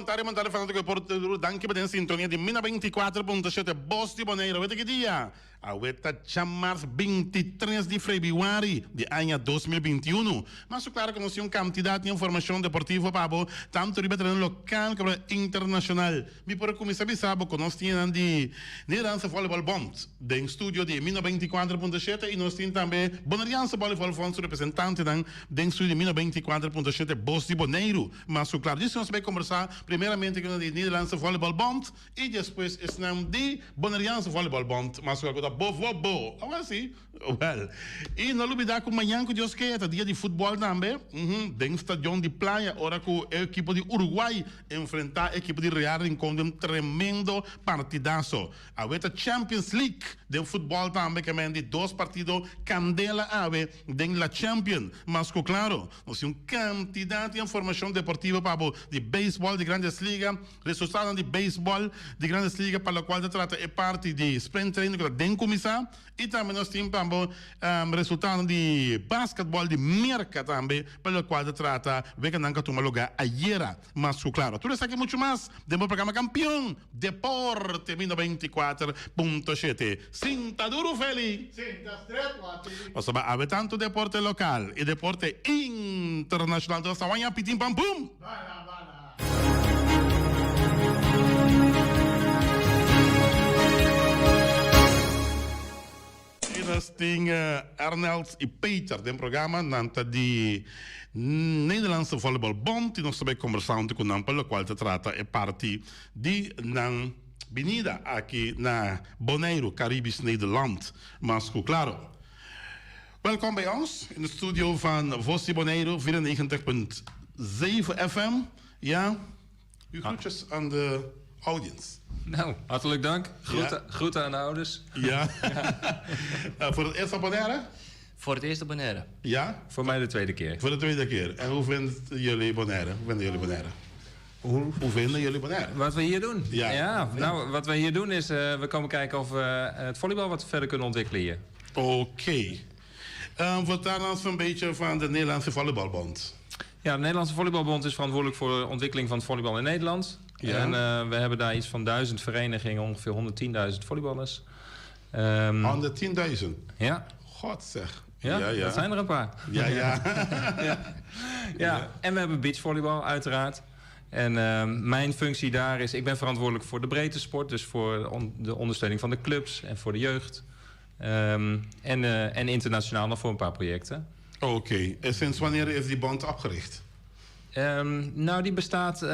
Bontari, bontari fanatico deportivo. Danki pa den sintonia di Mina 24.7 Bos di Bonaire. Aweta ki dia? Aweta djamars 23 di febrüari di aña 2021. Mas su claro cu nos tin un cantidad di informacion deportivo pa bo, tanto riba tereno local como internacional. Mi por a cuminsa bisa bo cu nos tin nan di Nederlandse Volleybal Bond den studio di Mina 24.7 y nos tin tambe Boneriaanse Volleybal Bond su representantenan den studio di Mina 24.7 Bos di Boneiru. Mas cu claro, disi nos bay combersa primeramente cu nan di Nederlandse Volleybal Bond y despues esnan di Boneriaanse Volleybal Bond. Mas cu claro cu ta BOVOBO. Awor si. Wel, y no lubida cu mañan cu Dios ke ta dia di futbol tambe, uhum, den stadion di Playa ora cu e ekipo di Uruguay enfrenta e ekipo di Real Rincon den un tremendo partidazo. Awe ta Champions League den futbol tambe ke men di dos partido candela awe den La Champion. Mas cu claro, nos tin un cantidad di informacion deportivo pa bo di baseball di Grandes Liga, resultadonan di baseball di Grandes Liga pa locual ta trata e parti di sprint training cu ta den cuminsa. I tambe nos tin pa bo resultadonan di basketball di Merka tambe pa lokual ta trata weganan ku a tuma lugá ayera. Mas ku klaro tur esaki muchu mas den bo programa Kampion Deporte mi 94.7. Sinta duru Feli! Sinta stret wati! Pasobra awe tantu deporte lokal i deporte internashonal ta sa waña pitin pam pum! Bala bala! I nos tin Arneld i Peter den programa. Nan ta di Nederlandse Volleybal Bond i nos ta bai kombersá huntu ku nan pa lokual ta trata e parti di nan binida aki na Boneiru, Caribisch Nederland, mas ku klaro. Welkom bij ons in de studio van Vos di Boneiru, 94.7 FM. Ja, uw groetjes aan de audience. Nou, hartelijk dank. Groeten, ja. Groeten aan de ouders. Ja. ja. Voor het eerst op Bonaire? Voor het eerst op Bonaire. Ja? Voor mij de tweede keer. Voor de tweede keer. En hoe vinden jullie Bonaire? Hoe vinden jullie Bonaire? Hoe, hoe vinden jullie Bonaire? Wat we hier doen? Ja. Ja, nou, wat we hier doen is, we komen kijken of we het volleybal wat verder kunnen ontwikkelen hier. Oké. Okay. Vertel ons een beetje van de Nederlandse Volleybalbond. Ja, de Nederlandse Volleybalbond is verantwoordelijk voor de ontwikkeling van het volleybal in Nederland. Ja. En we hebben daar iets van 1000 verenigingen, ongeveer 110.000 volleyballers. 110.000? Ja. God zeg. Ja, ja, ja, dat zijn er een paar. Ja, ja. ja. Ja, en we hebben beachvolleybal uiteraard. En mijn functie daar is, ik ben verantwoordelijk voor de breedte sport. Dus voor de ondersteuning van de clubs en voor de jeugd. En internationaal nog voor een paar projecten. Oké, okay. En sinds wanneer is die bond opgericht? Nou, die bestaat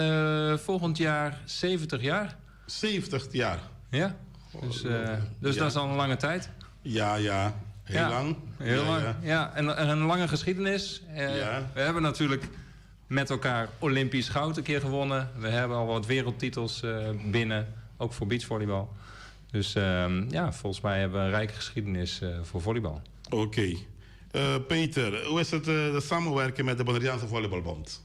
volgend jaar 70 jaar. 70 jaar? Ja, dus, dus ja. Dat is al een lange tijd. Ja, ja. Heel ja, lang. Heel ja, lang, ja. Ja. En een lange geschiedenis. Ja. We hebben natuurlijk met elkaar Olympisch goud een keer gewonnen. We hebben al wat wereldtitels binnen, ook voor beachvolleybal. Dus ja, volgens mij hebben we een rijke geschiedenis voor volleybal. Oké. Okay. Peter, hoe is het de samenwerken met de Bonaireaanse Volleybalbond?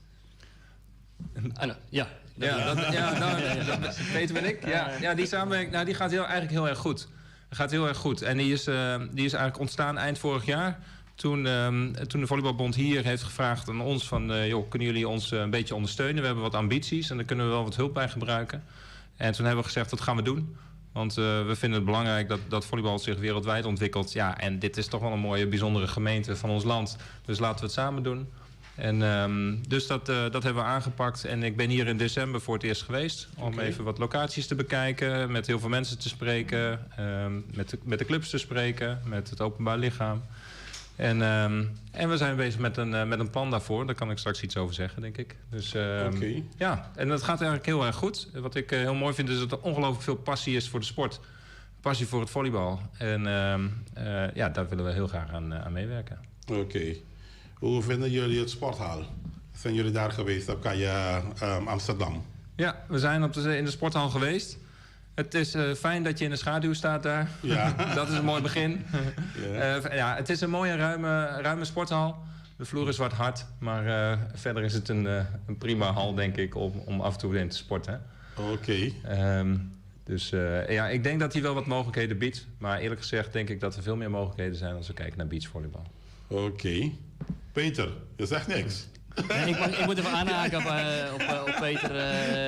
Anna, ja. Ja, dat, ja, nou, dat, Peter ben ik. Ja, ja, die samenwerking, nou, die gaat eigenlijk heel erg goed. Gaat heel erg goed. En die is eigenlijk ontstaan eind vorig jaar. Toen de Volleybalbond hier heeft gevraagd aan ons van, joh, kunnen jullie ons een beetje ondersteunen? We hebben wat ambities en daar kunnen we wel wat hulp bij gebruiken. En toen hebben we gezegd, dat gaan we doen. Want we vinden het belangrijk dat volleybal zich wereldwijd ontwikkelt. Ja, en dit is toch wel een mooie, bijzondere gemeente van ons land. Dus laten we het samen doen. En dus dat hebben we aangepakt. En ik ben hier in december voor het eerst geweest. Om even wat locaties te bekijken. Met heel veel mensen te spreken. Met de clubs te spreken. Met het openbaar lichaam. En we zijn bezig met een plan daarvoor. Daar kan ik straks iets over zeggen, denk ik. Dus, ja, en dat gaat eigenlijk heel erg goed. Wat ik heel mooi vind is dat er ongelooflijk veel passie is voor de sport. Passie voor het volleybal. En ja, daar willen we heel graag aan meewerken. Oké. Okay. Hoe vinden jullie het sporthal? Zijn jullie daar geweest op Kaya Amsterdam? Ja, we zijn in de sporthal geweest. Het is fijn dat je in de schaduw staat daar. Ja. Dat is een mooi begin. Ja. Ja, het is een mooie ruime sporthal. De vloer is wat hard, maar verder is het een prima hal, denk ik, om af en toe in te sporten. Oké. Okay. Dus ja, ik denk dat hij wel wat mogelijkheden biedt. Maar eerlijk gezegd denk ik dat er veel meer mogelijkheden zijn als we kijken naar beachvolleybal. Oké. Okay. Peter, je zegt niks. Nee, ik moet even aanhaken op Peter.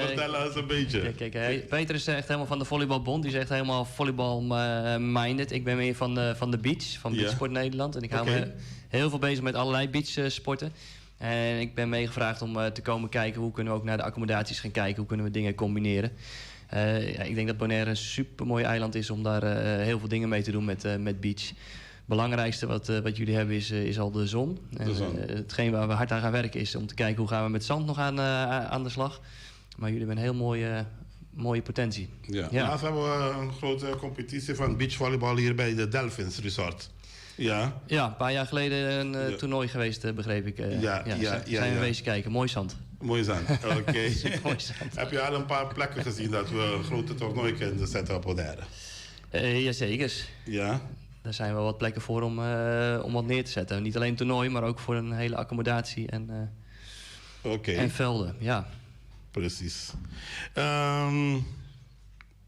Vertel eens een beetje. Kijk, kijk, Peter is echt helemaal van de volleybalbond. Die is echt helemaal volleybal-minded. Ik ben meer van de beach, van Beachsport Nederland. En ik hou me heel veel bezig met allerlei beachsporten. En ik ben meegevraagd om te komen kijken hoe kunnen we ook naar de accommodaties gaan kijken. Hoe kunnen we dingen combineren. Ja, ik denk dat Bonaire een supermooi eiland is om daar heel veel dingen mee te doen met beach. Belangrijkste wat jullie hebben is al de zon. De zon. En hetgeen waar we hard aan gaan werken is om te kijken hoe gaan we met zand nog aan de slag. Maar jullie hebben een heel mooie potentie. Ja. Laatst hebben we een grote competitie van beachvolleybal hier bij de Delphins Resort. Ja. Ja, een paar jaar geleden een toernooi geweest, begreep ik. Zijn we wezen kijken. Mooi zand. Mooi zand. Oké. Mooi zand. Heb je al een paar plekken gezien dat we een grote toernooi kunnen zetten op Bonaire? Jazeker. Daar zijn wel wat plekken voor om wat neer te zetten. Niet alleen toernooi, maar ook voor een hele accommodatie en velden. Ja. Precies.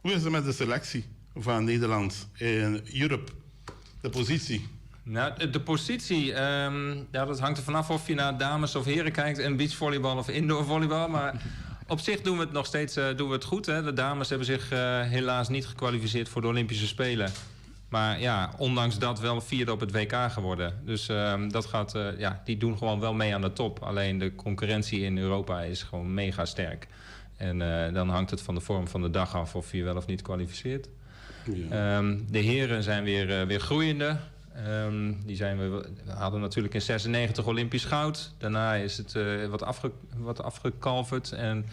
Hoe is het met de selectie van Nederland in Europe? De positie? Nou, de positie, ja, dat hangt er vanaf of je naar dames of heren kijkt en beachvolleybal of indoor volleybal. Maar op zich doen we het nog steeds doen we het goed. Hè? De dames hebben zich helaas niet gekwalificeerd voor de Olympische Spelen. Maar ja, ondanks dat wel vierde op het WK geworden. Dus ja, die doen gewoon wel mee aan de top. Alleen de concurrentie in Europa is gewoon mega sterk. En dan hangt het van de vorm van de dag af of je wel of niet kwalificeert. De heren zijn weer groeiende. We hadden natuurlijk in 96 Olympisch goud. Daarna is het wat afgekalverd. En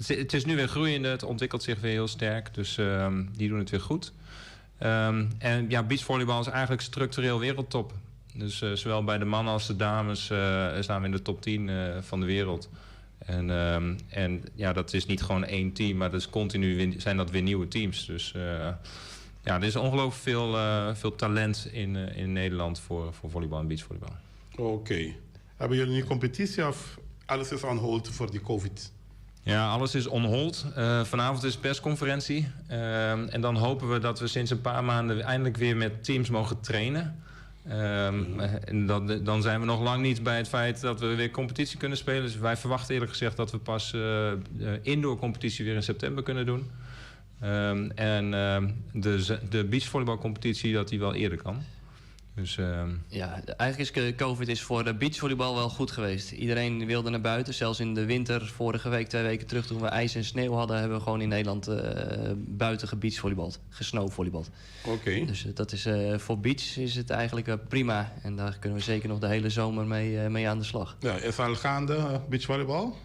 het is nu weer groeiende. Het ontwikkelt zich weer heel sterk. Dus die doen het weer goed. En ja, beachvolleybal is eigenlijk structureel wereldtop. Dus zowel bij de mannen als de dames staan we in de top 10 van de wereld. En ja, dat is niet gewoon één team, maar dat is continu zijn dat weer nieuwe teams. Dus ja, er is ongelooflijk veel talent in Nederland voor volleybal en beachvolleybal. Oké. Hebben jullie nu competitie of alles is on hold voor die COVID? Ja, alles is on hold. Vanavond is persconferentie. En dan hopen we dat we sinds een paar maanden eindelijk weer met teams mogen trainen. En dan zijn we nog lang niet bij het feit dat we weer competitie kunnen spelen. Dus wij verwachten eerlijk gezegd dat we pas indoor competitie weer in september kunnen doen. En de beachvolleybalcompetitie dat die wel eerder kan. Dus Ja, eigenlijk is COVID is voor de beachvolleybal wel goed geweest. Iedereen wilde naar buiten. Zelfs in de winter, vorige week, 2 weken terug, toen we ijs en sneeuw hadden, hebben we gewoon in Nederland buiten gebeachvolleybald. Gesnowvolleybald. Dus dat is, voor beach is het eigenlijk prima. En daar kunnen we zeker nog de hele zomer mee aan de slag. Ja, is al gaande beachvolleybal?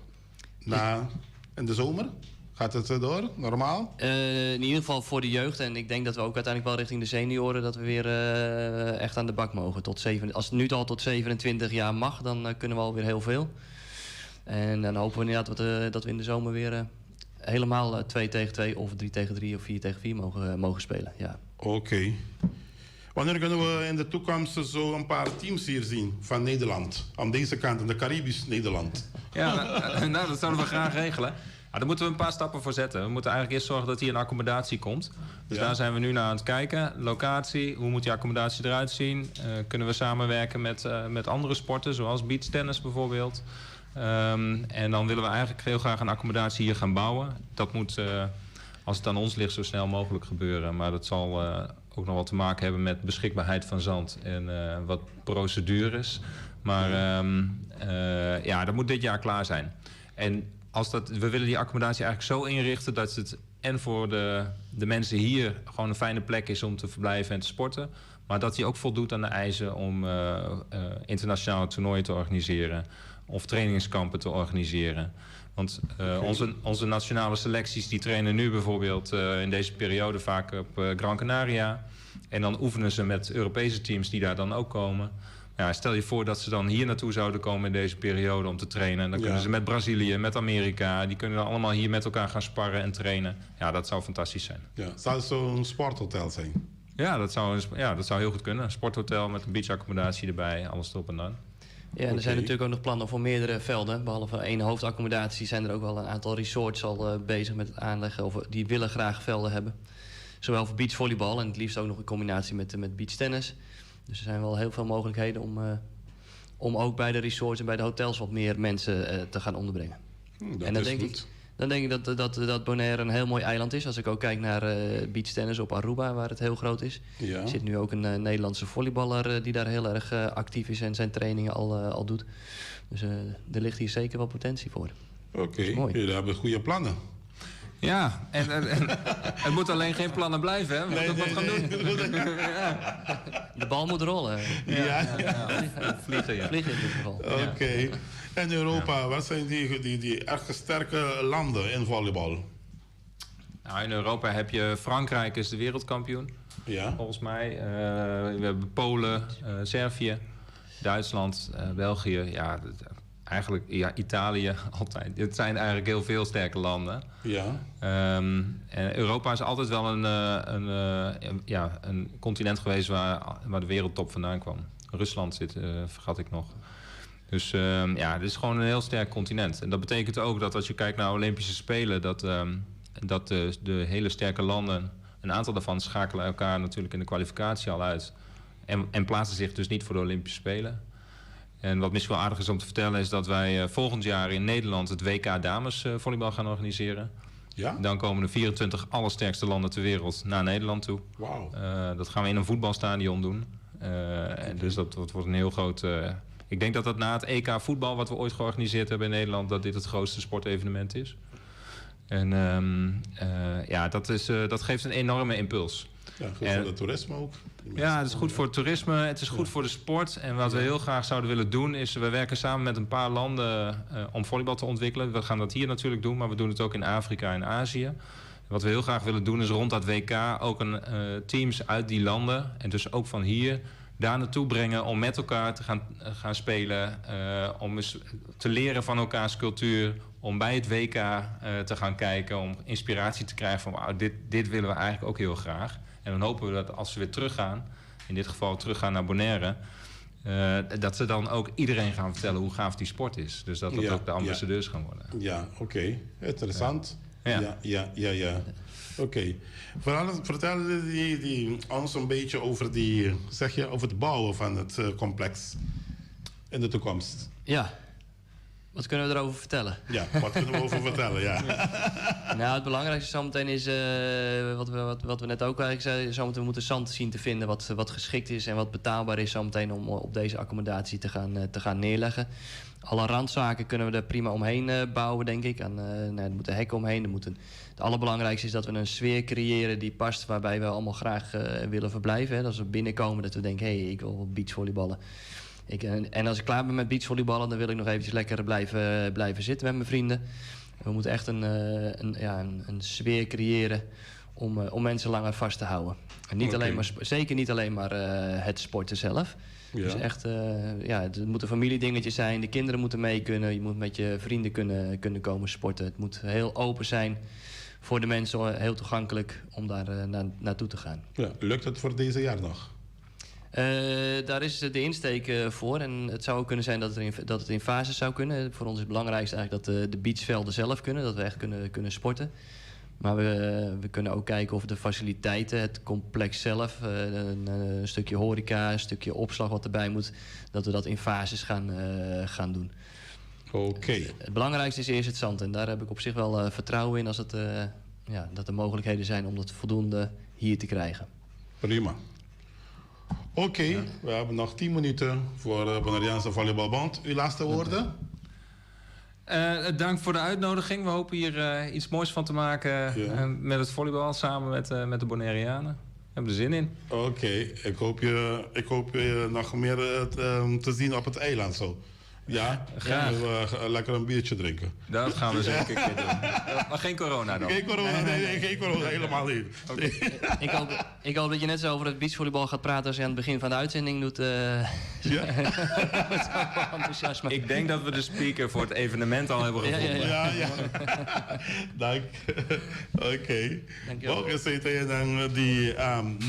In de zomer? Gaat het door, normaal? In ieder geval voor de jeugd. En ik denk dat we ook uiteindelijk wel richting de senioren dat we weer echt aan de bak mogen. Als het nu al tot 27 jaar mag, dan kunnen we alweer heel veel. En dan hopen we inderdaad dat we in de zomer weer helemaal 2 tegen 2 of 3 tegen 3 of 4 tegen 4 mogen spelen. Ja. Oké. Wanneer kunnen we in de toekomst zo een paar teams hier zien van Nederland? Aan deze kant, in de Caribisch Nederland. Ja, nou, dat zouden we graag regelen. Ja, daar moeten we een paar stappen voor zetten. We moeten eigenlijk eerst zorgen dat hier een accommodatie komt. Dus daar zijn we nu naar aan het kijken. Locatie, hoe moet die accommodatie eruit zien? Kunnen we samenwerken met andere sporten, zoals beachtennis bijvoorbeeld? En dan willen we eigenlijk heel graag een accommodatie hier gaan bouwen. Dat moet, als het aan ons ligt, zo snel mogelijk gebeuren. Maar dat zal ook nog wat te maken hebben met beschikbaarheid van zand en wat procedures. Maar ja, dat moet dit jaar klaar zijn. En we willen die accommodatie eigenlijk zo inrichten dat het en voor de mensen hier gewoon een fijne plek is om te verblijven en te sporten. Maar dat die ook voldoet aan de eisen om internationale toernooien te organiseren of trainingskampen te organiseren. Want onze nationale selecties die trainen nu bijvoorbeeld in deze periode vaak op Gran Canaria. En dan oefenen ze met Europese teams die daar dan ook komen. Ja, stel je voor dat ze dan hier naartoe zouden komen in deze periode om te trainen. En dan kunnen ze met Brazilië, met Amerika, die kunnen dan allemaal hier met elkaar gaan sparren en trainen. Ja, dat zou fantastisch zijn. Ja. Zou het zo'n sporthotel zijn? Ja, dat zou heel goed kunnen. Een sporthotel met een beachaccommodatie erbij, alles erop en aan. Ja, en er zijn natuurlijk ook nog plannen voor meerdere velden. Behalve één hoofdaccommodatie zijn er ook wel een aantal resorts al bezig met het aanleggen. Of die willen graag velden hebben. Zowel voor beachvolleybal en het liefst ook nog in combinatie met beachtennis. Dus er zijn wel heel veel mogelijkheden om Om ook bij de resorts en bij de hotels wat meer mensen te gaan onderbrengen. Dat En dan is denk goed. ik, dan denk ik dat Bonaire een heel mooi eiland is. Als ik ook kijk naar beachtennis op Aruba, waar het heel groot is. Er zit nu ook een Nederlandse volleyballer die daar heel erg actief is en zijn trainingen al doet. Dus er ligt hier zeker wel potentie voor. Oké, mooi. jullie hebben goede plannen. Ja, en het moet alleen geen plannen blijven, hè? We moeten ook wat gaan doen. De bal moet rollen. Ja, Vliegen, ja. Vliegen in dit geval. Oké. En Europa, wat zijn die echt sterke landen in volleybal? Nou, in Europa heb je Frankrijk is de wereldkampioen. Volgens mij. We hebben Polen, Servië, Duitsland, België. Ja, eigenlijk ja, Italië altijd. Het zijn eigenlijk heel veel sterke landen. En Europa is altijd wel een continent geweest waar de wereldtop vandaan kwam. Rusland zit, vergat ik nog. Dus het is gewoon een heel sterk continent. En dat betekent ook dat als je kijkt naar Olympische Spelen, dat de hele sterke landen, een aantal daarvan schakelen elkaar natuurlijk in de kwalificatie al uit. En plaatsen zich dus niet voor de Olympische Spelen. En wat misschien wel aardig is om te vertellen is dat wij volgend jaar in Nederland het WK dames volleybal gaan organiseren. Dan komen de 24 allersterkste landen ter wereld naar Nederland toe. Dat gaan we in een voetbalstadion doen. En dus dat wordt een heel groot... Ik denk dat dat na het EK voetbal wat we ooit georganiseerd hebben in Nederland, dat dit het grootste sportevenement is. En dat geeft een enorme impuls. Ja, goed voor het toerisme ook. Ja, het is goed voor het toerisme, het is goed voor de sport. En wat we heel graag zouden willen doen is, we werken samen met een paar landen om volleybal te ontwikkelen. We gaan dat hier natuurlijk doen, maar we doen het ook in Afrika en Azië. En wat we heel graag willen doen is rond dat WK ook een teams uit die landen, en dus ook van hier, daar naartoe brengen om met elkaar te gaan spelen. Om eens te leren van elkaars cultuur. Om bij het WK te gaan kijken. Om inspiratie te krijgen van wauw, dit willen we eigenlijk ook heel graag. En dan hopen we dat als ze weer teruggaan, in dit geval teruggaan naar Bonaire, dat ze dan ook iedereen gaan vertellen hoe gaaf die sport is. Dus dat dat ook de ambassadeurs gaan worden. Ja, oké. Interessant. Oké. Vooral vertel die ons een beetje over die, zeg je, over het bouwen van het complex in de toekomst. Ja. Wat kunnen we erover vertellen? Ja, wat kunnen we over vertellen, ja. Het belangrijkste zometeen is wat we net ook eigenlijk zeiden. Zometeen we moeten zand zien te vinden wat geschikt is en wat betaalbaar is zometeen om op deze accommodatie te gaan neerleggen. Alle randzaken kunnen we er prima omheen bouwen, denk ik. Er moeten hekken omheen. Het allerbelangrijkste is dat we een sfeer creëren die past waarbij we allemaal graag willen verblijven. Hè. Dat als we binnenkomen dat we denken, hé, hey, ik wil beachvolleyballen. En als ik klaar ben met beachvolleyballen, dan wil ik nog eventjes lekker blijven zitten met mijn vrienden. We moeten echt een sfeer creëren om mensen langer vast te houden. En niet alleen maar zeker niet alleen maar het sporten zelf. Dus echt, het moet een familiedingetje zijn. De kinderen moeten mee kunnen. Je moet met je vrienden kunnen komen sporten. Het moet heel open zijn voor de mensen, heel toegankelijk om daar naartoe te gaan. Ja, lukt het voor deze jaar nog? Daar is de insteek voor. En het zou ook kunnen zijn dat het in fases zou kunnen. Voor ons is het belangrijkste eigenlijk dat de beachvelden zelf kunnen. Dat we echt kunnen sporten. Maar we kunnen ook kijken of de faciliteiten, het complex zelf, een stukje horeca, een stukje opslag wat erbij moet, dat we dat in fases gaan doen. Het belangrijkste is eerst het zand. En daar heb ik op zich wel vertrouwen in dat er mogelijkheden zijn om dat voldoende hier te krijgen. Prima. Oké, we hebben nog 10 minuten voor de Bonaireaanse Volleybalbond. Uw laatste woorden? Dank voor de uitnodiging. We hopen hier iets moois van te maken, met het volleybal samen met de Bonaireanen. We hebben er zin in. Oké, ik hoop je nog meer te zien op het eiland zo. Ja, Graag. Gaan we lekker een biertje drinken. Dat gaan we zeker een keer doen. Maar geen corona dan? Geen corona, nee, nee, geen corona, helemaal niet. Ik hoop dat je net zo over het beachvolleybal gaat praten als je aan het begin van de uitzending doet. Met zoveel enthousiasme. Ik denk dat we de speaker voor het evenement al hebben gevonden. Ja, ja. Dank. Oké. Dankjewel. Ook is het dan die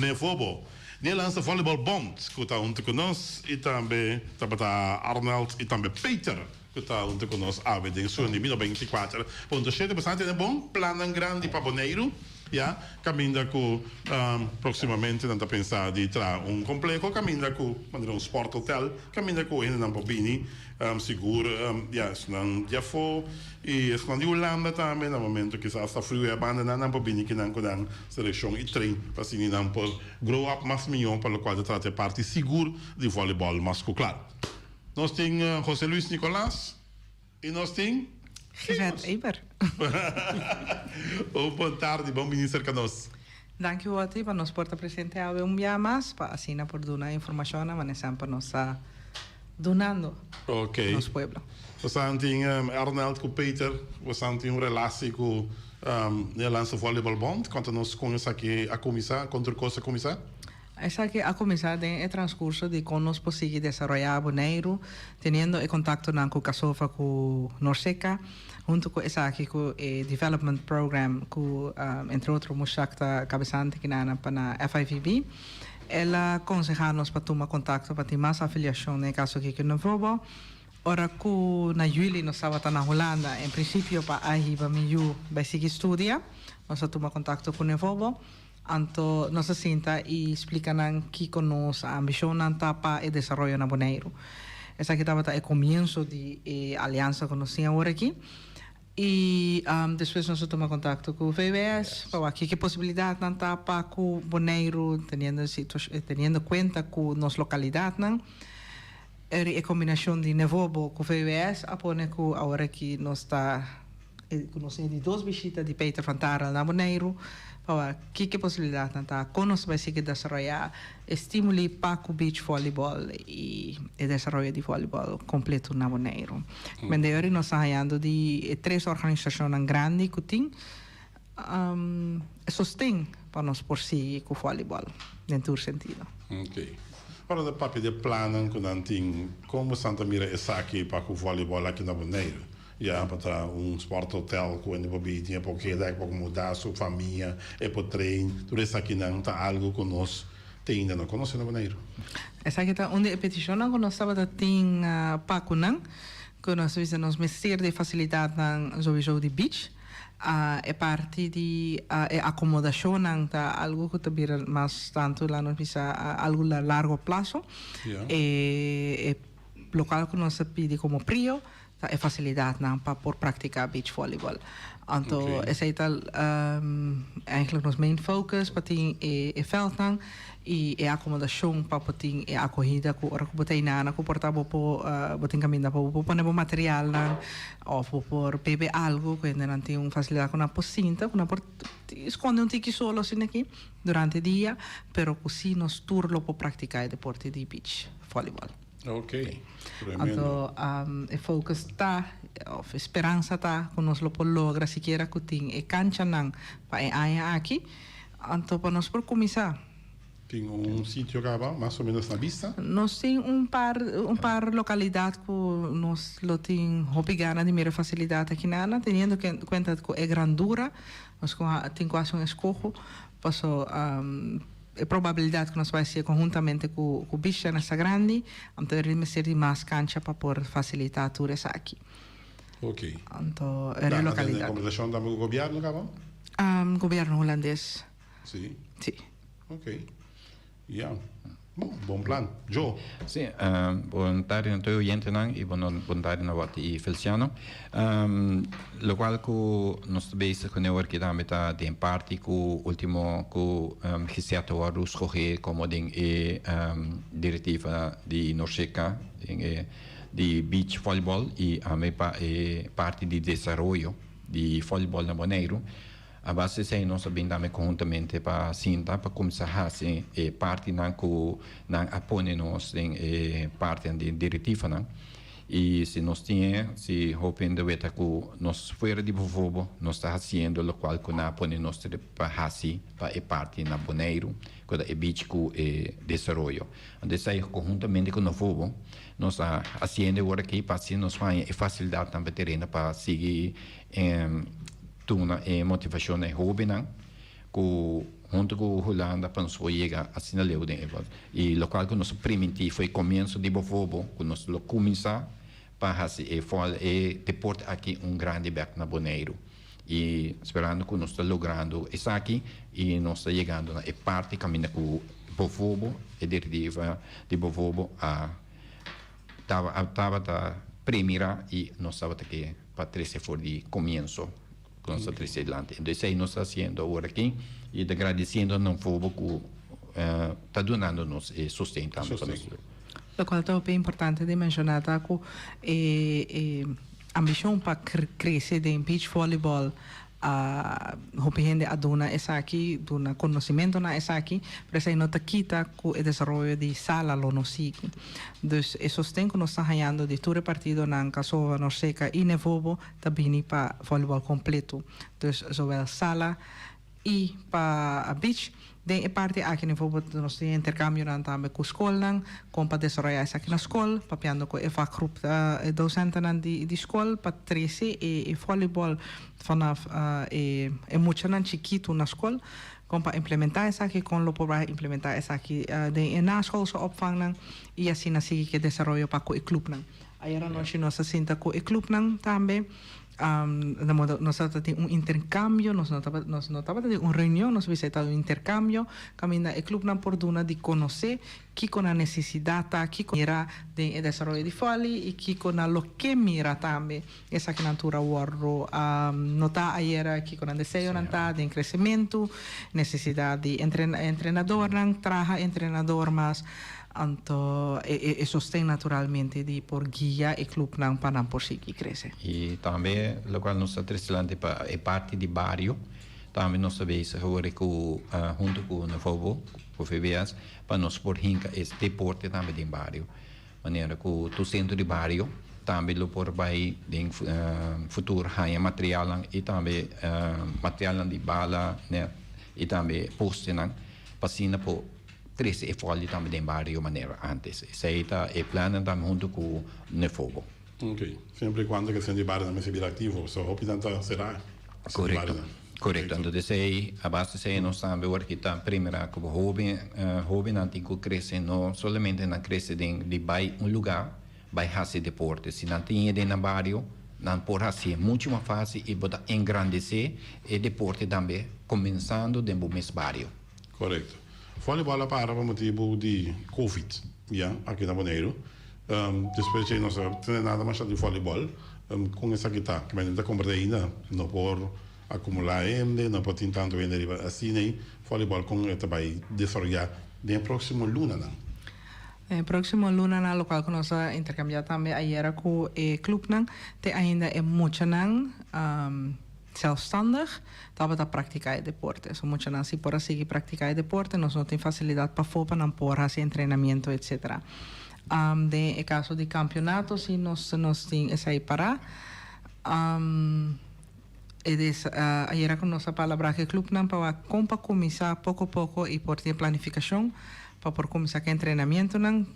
Nevobo. Nederlandse Volleybalbond, ku ta huntu ku nos, i tambe tabata Arnold, i tambe Peter, ku ta huntu ku nos awe den Sundi, 24.7, bastante bon, plannen grandi pa Boneiru. Ya, kaminda ku próksimamente nan ta pensa di traha un kompleho kaminda ku manera un sport hotel kaminda ku hendenan por bini sigur ya esnan di afó i esnan di Hulanda tambe na momento kisas ta friu e bandanan nan por bini kinan ku nan selekshon i train pa asina nan por grow up mas mihó pa lokual ta trata e parti sigur di volleyball mas ku klar. Nos tin Jose Luis Nicolas i nos tin Gisette Eber. Un bon tardi, bon bini serka nos. Danki Wotty pa nos por ta presente awe un bia mas pa asina por duna informashonnan manera semper nos ta dunando nos pueblo. Bosan tin Arnold ku Peter, bosan tin un relasi ku Nederlandse Volleybal Bond, konta nos kon esaki a kuminsá, kon tur kos a kuminsá? Esaki a kuminsá den e transkurso di kon nos por sigui desaroyá Boneiru, teniendo e kontaktonan ku Casofa ku Norceca, huntu ku esaki ku e Development Program ku entre otro Mushak ta kabesante kinana pa na FIVB. El a konsehá nos pa tuma kontakto pa tin mas afiliashon den e kaso aki ku Nevobo. Ora ku na yüli nos tabata na Hulanda, en prinsipio pa a hiba mi yu bai sigui studia, nos a tuma kontakto ku Nevobo. Anto nos a sinta i splika nan kiko nos ambishonnan ta pa e desaroyo na Boneiru. Esaki tabata e komienso di e aliansa ku nos tin awor aki. I despues nos a tuma kontakto ku VWS pa wak kiko e posibilidatnan ta pa ku Boneiru teniendo teniendo kuenta ku nos lokalidatnan. E kombinashon di Nevobo ku VWS a pone ku awor aki nos ta ku nos tin di dos bishita di Peter van Tarel na Boneiru pa wak kiko e posibilidatnan ta, kon nos ta bai sigui desaroyá e stimuli pa ku beach volleyball i e desaroyo di volleyball kompleto na Boneiru. Men de ori nos ta hañando di e tres organisashonnan grandi ku tin e sosten pa nos por sigui ku volleyball den tur sentido. Ok. Ora ta papia di e plannan ku nan tin, kon bosan ta mira esaki pa ku volleyball aki na Boneiru? Ya pa ta un sport hotel ku hende por bini, e por keda, e por muda su famia, e por train. Tur esakinan ta algu ku nos te ainda no konosé na Boneiru. Esaki ta un di e petishonnan ku nos tabata tin pa ku nan, ku nos ta bisa nos mester di e fasilidatnan souiso di beach. E parti di e akomodashonnan ta algu ku ta bira mas tantu laat nos bisa algu na largo plaso. E lokal ku nos ta pidi komo prio ta e fasilidatnan pa por praktiká beach volleyball. Anto esei ta eigenlijk nos main focus pa tin e veldnan i e akomodashon pa por tin e akohida ku ora ku bo ta inana ku por ta bo por bo tin kaminda pa bo por pone bo materialnan òf bo por bebe algu ku hendenan tin un fasilidat ku nan por sinta ku nan por skonde un tiki solo asina aki durante dia pero ku si nos tur lo por praktiká e deporte di beach volleyball. Ok, tremendo. Anto e focus ta, of e speransa ta, ku nos lo por logra sikiera ku tin e kanchanan pa e aña aki, anto pa nos por kuminsá. Tin un sitio kaba mas o menos na bista? Nos tin un par, un par lokalidat ku nos lo tin hopi gana di mira fasilidat akinana, teniendo kuenta ku e grandura, nos tin ku hasi un eskoho, paso. E probabilidad cu nos bai hacié conhuntamente cu cu Bisha ta grandi, anto e mester di mas cancha pa por facilita tur esaki. Ok. Anto e Nan a tene localidad. conversacion tambe cu gobierno caba? Gobierno Hulandes. Si? Si. Ok. Ya. Bon, bon plan. Joe. Si, bon tardi na tur oyentenan y bon tardi na Watty y Felciano. Locual cu nos ta bezig cu ne awor aki tambe ta den parti cu ultimo cu Gisette a wordo scoge como den e directiva di Norceca den e di beach volleyball y ami pa e parti di desaroyo di volleyball na Boneiru. A base esei nos a bin tambe konhuntamente pa sinta pa kuminsá hasi e partinan ku nan a pone nos den e partinan di direktivanan. I si nos tin e, si hopi hende weta ku nos fuera di Bovobo nos ta hasiendo lokual ku nan a pone nos pa hasi pa e parti na Boneiru ku ta e beach ku e desaroyo. Anto esei konhuntamente ku Novobo nos ta hasiendo awor aki pa asina nos haña e fasilidatnan pa tereno pa sigui Duna e motivashon na e hóbennan ku huntu ku Hulanda pa nos por yega asina leu den e i lokual ku nos a primintí for e komienso di Bovobo ku nos lo kuminsá pa hasi e e deporte aki un grandi bèk na Boneiru. I sperando ku nos ta logrando esaki i nos ta yegando na e parti kaminda ku Bovobo, e direktiva di Bovobo a tabata premirá i nos tabata ke pa trese for di komienso ku nos ta trese adelante. Entonces esei nos ta hasiendo awor aki i ta gradisiendo na Bovobo ku ta dunando nos e sosten tambe pa nos. Lokual ta hopi importante di menshoná ta ku e ambishon pa krese den beach volleyball a hopi hende a duna esaki, duna konosementu na esaki, pero esei no ta kita ku e desaroyo di sala lo no sigui. Dus e sosten ku nos ta hañando di tur e partidonan, Casova, Norceca i Nevobo, ta bini pa volleyball kompleto. Dus zowel sala i pa beach. Den e parti aki bijvoorbeeld nos tin interkambionan tambe ku skolnan, kon pa desaroyá esaki na skol, papiando ku e vakgroep e dosentenan di skol pa trese e volleyball vanaf e muchanan chikitu na skol, kon pa implementá esaki, kon lo por bai implementá esaki den e naschoolse opvangnan i asina sigui ku e desaroyo pa ku e klupnan. Ayer anochi nos a sinta ku e klupnan tambe. Nos tabata tin un interkambio, nos no tabata nos no tabata tin un reunion, nos bisa e tabata un interkambio kaminda e klupnan por duna di konosé kiko nan nesesidat ta, kiko mira den e desaroyo di vòli i kiko nan lo ke mira tambe. Esakinan tur a wòrdu notá ayera, kiko nan deseonan ta den kresementu, nesesidat di entrenadornan, traha entrenador mas. Anto e sosten naturalmente di por guia e clubnan pa nan por sigui crece. Y tambe locual nos ta trece dilanti pa e parti di bario, tambe nos ta bezig awor cu hunto cu Nevobo, cu VBS, pa nos por hinca e deporte tambe den bario. Manera cu tur centro di bario tambe lo por bay den futuro haya materialnan y tambe materialnan di bala, net y tambe postenan pa asina por Trese e folio tambe den bario manera antes. Esei ta e plannan tambe hunto ku Nefobo. Ok. Siempre y cuando ke centro di bario nan mester bira activo. So hopi nan ta sera centro di bario nan. Korekto. Anto esei, a base esei nos tambe wor ki ta primera ku hoben hobennan tin ku krese no solamente nan krese den di bai un luga bai hasi deporte. Si nan tin e den nan bario nan por hasié muchu mas fácil i bo ta engrandesé e deporte tambe kuminsando den bo mes bario. Korekto. Volleyball a para pa motibu di Covid, ya, aki na Boneiru. Despues djei nos a tene nada masha di volleyball. Kon esaki ta? Ki manera ta komprende ainda no por akumulá hende, no por tin tantu hende riba asina ei. Volleyball kon e ta bai desaroyá den e próksimo lunanan? Den e próksimo lunanan lokual ku nos a interkambiá tambe ayera ku e klupnan, te ainda e muchanan. Zelfstandig tabata praktiká e deporte. So muchanan si por a sigui praktiká e deporte, nos no tin fasilidat pafó pa nan por hasi entrenamiento etcetera. Den e kaso di kampionato si nos nos tin esei pará. E des ayera ku nos a palabrá ku e klupnan pa wak kon pa kuminsá poko poko i por tin planifikashon pa por kuminsá ku e entrenamientonan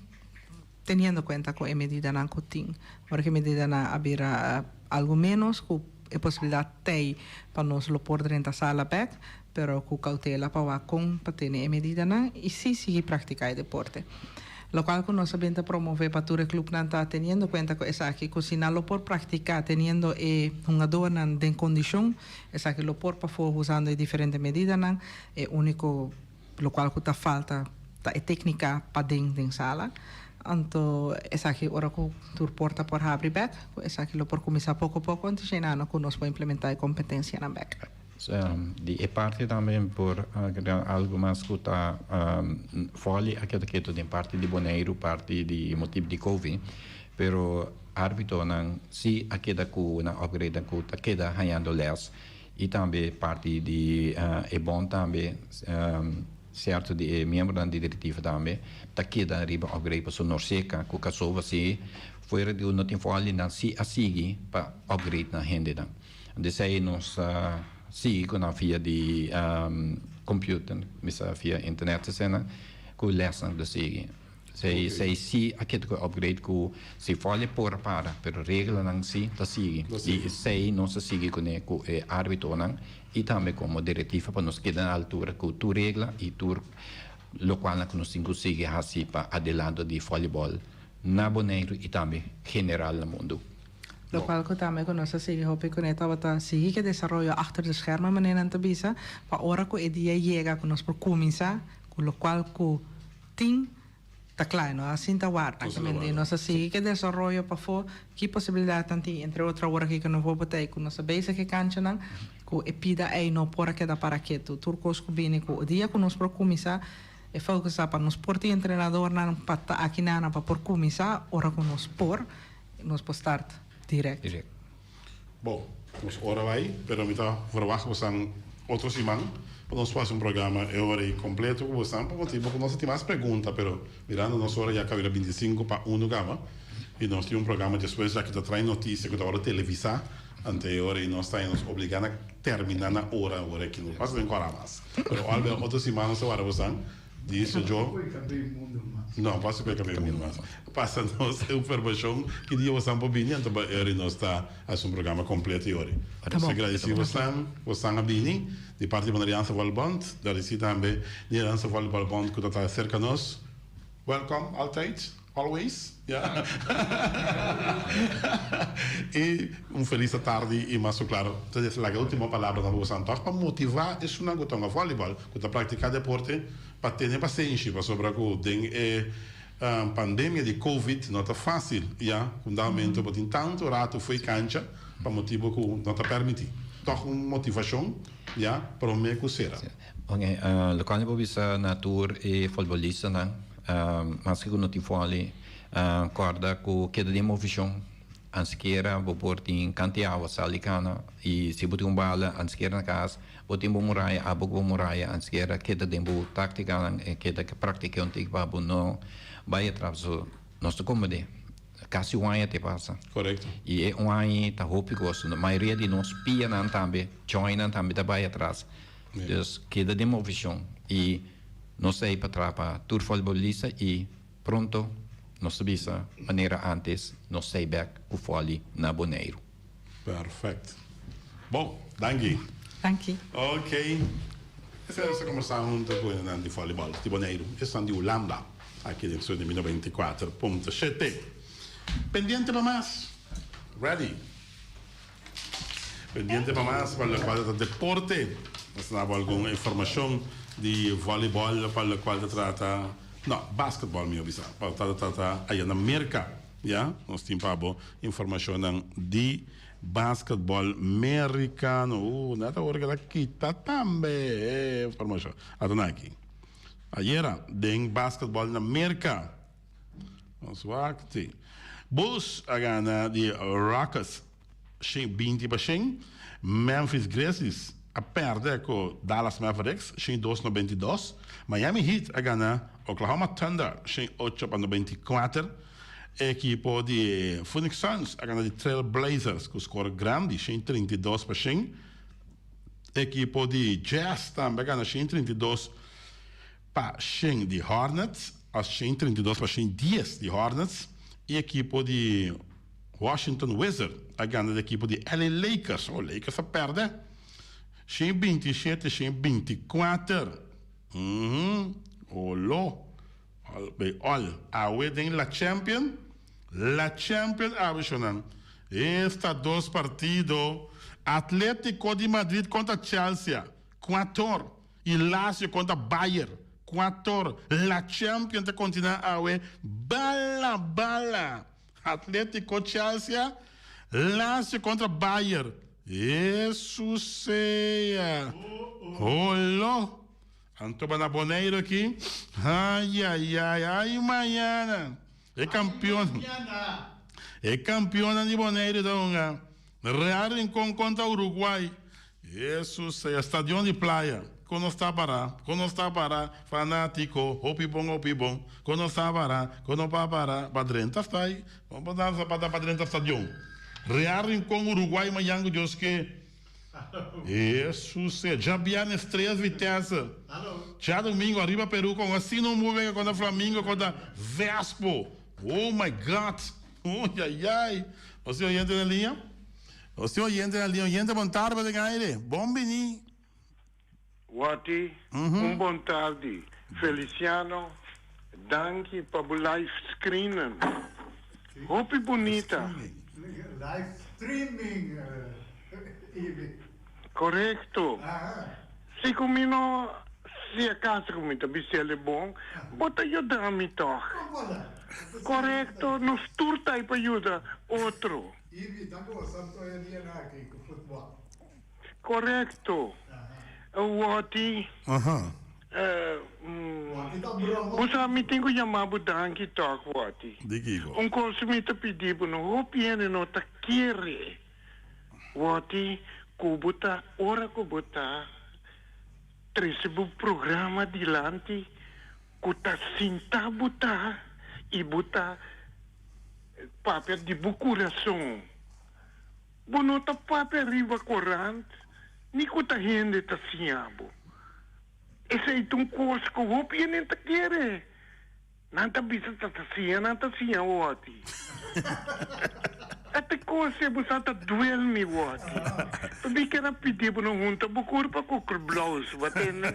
teniendo kuenta ku e medidanan ku tin. Ora ku e medidanan a bira algu ménos ku e posibilidat t'ei pa nos lo por drenta sala bèk, pero ku koutela pa wak kon pa tene e medidanan i sí sigui praktiká e deporte. Lokual ku nos a bin ta promové pa tur e klupnan ta teniendo kuenta ku esaki, ku si nan lo por praktiká teniendo e hungadornan den kondishon, esaki lo por pafó usando e diferente medidanan. E úniko Lokual ku ta falta ta e téknika paden den sala. Anto esaki ora ku tur porta por habri bèk, ku esaki lo por kuminsá poko poko anto djei ku nos por implementá e kompetensianan bèk. Di e parti tambe mi por agrega algu mas ku ta vòli a keda ketu den parti di Boneiru parti di motibu di covid, pero árbitonan si a keda ku nan upgrade ku ta keda hañando lès. I tambe parti di e bond tambe, sierto di e miembronan di directiva tambe ta keda riba upgrade pasobra Norceca cu Casova si fuera di no tin foali nan si a sigui pa upgrade nan hendenan. Desey nos ta sigui cu nan via di computer, mester via internet esena cu lesnan ta sigui. Sei sei si a keda ku e upgrade ku si fòli por a para pero reglanan si ta sigui i sei nos a sigui kuné ku e árbitonan i tambe komo direktiva pa nos keda na altura ku tur regla i tur lokualnan ku nos tin ku sigui hasi pa adelanto di vòlibòl na Boneiru i tambe general na mundu. Locual cu tambe cu nos a sigui hopi cune tabata sigui cu e desaroyo achter de schermen manera nan ta bisa, pa ora cu e dia yega cu nos por cuminsa cu locual cu tin ta cla y no a sinta warda. Nos a Kimente warda. nos a sigui cu e desaroyo pafo ki posibilidadnan tin entre otro awor aki cu no por ta y cu nos ta bezig cu e canchanan cu e pida ey no por a keda para ketu. Tur cos cu bini cu e dia cu nos por cuminsa e focus ta pa nos por tin entrenadornan pa ta aki nan pa por cuminsa ora cu nos por. Nos por start direct. Direct. Bon, nos ora bai, pero mi ta verwacht bosan otro siman pa nos por haci un programa e ora ei completo cu bosan pa motibo cu nos a tin mas pregunta, pero mirando nos ora ya caba bira binticinco pa uno caba y nos tin un programa despues aki ta trae noticia cu ta worde televisa, ante e ora ei nos ta nos obliga na termina na ora ora aki no pasa den cora mas. Pero albe otro siman nos ta wara bosan. Dice yo. No, pasa cu e cabey mundo mas. Pasa nos informacion ki dia bosan por bini, anto eri nos ta haci un programa completo y ori. Nos ta agradeci bosan, bosan a bini di parti di Boneriaanse Volleybond, agradeci tambe Nederlandse Volleybalbond cu ta ta cerca nos. Welcome altijd. Always, ya. Y un feliz atardi y mas cu claro, ta des laga e ultimo palabra na boso antoh pa motiva esunnan cu ta hunga volleyball, cu ta practica deporte, pa tene pasenshi, pasobra cu den e pandemia di covid no ta facil, ya, cu un dado momento bo tin tanto rato fo'i cancha pa motibo cu no ta permiti. Toch un motivacion, ya, prome cu cera. Ok, locual mi por bisa na tur e futbolistanan, maske cu no tin volley, corda cu keda den movecion, ansikiera bo por tin cant'i awa sali cana y si bo tin un bala ansikiera na cas bo tin bo muraya, abo cu bo muraya ansikiera keda den bo tacticanan, keda practica un tiki pa bo no bay atras, so nos ta comende. Casi un aña te pasa. Correcto. Y e un aña ta hopi cos. Mayoria di nos pianan tambe, joinnan tambe ta bay atras. Dus keda den movecion y nos ta ey pa traha pa tur volleybolista y pronto nos ta bisa manera antes nos ta ey bek cu volley na Boneiru. Perfect. Bon, danki. Danki. Ok. Esei nos a combersa hunto cu hendenan di volleyball di Boneiru. Esnan di Hulanda aki den studio di 94.7. Pendiente pa mas. Ready. Pendiente pa mas pa locual ta deporte. Nos ta dabo algun informacion di volleyball pa locual ta trata, no, basketball miho bisa, pa locual ta trata aya na Merca. Ya, nos tin pa bo informacionnan di basketball mericano. Uh, net awor ke ta kita tambe e informacion. Ata nan aki. Ayera den basketball na Merca. Nos wak, si. Bulls a gana di Rockets shen binti pa shen. Memphis Grizzlies a perde ku Dallas Mavericks shen dos 92. Miami Heat a gana Oklahoma Thunder shen ocho pa 94. Ekipo di Phoenix Suns a gana di Trail Blazers ku skor grandi shen 32 pa shen. Ekipo di Jazz tambe a gana shen 32 pa shen di Hornets, a shen 32 pa shen 10 di Hornets. E ekipo di Washington Wizards a gana di ekipo di LA Lakers. Oh, Lakers a perde. 127, 124. Olo. All bij all. Awe den La Champion. La Champion awe shonan. Esta dos partido. Atletico di Madrid contra Chelsea. Cuator. Y Lazio contra Bayern. Cuator. La Champion ta continua awe. Bala, bala. Atletico Chelsea, Lazio contra Bayern. Hesus sea. Holo. Anto ba na Boneiru aki. Ay ay ay ay mañana. E campeon. E campeonnan di Boneiru ta hunga. Real Rincon contra Uruguay. Hesus sea. Stadion di Playa. Con nos ta para? Con nos ta para? Fanatico. Hopi bon hopi bon. Con nos ta para? Con no pa para? Pa drenta stay. Con pa dansa pa pa drenta stadion. Real Rincon Uruguay mañan cu Dios ke. Hesus sea. Djabièrnè Estrellas Vitesse. Djadomingo Arriba Peru con asina un wega contra Flamingo contra Vespo. Oh my God. Oy ay ay. Nos tin oyente na liña? Nos tin oyente na liña. Oyente bon tarde den aire. Bon bini. Watty, un bon tardi. Feliciano, danki pa bo live screening. Hopi bunita. Live streaming, Ibi. Korekto. Si ku mi no, si acaso ku mi ta bis'el e bon, bo ta yuda mi tòg. Korekto, nos tur ta ei pa yuda otro. Ibi ta gosa anto e dianan aki ku futbòl. Korekto. Wòti, bo sa mi tin ku yama bo danki tòg, Wòti. Di kiko? Un kos mi ta pidi bo, no hopi hende no ta kere. Wòti ku bo ta ora ku bo ta trese bo programa dilanti ku ta sinta bo ta i bo ta papia di bo kurason. Bo no ta papia riba korant ni ku ta hende ta siña bo. Esei ta un kos ku hopi hende ta kere. Nan ta bisa ta ta siña, nan ta siña wòti. E te kos e bo sa ta duel mi wòti. Pabia kera pidi bo no hunta bo kurpa ku krblous, bo tende?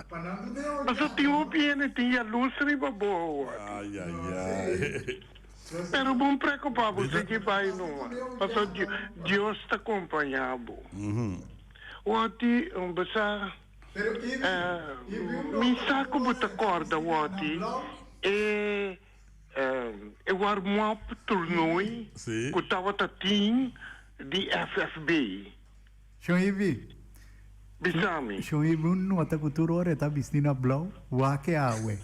Pasobra tin hopi hende tin yalus riba bo wòti. Pero bon preocupa bo sigui bai numa, pasobra Dios ta compaña bo. Wòti, bo sa. Mi sa ku bo ta kòrda wòti e e warm-up toernooi ku tabata tin di FFB. Shon Ibi. Bisa mi. Shon Ibi un nota ku tur ora e ta bisti na blou, wak e awe.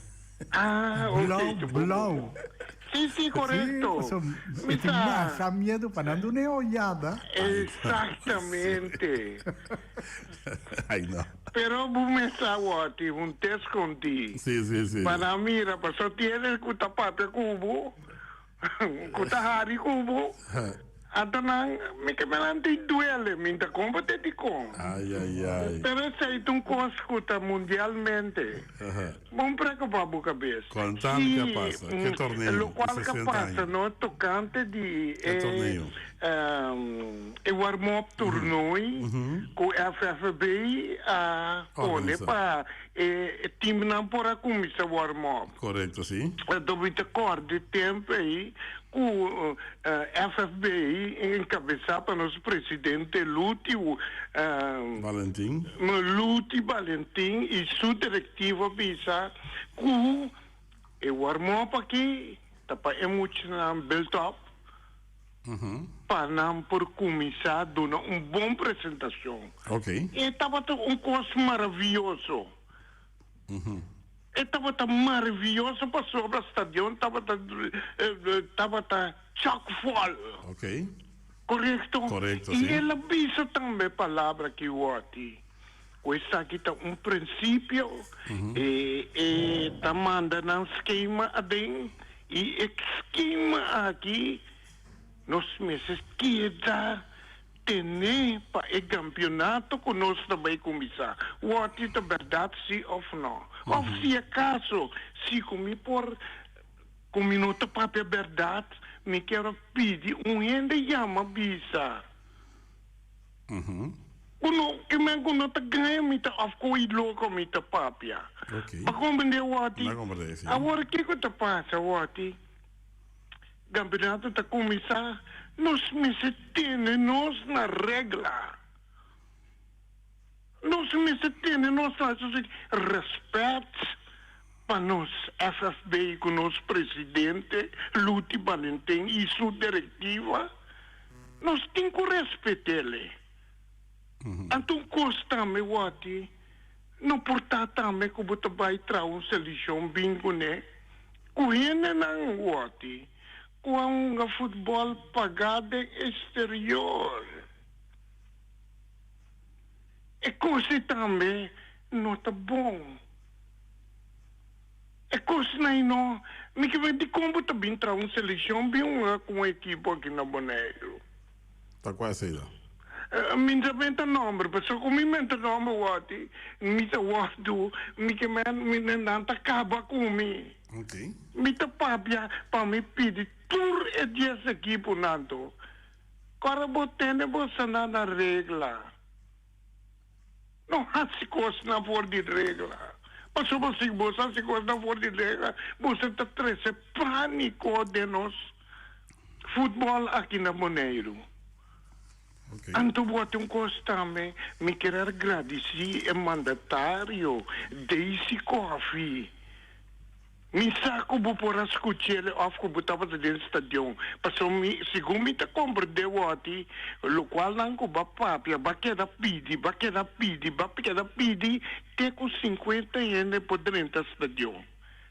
Ah, ok. Blou, blou. Sí, sí, korekto. Sí, pasobra e tin masha miedu pa nan duna e oyada. Exactamente. Ay no. Pero bo mester a wòrdi un te skondí. Sí, sí, sí. Pa nan mira, pasobra tiene ku ta papia ku bo, ku ta hari ku bo. Anto nan, mi ke mira nan tin duele, mi ta komprende dikon. Ay, ay, ay. Pero esei ta un kos ku ta mundialmente. Bon preocupa bo cabes. Contami ke a pasa, ke torneo di Locual ke 60 pasa aña. no tocante di Ke e torneo? e warm-up toernooi cu FFB a pone Organisa. pa e teamnan por a cuminsa warm-up. Correcto, si. Anto mi ta corda e tempo ey cu FFB encabeza pa nos presidente Luti Valentin. Luti Valentin y su directiva bisa cu e warm-up aki ta pa e muchanan build up pa nan por cuminsa duna un bon presentacion. E tabata un cos maraviyoso. E tabata maravioso pasobra stadion tabata tabata chòkvòl. Ok. Korekto? Korekto, I si. el a bisa tambe palabra ki wòrdi ku esaki ta un prinsipio, e e ta manda nan skema aden i e skema aki nos mester keda Tene pa e kampionato ku nos ta bai kuminsá. Wòrdi ta bèrdat si òf nò? Òf si akaso si ku mi por ku mi no ta papia bèrdat, mi kier a pidi un hende yama bisa ku no ke men ku no ta gaña mi ta òf ku i loko mi ta papia. Bo a komprendé wòrdi? Awor kiko ta pasa wòrdi? Kampionato ta kuminsá, nos mester tene nos na regla. Nos mester tene nos na rèspèt pa nos FFB ku nos presidente Luti Balentin i su direktiva. Nos tin ku respet'el. Anto un kos tambe wòrdi. No por ta tambe ku bo ta bai traha un selishon bin kuné ku hendenan wòrdi ku a hunga futbòl pagá den eksterior. E kos ei tambe no ta bon. E kosnan ei no. Mi ke bai dikon bo ta bin traha un selishon bin hunga ku un ekipo aki na Boneiru. Ta kua esei ta? Mi ta menta nomber, pasobra ku mi menta nomber wòrdi, mi ta wòrdu, mi ke men, mi nan ta kaba ku mi. Mi ta papia pa mi pidi tur e dies ekiponan to, kòrda bo tene bosonan na regla. No hasi kosnan for di regla, pasobra si boso hasi kosnan for di regla, boso ta trese pániko den nos. futbòl aki na Boneiru. Anto bo tin un kos tambe, mi kier gradisí e mandatario Daisy Coffie. Mi sa ku bo por a skuch'el òf ku bo tabata den stadion, pasobra mi, segun mi ta komprendé wòti, lokual nan ku bo a papia, bo a keda pidi, bo a keda pidi, bo a keda pidi te ku sinkuenta hende por drenta stadion.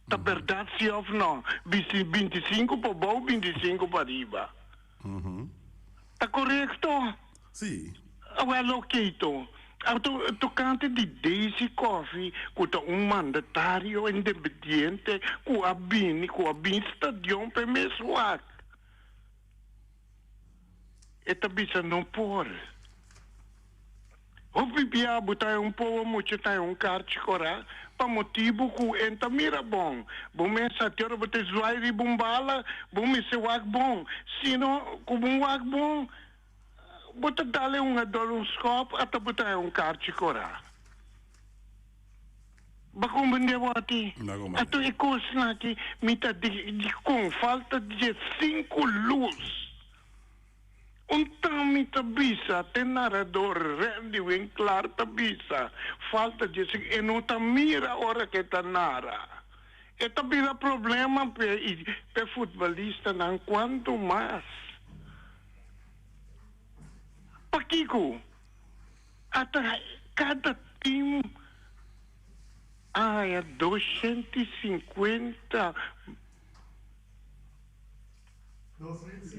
Ta bèrdat si òf nò? Bisti bintisinku pa bou, bintisinku pa riba. Ta korekto? Sí. Awel okeito. Anto tokante di Daisy Coffie ku ta un mandatario independiente ku a bini ku a bin stadion p'e mes wak. E ta bisa no por. Hopi bia bo ta un pobo mucha ta un karchi kora pa motibu ku e ta mira bon. Bo mes sa te ora bo ta zwai riba un bala bo mester wak bon. Sino ku bo wak bon bo ta dal e hungador un skòp ata bo ta un karchi kora. Bo komprende wòti? Ato e kosnan aki mi ta di kon falta diesinku lus. Un tami ta bisa, te narador Randy Winklaar ta bisa, falta dje si e no ta mira ora ke ta nara. E ta bira problema p'e i p'e futbolistanan kuantu mas. Pakiko? Ata kada tim a haña 250.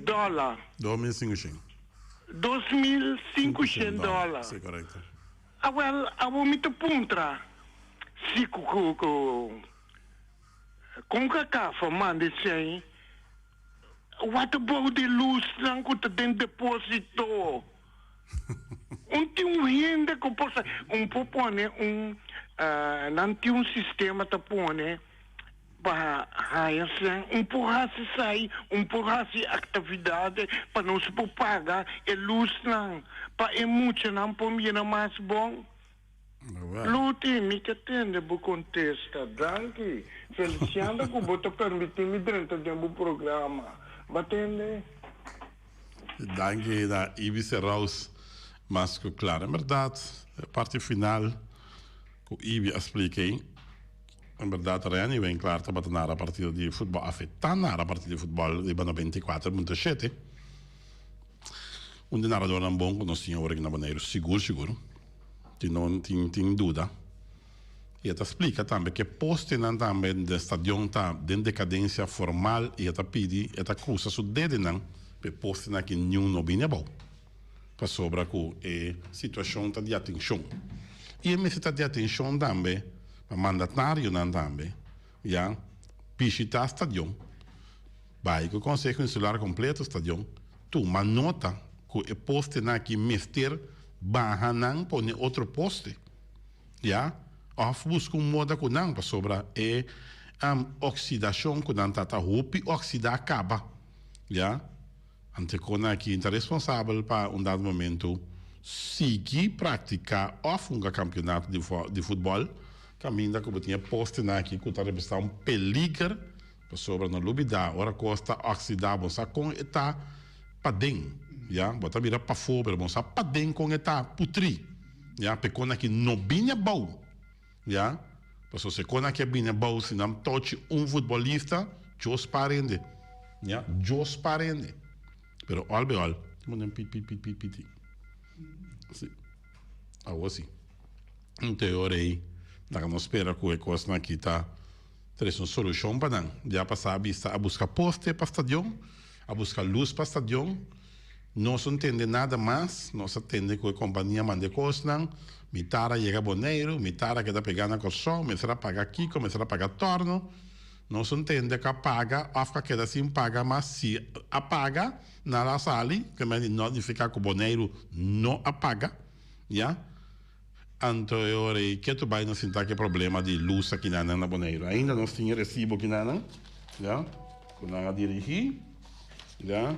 Dòlar. 2500. 2500 dòlar. Sí, korekto. Awèl, awor mi ta puntra si ku ku ku Concacaf a manda esei, what about e lusnan ku ta den deposito? Un tin un hende ku por sa, un por pone un, nan tin un sistema ta pone Pa haña sèn un por hasi esei, un por hasi aktividat pa nos por paga e lusnan, pa e muchanan por mira mas bon. Luti, mi ke tende bo kontesta. Danki. Feliciano ku bo ta permití mi drenta den bo programa. Bo a tende? Danki na Ibis Rouse. Mas ku klar. En bèrdat, e parti final ku Ibi a splika ei. En berdad Renny Winklaar tabata nara partido di futbol af e ta nara partido di futbol riba 94.7. Un di naradornan bon ku nos tin awor aki na Boneiru sigur sigur tin no tin tin duda. I e ta splika tambe ke postenan tambe den stadion ta den dekadensia formal i e ta pidi e ta krusa su dedenan pa e postenan aki niun no bini abou pasobra ku e situashon ta di atenshon. I e mester ta di atenshon tambe. Pa mandatarionan tambe ya bishita stadion, bai ku Konseho Insular kompleto stadion, tuma nota ku e postenan aki mester baha nan pone otro poste ya òf buska un moda ku nan pasobra e oksidashon ku nan ta ta hopi oksidá kaba ya. Ante kon aki ta responsabel pa un dado momento sigui practica of hunga campeonato di futbol caminda cu bo tin e postenan aki cu ta representa un peliger pasobra no lubida ora cos ta oxida bo sa con e ta paden ya bo ta mira pafo pero bo sa paden con e ta putri ya pe con aki no bini abou ya pasobra si e con aki a bini abou si nan tochi un futbolista Dios parende. Ya, Dios parende. Pero al be al, tin pit pit pit pit pit. Si. Awo si. Ente ora ei, laga nos spera ku e kosnan aki ta trese un solushon pa nan. Dia pasá a bista a buska poste pa stadion, a buska lus pa stadion. Nos no tende nada mas, nos a tende ku e kompania manda e kosnan, mitar a yega Boneiru, mitar a keda pegá na Kòrsou, mester a paga kiko, mester a paga tòrno. Nos un tende ku a paga òf ku a keda sin paga mas si a paga nan a sali ke men no nifiká ku Boneiru no a paga ya anto e ora ei ke tur bai nos sinta ku e problema di lus aki nan na Boneiru ainda nos tin e resibo aki nan ya ku nan a dirigí ya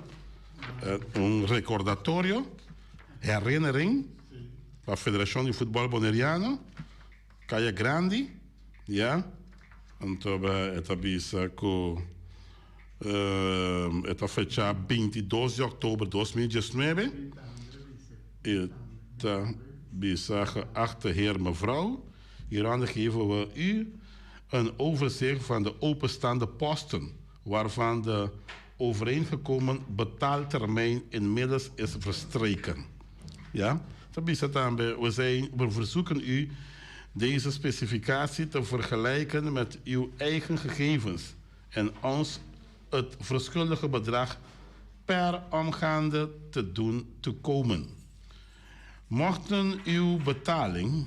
un rekordatorio herinnering pa Federashon di Futbòl Boneriano. Kaya Grandi, ya. Anto e ta bisa ku E ta fecha 22 di òktober 2019. E ta bisa, Geachte heer, mevrouw, hieronder geven we u een overzicht van de openstaande posten waarvan de overeengekomen betaaltermijn inmiddels is verstreken. Ja, ta bisa tambe, we zijn, we verzoeken u deze specificatie te vergelijken met uw eigen gegevens en ons het verschuldigde bedrag per omgaande te doen toekomen. Mochten uw betaling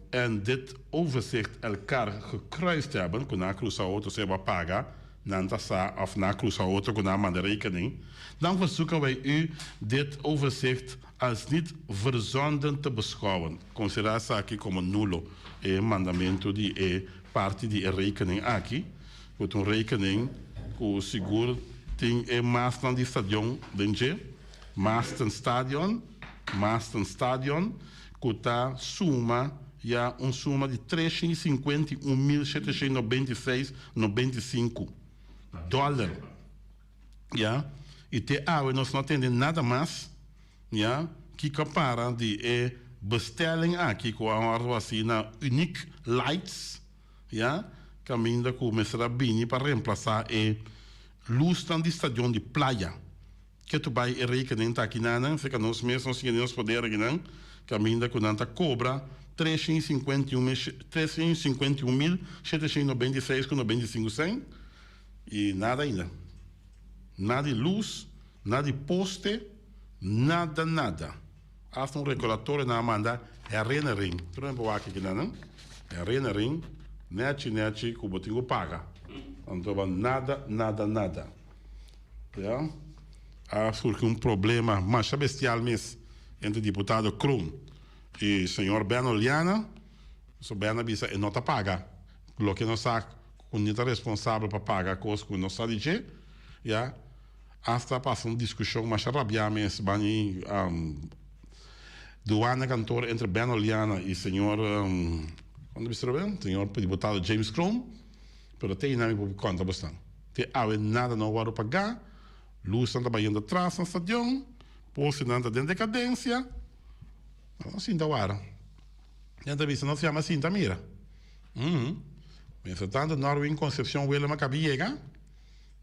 en dit overzicht elkaar gekruist hebben, ku nan a krusa otro sea bo a paga, nan ta sa of nan a krusa otro ku nan a manda rekening, dan verzoeken wij u dit overzicht als niet verzonden te beschouwen. Konsiderá esaki komo nulo, e mandamentu di e parti di e rekening aki, ku ta un rekening ku sigur tin e masnan di stadion den dje, Masten Stadion, Masten Stadion, ku ta suma ya un suma di 351.796 95 dòler, ya, i te awe nos no a tende nada mas, ya, kiko a para di e bestelling aki ku a wòrdu hasi na Unique Lights, ya, kaminda ku mester a bini pa remplasá e lusnan di stadion di Playa. Ke tu bai e rekening ta akinanan, serka nos mes nos tin nos poder akinan, kaminda ku nan ta kobra 351 351 796 ku 95 sèn i nada ainda. Nada di lus, nada di poste, nada nada. Hasta un recordatorio nan a manda herinnering. Tur nan por wak akinanan, herinnering, nechi nechi ku bo tin ku paga. Anto nada nada nada. Ya, a surgi un problema masha bestial mes entre diputado Kroon y señor Ben Oleana. So Ben a bisa e no ta paga loke nos sa cu ni ta responsabel pa paga cos cu no sa di dje. Ya, hasta a pasa un discusion masha rabia mes bani douane kantoor entre Ben Oleana y señor, con ta bisa Ben? Señor diputado James Kroon. Pero te einan mi por conta bosnan. Te awe nada no a wòrdu pagá, lusnan ta bayendo tras na stadion, postenan ta den dekadensia. Nos sinta wara. Nan ta bisa nos yama sinta mira. Uhm. Mientras tanto Norwin Concepcion Willem a kabi yega.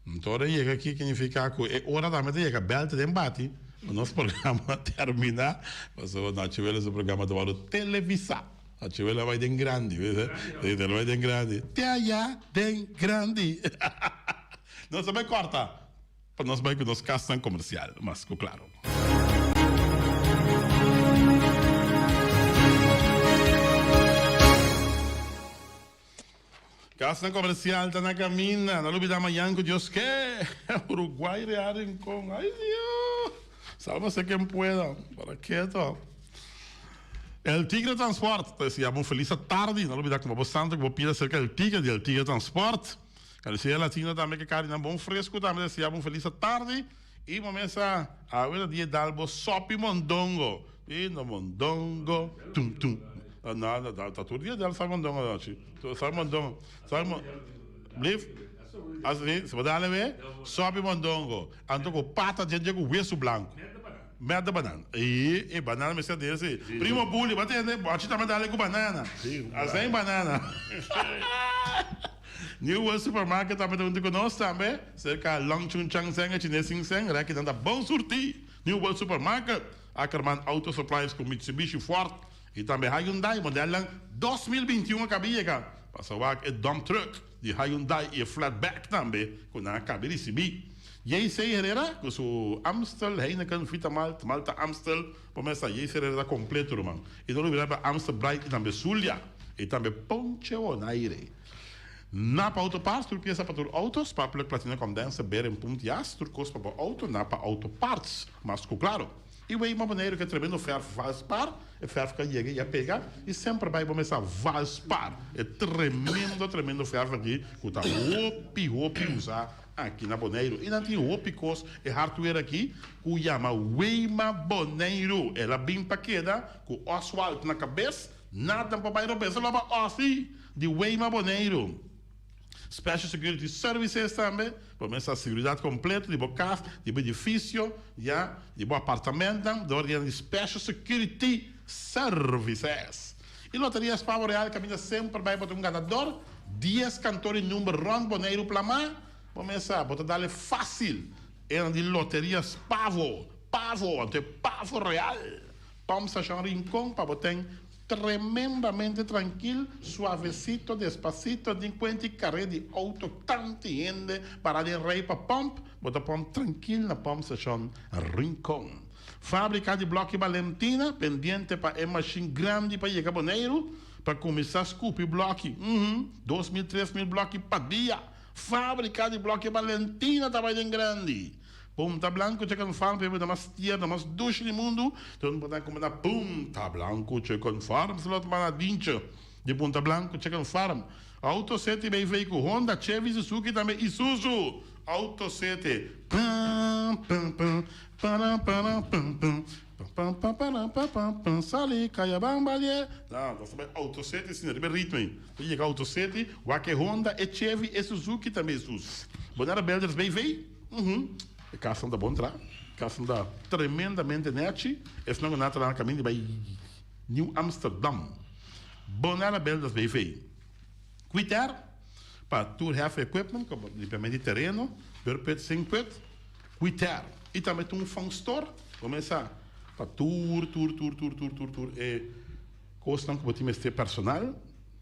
Anto ora e yega aki significa ku e ora tambe ta yega bèl ta den bati pa nos programa terminá pasobra Nachi Willem su programa ta wòrdu televisá. Achiwel a bai den grandi, ves? El a bai den grandi. Te aya den grandi. Nos a bai corta pa nos bai cu nos casnan comercial, mas cu claro. Casnan comercial ta na caminda. No lubida mañan cu Dios ke. Uruguay Real Rincon. Ay Dios. Sálvase quien pueda. Para keto. El Tigre Transport ta deseá bo un felis atardi. No lubida kuma bo santo ku bo pida aserka El Tigre di El Tigre Transport. Carniceria Latina tambe ke karinan bon fresku tambe ta deseá bo un felis atardi. I bo mesa awe ta dia dal bo sopi mondongo. I no mondongo tum tum. No, no, ta tur dia dal sopi mondongo anochi. Sopi mondongo. Sopi mo. Blief? Asi, si bo dal awe, sopi mondongo. Anto ku pata dje dje ku wesu blanku. Met de banana. E, e banana mester den si. Primo Bully, bo tende? Bochi tambe dale ku banana. Azijn banana. New World Supermarket tambe ta huntu ku nos tambe. Serka Long Chun Chang Seng e Chines Sing Seng. Rekinan ta bon surti. New World Supermarket. Ackerman Auto Supplies ku Mitsubishi, Ford i tambe Hyundai modelnan 2021 a kabi yega. Pasa wak e dump truck di Hyundai i e flatback tambe ku nan a kabi risibí. JC Herrera ku su Amstel, Heineken, Vita Malt, Malta Amstel, por mesa JC Herrera ta kompleto ruman. I no lubida pa Amstel Bright i tambe Zulia i tambe Ponche Bonaire. Napa Auto Parts, tur piesa pa tur auto, sparkplug, platina, condenser, bearing, punt, jas, tur kos pa bo auto, Napa Auto Parts, mas ku klaro. I wei ma Boneiru ke tremendo verf Valspar, e verf ku a yega i a pega i semper bai bo mesa Valspar, e tremendo tremendo verf aki ku ta hopi hopi usa aki na Boneiru. I nan tin hopi kos e hardware aki ku yama Weima Boneiru. El a bin pa keda ku Oswald na kabes, nada pa bai robes, lo ba Ossie di Weima Boneiru. Special Security Services tambe, pa mester seguridad completo di bo cas, di bo edificio, ya, di bo apartamentnan, dor di Special Security Services. Y Loteria Spavo Real caminda semper bay bo ta un ganador, dies kantoor y number rond Boneiru plama, bo mester bo ta dale facil e di Loteria Spavo, Pavo, anto e Pavo Real. Pump Station Rincon pa bo ten tremendamente trankil, suavecito, despacito, tin cuenta y careda di auto tanti hende para den rij pa pump, bo ta pump trankil na Pump Station Rincon. Fabrica di bloki Balentina pendiente pa e machine grandi pa yega Boneiru pa cuminsa scupi bloki, uhmm, 2000, 3000 bloki pa dia. Fabrica di bloki Balentina ta bay den grandi. Punta Blanco Chicken Farm pa e bida mas tierno, mas dushi di mundu. Tur bo ta kume na Punta Blanco Chicken Farm. Si lo ta manda dincho di Punta Blanco Chicken Farm. Auto City BV ku Honda, Chevy, Suzuki tambe Isuzu. Auto City. Pam pam pam param param pam pam pam pam param pam pam pam sali kaya bamba die. No, nos ta bai Auto City asina riba e ritmo ei. Ta yega Auto City, wak e Honda, e Chevy, e Suzuki tambe Isuzu. Bonaire Builders BV. Uhum. E kasnan ta bon tra. Kasnan ta tremendamente nechi. Esnan ku nan ta na kaminda di bai Nieuw Amsterdam. Bonaire Builders BV. Kwiter pa tur heavy equipment, komo limpiamento di tereno, beurput, zinkput. Kwiter. I tambe tin un phone store. Bo mester sa pa tur, tur, tur, tur, tur, tur, tur e kosnan ku bo tin mester personal,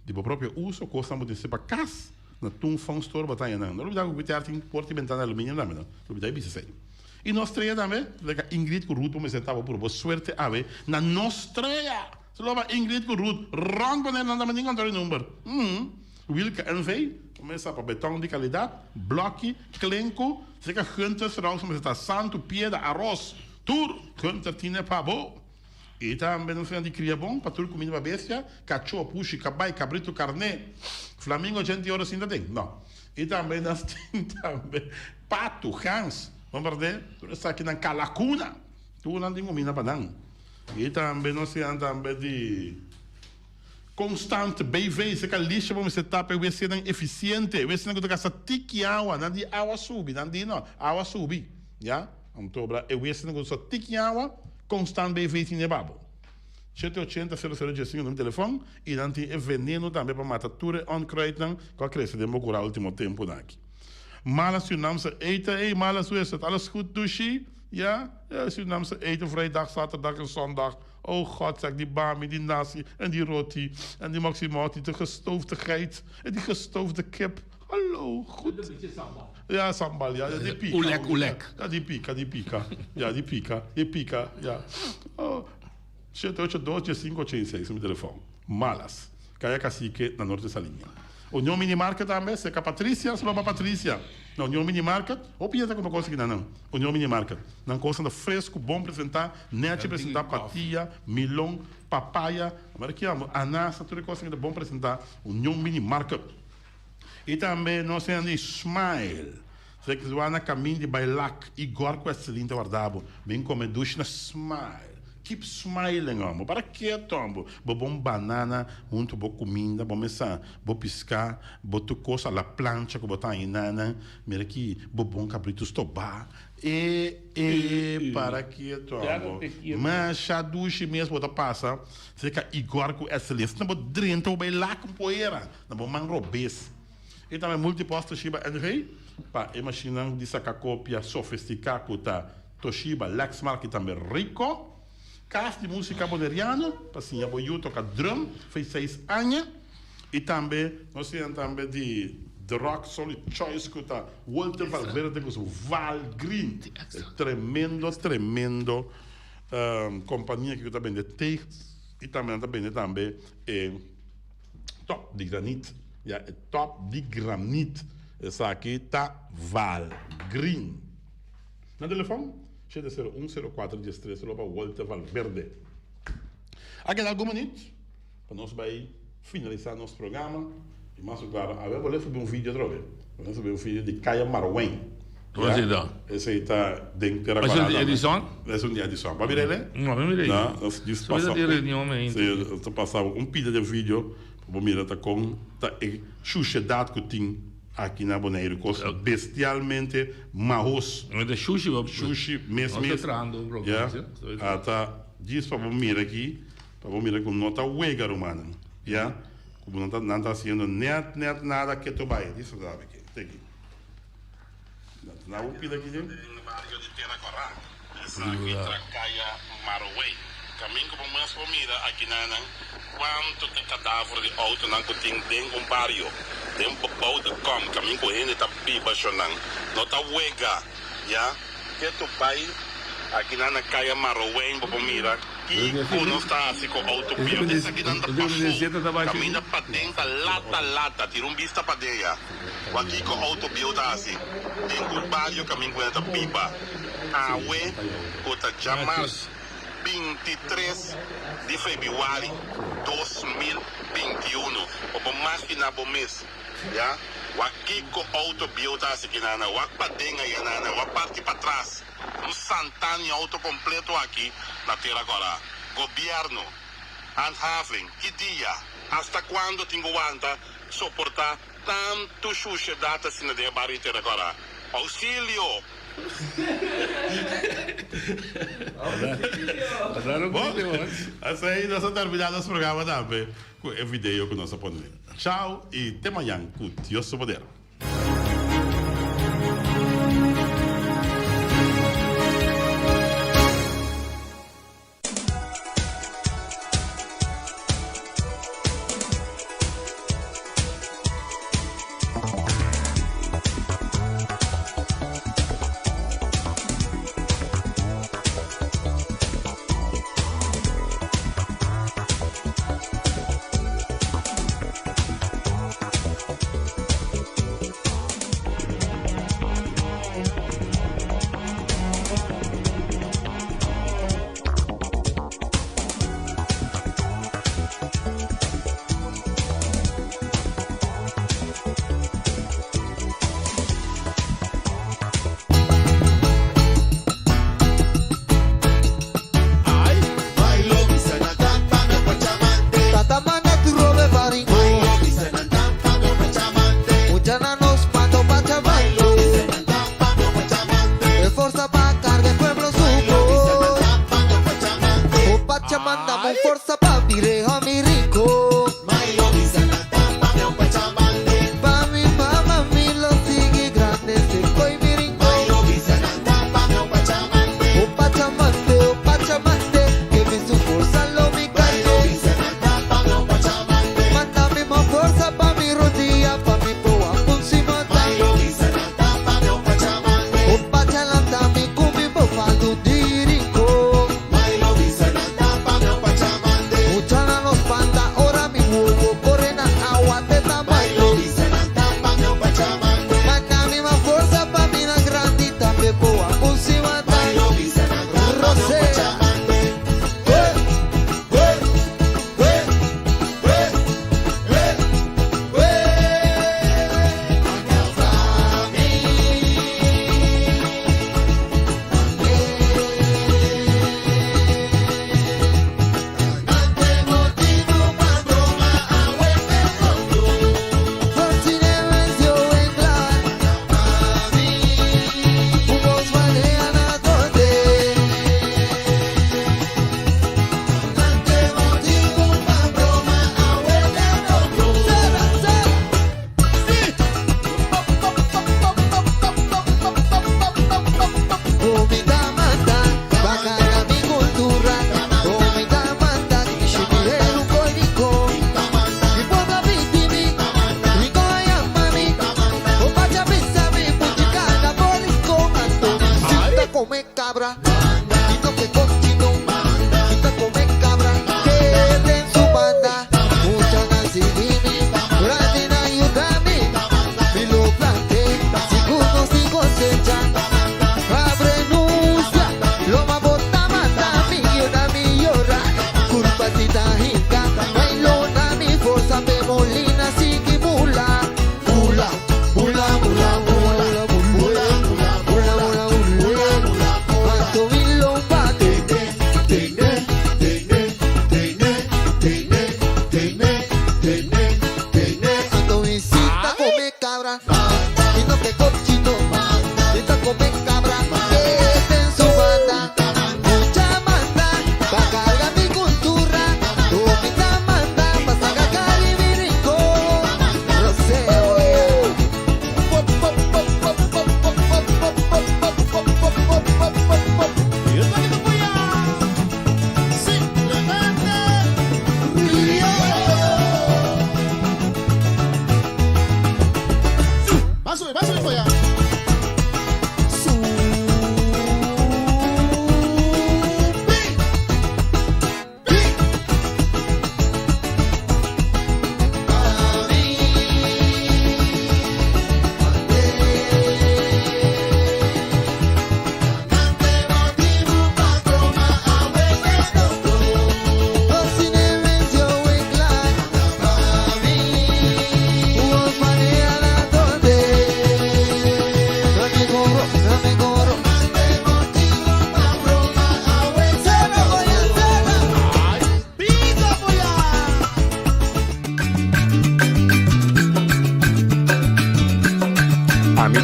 di bo propio uso, kosnan bo tin mester pa kas. Na tun phone store bo ta haña nan. No lubida ku Guitar tin porta i bentana aluminio tambe no. Lubida i bisa esei. I nos trea tambe, leka Ingrid ku Ruth bo mester taba puru bo suerte awe na nos trea. So lo ba Ingrid ku Ruth rond manera nan tambe tin kontra di number. Uhmm. Wilke NV, bo mester sa pa beton di kalidat, bloki, klenku, seka Gunther Strauss mester ta santu, pieda, aros, tur Gunther tine pa bo. I tambe nos di kria bon pa tur kuminda pa bestia, kachó, pushi, kabai, kabritu, karné, flamingo, djente ora sinta den. No. I tambe nos tin tambe patu, gans, bo berdé? Tur esakinan kalakuna, tur nan tin kuminda pa nan. I tambe nos tin tambe di Constant BV, seka lisha bo mester tapa e wc-nan efisiente, wc-nan ku ta gasta tiki awa, nan di awa subi, nan di no, awa subi, ya. Anto bra e wc-nan ku ta usa tiki awa, Constant BV tin e babo. Shete ochenta sero sero diesinco numero telefon y nan tin e veneno tambe pa mata tur e onkruidnan cu a crece den bo cura ultimo temponan aki. Mala Surinaamse eten ey mala su is het alles goed dushi? Ja? Ja Surinaamse eten vrijdag, zaterdag en zondag. Oh God zeg die bami, die nasi en die roti en die maximoti, de gestoofde geit en die gestoofde kip. Hallo, goed. Ja, sambal, ja. Die pika. Oelek, oelek. Ja, die pika, die pika. Ja, die pika, die pika, ja. Oh, 7, 8, 2, 5, 8, 6, mi telefon. Malas. Kaya Cacique na Norte Saliña. Union Mini Market tambe, serka Patricia, solo pa Patricia. Na Union Mini Market, hopi hende ta kumpra kos aki na nan. Union Mini Market. Nan kosnan ta fresku, bon presentá, nechi presentá, patia, milon, papaya, mara ki amo, anasa, tur e kosnan ta bon presentá. Union Mini Market. I tambe nos hende di Smile. Sey ki na kamin di bai lak i gor ku Estelin ta warda bo. Bin kome dushi na Smile. Keep smiling hombo. Para ketu hombo. Bo bon banana huntu bo kuminda, bo mesa, bo piská, bo tur kos a la plancha ku bo ta haña nan. Mira ki bo bon kabritu stobá. E e para ketu hombo. Masha dushi mes bo ta pasa serka Igor ku Estelin. Asina bo drenta bo bai lak un poera. Na bo man robes. I tambe Multipost Toshiba NV pa e mashinnan di saka kopia sofistika ku ta Toshiba, Lexmark i tambe Ricoh. Kas di Musika Boneriano pa siña bo yu toka drum fei seis aña. I tambe nos siña tambe di The Rock Solid Choice ku ta Walter Valverde ku su Val Green. E tremendo tremendo kompania ku ta bende tegels i tambe nan ta bende tambe e. Top di granit, ya e top di granit. Esaki ta Val Green. Na telefon, shete sero un sero kuater dies tres lo pa Walter Valverde. A keda algun minuut pa nos bai finalisa nos programa. I mas ku klaro, awe bo lei subi un video atrobe. Bo lei subi un video di Kaya Marwen. Dónde esei ta? Esei ta den Tera Kòrá tambe. Esei di Edison? Esei un di Edison. Bo a mira el'e? No, mi a mira No, nos djis pasa. Soe ta di reunion mi ainda. Sí, nos ta pasa un pida den video pa bo mira ta kon ta e shushedat ku tin. Aki na Boneiru kos bestialmente mahos. Ta shushi bo. Shushi mes Nos mes. ta trahando un Ya. provincia. Ata djis pa bo mira aki, pa bo mira ku no ta wega rumannan. Ya. Ku bo no ta nan ta hasiendo net net nada keto bai. Djis pa sabi aki. Te aki. Nan ta na un pida aki den. Den bario di Tera Kòrá. Esaki ta Kaya Marowei. Kamin ku bo mes por mira akinanan kuantu ta kadaver di outonan ku tin den un bario, den beboude kom, kamin ku hende ta biba shonnan. No ta wega, ya. Ketu bai akinan na Kaya Marowei bo por mira kiko nos ta hasi ku outo bieu. Esakinan ta pafó, kaminda paden ta lata lata. Tira un bista paden ya. Wak kiko outo bieu ta hasi den un bario kamin ku hende ta biba. Awe ku ta djamars 23 di febrüari 2021. Bo por magina bo mes ya wak kiko outo bieu ta hasi kinana, wak paden ayanana, wak parti patras. Un santani outo kompleto aki na Tera Kòrá. Gobièrnu, handhaving, ki dia, hasta kuando tin ku wanta soportá tantu shushedat asina den e bario di Tera Kòrá? Ousilio! Bon, asei nos a terminá nos programa tambe ku e video ku nos a pone. Chao i te mañan ku Dios su poder. Bula, bula, bula, bula, bula, bula, bula, bula.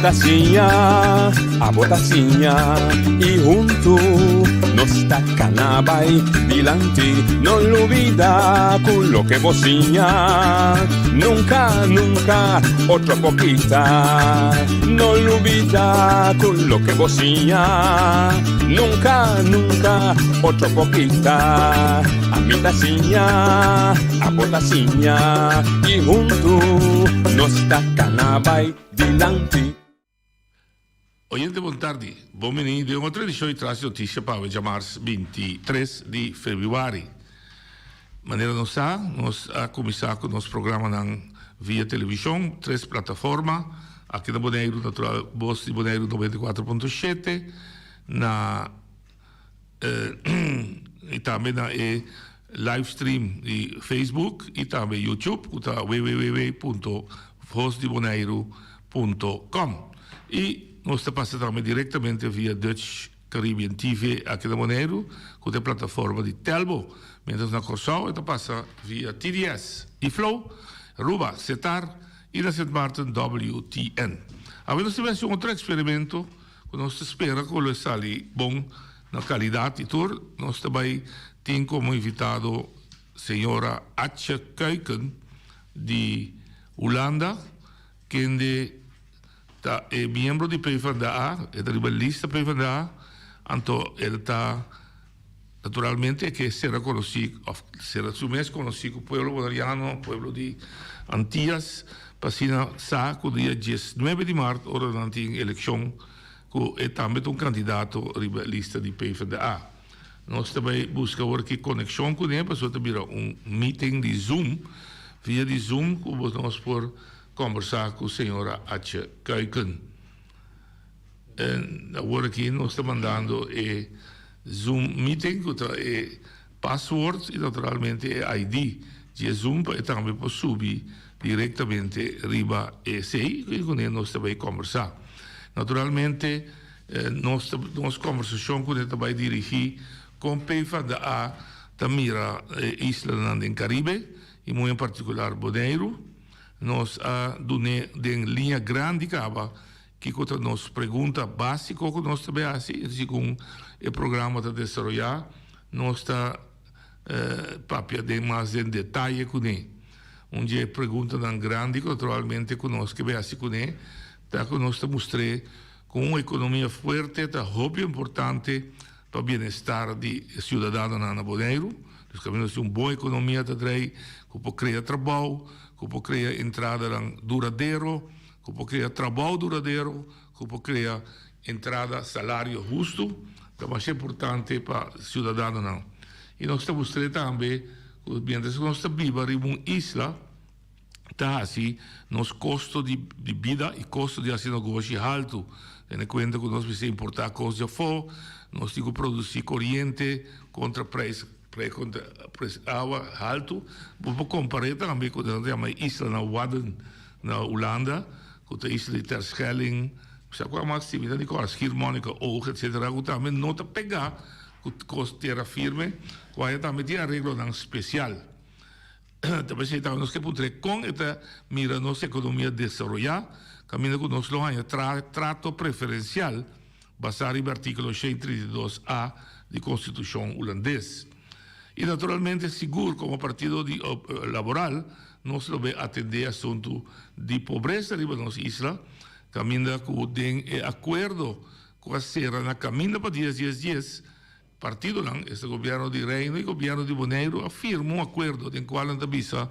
ta siña, abo ta siña y huntu nos ta cana bay dilanti. No lubida cu loke bo siña nunca, nunca otro por kita. No lubida cu loke bo siña nunca, nunca otro por kita. Ami ta siña, abo ta siña y huntu nos ta cana bay dilanti. Oyente bon tardi, bon bini den otro edicion di Tras di Noticia pa awe djamars 23 di februari. Manera nos sa, nos a cuminsa cu nos programanan via television, tres plataforma, aki na Boneiru natural Bos di Boneiru 94.7, na y tambe na e live stream di Facebook y tambe YouTube cu ta www.vosdiboneiru.com y nos ta pasa tambe directamente via Dutch Caribbean TV aki na Boneiru cu ta e plataforma di Telbo mientras na Corsou e ta pasa via TDS y Flow, Aruba, Setar y na Sint Maarten WTN. Awe nos ta bay haci un otro experimento. Ku nos ta spera ku lo e sali bon na kalidat i tur. Nos ta bai tin komo invitado señora Atje Kuiken di Hulanda, kende ta e miembro di PvdA, e ta riba lista PvdA, anto el ta naturalmente e ke sera konosí òf sera su mes konosí ku pueblo boneriano, pueblo di Antias, pa asina sa ku dia diesnuebe di mart ora nan tin elekshon ku e tambe ta un kandidato riba e lista di PvdA. Nos ta bai buska awor ki konekshon kuné pasobra ta bira un meeting di Zoom, via di Zoom ku nos por kòmbersá ku señora Atje Kuiken. En awor aki nos ta mandando e Zoom meeting cu ta e password y naturalmente e ID di e Zoom pa e tambe por subi directamente riba esey y cune nos ta bay combersa. Naturalmente nos ta nos combersacion cune ta bay dirigi con PvdA ta mira e islanan den Caribe y muy en particular Boneiru. Nos a dune den liña grandi caba Kiko ta nos pregunta básiko ku nos ta bay hasi? Segun e programa ta desaroyá, nos ta papia den mas den detaye kuné. Un dje preguntanan grandi ku naturalmente ku nos ke bay hasi kuné ta ku nos ta mustr'é ku un ekonomia fuerte ta hopi importante pa bienestar di e siudadanonan na Boneiru. Dus kaminda nos tin un bon ekonomia ta drei ku por krea trabou, ku por krea entradanan duradero, Ku por krea trabou duradero, ku por krea entrada, salario hustu, ta masha importante pa siudadanonan. I nos ta mustr'é tambe ku mientras ku nos ta biba riba un isla, ta hasi nos kosto di bida i kosto di hasi negoshi haltu. Tene kuenta ku nos mester importá kos di afó, nos tin ku produsí koriente kontra preis kontra preis awa haltu. Bo por kompar'é tambe ku nan ta yama e islanan Wadden. Na Hulanda, ku ta isla di Terschelling, sa kua mas si mi ta di kòrda, Schiermonnikoog, etsetera, ku tambe no ta pegá ku kos tera firme, ku aya tambe tin areglonan spesial. Ta p'esei tambe nos ke puntra e kon e ta mira nos ekonomia desaroyá, kaminda ku nos lo haña trato preferensial basá riba artíkulo 132 a di Konstitushon Hulandes. I naturalmente sigur komo partido di laboral nos lo bay atendé asuntu di pobresa riba nos isla, kaminda ku den e akuerdo ku a sera na kaminda pa dies dies dies, partidonan, esta gobièrnu di Reino i gobièrnu di Boneiru a firma un akuerdo den kual nan ta bisa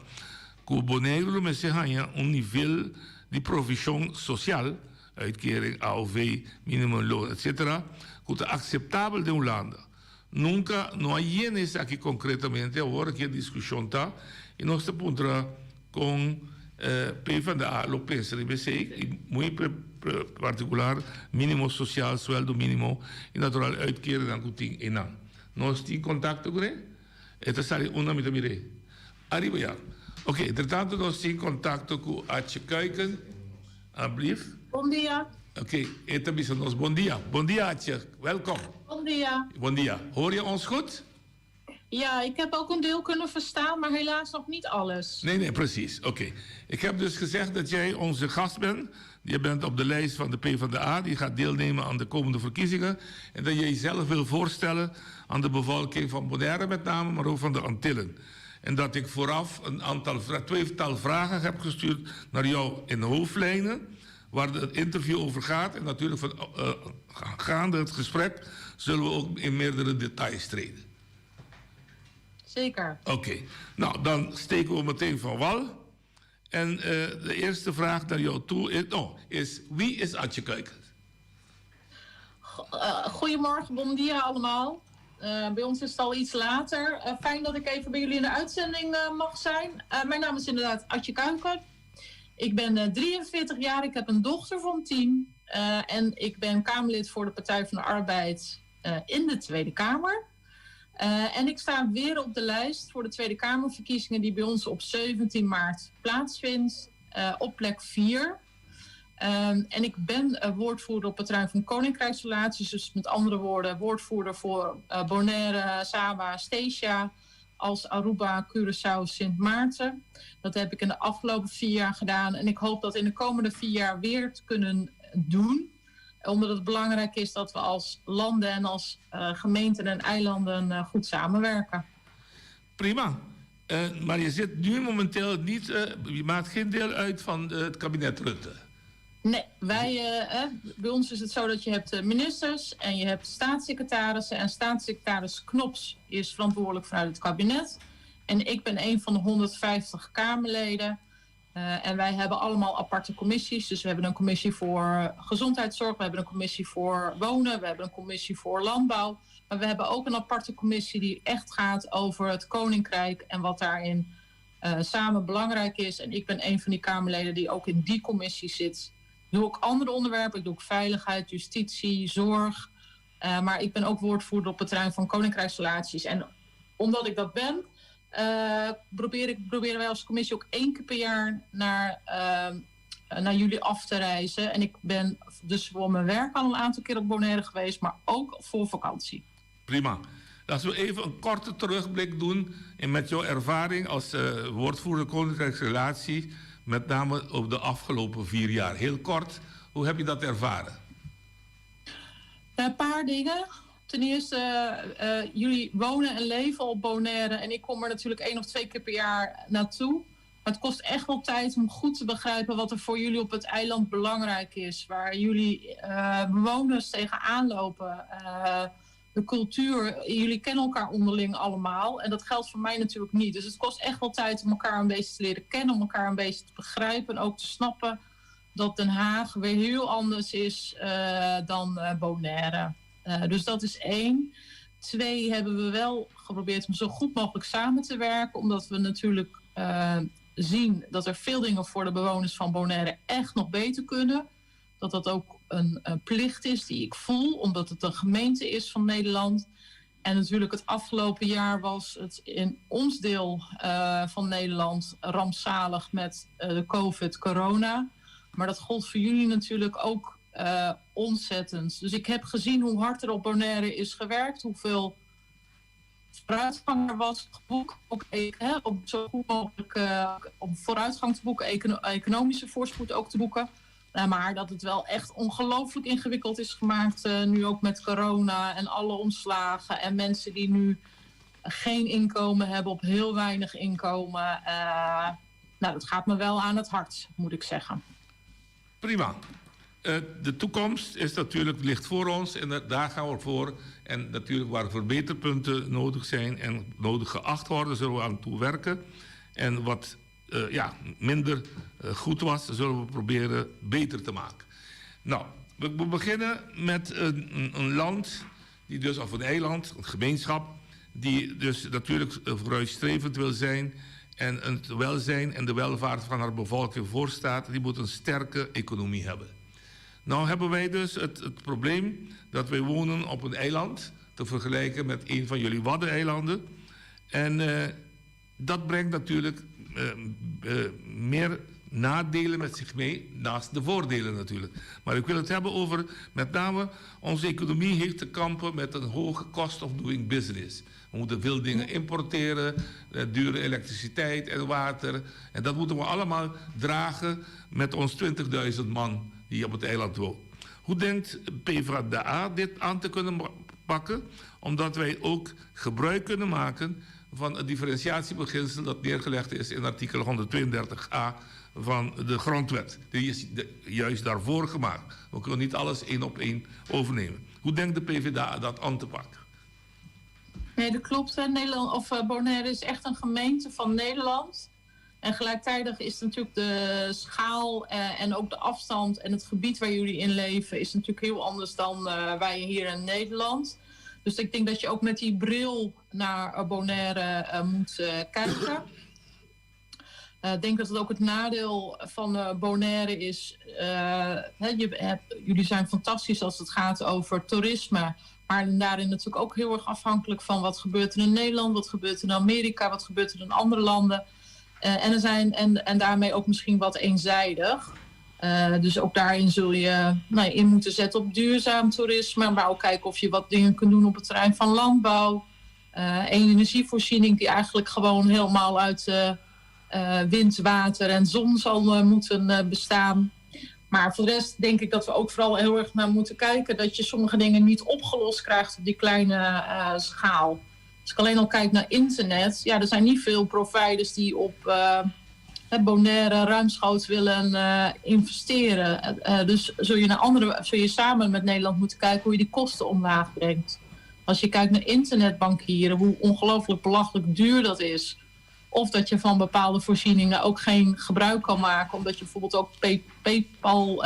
ku Boneiru lo mester haña un nivel di provishon sosial, uitkering, AOV, minimumloon, etc. Ku ta akseptabel den Hulanda. Nunka no a yena esaki konkretamente, awor aki e diskushon ta i nos ta puntra kon PvdA lo pensa riba esei i muy partikular minimo sosial, sueldo minimo i natural uitkeringnan ku tin einan. Nos tin kontakto kuné? E ta sali unda mi ta mir'é. Ariba ya. Oke, entretanto nos tin kontakto ku Atje Kuiken. Alblief. Bon dia. Ok, e ta bisa nos bon dia. Bon dia Atje, welkom. Bon dia. Bon dia. Hoor je ons goed? Ja, ik heb ook een deel kunnen verstaan, maar helaas nog niet alles. Nee, nee, precies. Oké. Ik heb dus gezegd dat jij onze gast bent. Je bent op de lijst van de PvdA, die gaat deelnemen aan de komende verkiezingen. En dat jij jezelf wil voorstellen aan de bevolking van Bonaire met name, maar ook van de Antillen. En dat ik vooraf een aantal, tweetal vragen heb gestuurd naar jou in hoofdlijnen, waar het interview over gaat. En natuurlijk van, gaande het gesprek zullen we ook in meerdere details treden. Zeker. Oké, nou dan steken we meteen van wal. En de eerste vraag naar jou toe is, oh, is wie is Adje Kuiken? Goedemorgen, bon dia allemaal. Bij ons is het al iets later. Fijn dat ik even bij jullie in de uitzending mag zijn. Mijn naam is inderdaad Adje Kuiken. Ik ben 43 jaar, ik heb een dochter van 10. En ik ben Kamerlid voor de Partij van de Arbeid in de Tweede Kamer. En ik sta weer op de lijst voor de Tweede Kamerverkiezingen die bij ons op 17 maart plaatsvindt, op plek 4. En ik ben woordvoerder op het terrein van koninkrijksrelaties. Dus met andere woorden, woordvoerder voor Bonaire, Saba, Statia, als Aruba, Curaçao, Sint Maarten. Dat heb ik in de afgelopen 4 jaar gedaan. En ik hoop dat in de komende 4 jaar weer te kunnen doen. Omdat het belangrijk is dat we als landen en als gemeenten en eilanden goed samenwerken. Prima. Maar je zit nu momenteel niet, je maakt geen deel uit van het kabinet Rutte. Nee, bij ons is het zo dat je hebt ministers en je hebt staatssecretarissen. En staatssecretaris Knops is verantwoordelijk vanuit het kabinet. En ik ben een van de 150 Kamerleden. En wij hebben allemaal aparte commissies. Dus we hebben een commissie voor gezondheidszorg, we hebben een commissie voor wonen, we hebben een commissie voor landbouw. Maar we hebben ook een aparte commissie die echt gaat over het koninkrijk en wat daarin samen belangrijk is. En ik ben een van die Kamerleden die ook in die commissie zit. Ik doe ook andere onderwerpen. Ik doe ook veiligheid, justitie, zorg. Maar ik ben ook woordvoerder op het terrein van koninkrijksrelaties. En omdat ik dat ben, proberen wij als commissie ook 1 keer per jaar naar jullie af te reizen. En ik ben dus voor mijn werk al een aantal keer op Bonaire geweest, maar ook voor vakantie. Prima. Laten we even een korte terugblik doen en met jouw ervaring als woordvoerder koninkrijksrelatie, met name op de afgelopen 4 jaar. Heel kort, hoe heb je dat ervaren? Een paar dingen. Ten eerste, jullie wonen en leven op Bonaire en ik kom er natuurlijk 1 of 2 keer per jaar naartoe. Maar het kost echt wel tijd om goed te begrijpen wat er voor jullie op het eiland belangrijk is. Waar jullie bewoners tegenaan lopen. De cultuur, jullie kennen elkaar onderling allemaal. En dat geldt voor mij natuurlijk niet. Dus het kost echt wel tijd om elkaar een beetje te leren kennen, om elkaar een beetje te begrijpen en ook te snappen dat Den Haag weer heel anders is dan Bonaire. Dus dat is 1. 2 hebben we wel geprobeerd om zo goed mogelijk samen te werken, omdat we natuurlijk zien dat er veel dingen voor de bewoners van Bonaire echt nog beter kunnen. Dat dat ook een plicht is die ik voel, omdat het een gemeente is van Nederland. En natuurlijk het afgelopen jaar was het in ons deel van Nederland rampzalig met de COVID-corona. Maar dat gold voor jullie natuurlijk ook ontzettend. Dus ik heb gezien hoe hard er op Bonaire is gewerkt, hoeveel vooruitgang er was geboekt, ook, om zo goed mogelijk om vooruitgang te boeken, economische voorspoed ook te boeken. Maar dat het wel echt ongelooflijk ingewikkeld is gemaakt, nu ook met corona en alle ontslagen en mensen die nu geen inkomen hebben op heel weinig inkomen. Nou, dat gaat me wel aan het hart, moet ik zeggen. Prima. De toekomst is natuurlijk, ligt voor ons en daar gaan we voor. En natuurlijk waar verbeterpunten nodig zijn en nodig geacht worden, zullen we aan toe werken. En wat minder goed was, zullen we proberen beter te maken. Nou, we beginnen met een land, die dus, of een eiland, een gemeenschap, die dus natuurlijk vooruitstrevend wil zijn en het welzijn en de welvaart van haar bevolking voorstaat, die moet een sterke economie hebben. Nou hebben wij dus het probleem dat wij wonen op een eiland, te vergelijken met een van jullie Waddeneilanden. En dat brengt natuurlijk meer nadelen met zich mee, naast de voordelen natuurlijk. Maar ik wil het hebben over met name onze economie heeft te kampen met een hoge cost of doing business. We moeten veel dingen importeren, dure elektriciteit en water. En dat moeten we allemaal dragen met ons 20.000 man die op het eiland woont. Hoe denkt PvdA dit aan te kunnen pakken? Omdat wij ook gebruik kunnen maken van het differentiatiebeginsel dat neergelegd is in artikel 132a van de grondwet. Die is juist daarvoor gemaakt. We kunnen niet alles één op één overnemen. Hoe denkt de PvdA dat aan te pakken? Nee, dat klopt. Hè. Nederland, of Bonaire is echt een gemeente van Nederland. En gelijktijdig is natuurlijk de schaal en ook de afstand en het gebied waar jullie in leven is natuurlijk heel anders dan wij hier in Nederland. Dus ik denk dat je ook met die bril naar Bonaire moet kijken. Ik denk dat het ook het nadeel van Bonaire is. Hè, jullie zijn fantastisch als het gaat over toerisme. Maar daarin natuurlijk ook heel erg afhankelijk van wat gebeurt er in Nederland, wat gebeurt er in Amerika, wat gebeurt er in andere landen. En daarmee ook misschien wat eenzijdig. Dus ook daarin zul je in moeten zetten op duurzaam toerisme. Maar ook kijken of je wat dingen kunt doen op het terrein van landbouw. Energievoorziening die eigenlijk gewoon helemaal uit wind, water en zon zal moeten bestaan. Maar voor de rest denk ik dat we ook vooral heel erg naar moeten kijken dat je sommige dingen niet opgelost krijgt op die kleine schaal. Als ik alleen al kijk naar internet, ja, er zijn niet veel providers die op Bonaire ruimschoots willen investeren. Dus zul je samen met Nederland moeten kijken hoe je die kosten omlaag brengt. Als je kijkt naar internetbankieren, hoe ongelooflijk belachelijk duur dat is. Of dat je van bepaalde voorzieningen ook geen gebruik kan maken, omdat je bijvoorbeeld ook PayPal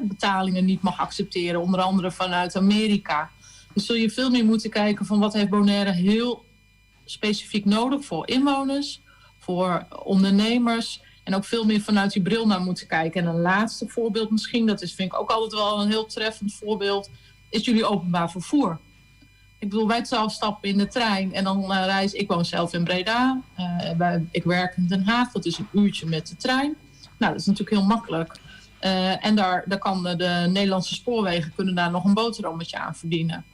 betalingen niet mag accepteren, onder andere vanuit Amerika. Dus zul je veel meer moeten kijken van wat heeft Bonaire heel specifiek nodig voor inwoners, voor ondernemers. En ook veel meer vanuit die bril naar moeten kijken. En een laatste voorbeeld misschien, dat is, vind ik ook altijd wel een heel treffend voorbeeld, is jullie openbaar vervoer. Ik bedoel, wij zelf stappen in de trein en dan reis ik. woon zelf in Breda. Ik werk in Den Haag, dat is een uurtje met de trein. Nou, dat is natuurlijk heel makkelijk. En daar kan de Nederlandse spoorwegen kunnen daar nog een boterhammetje aan verdienen.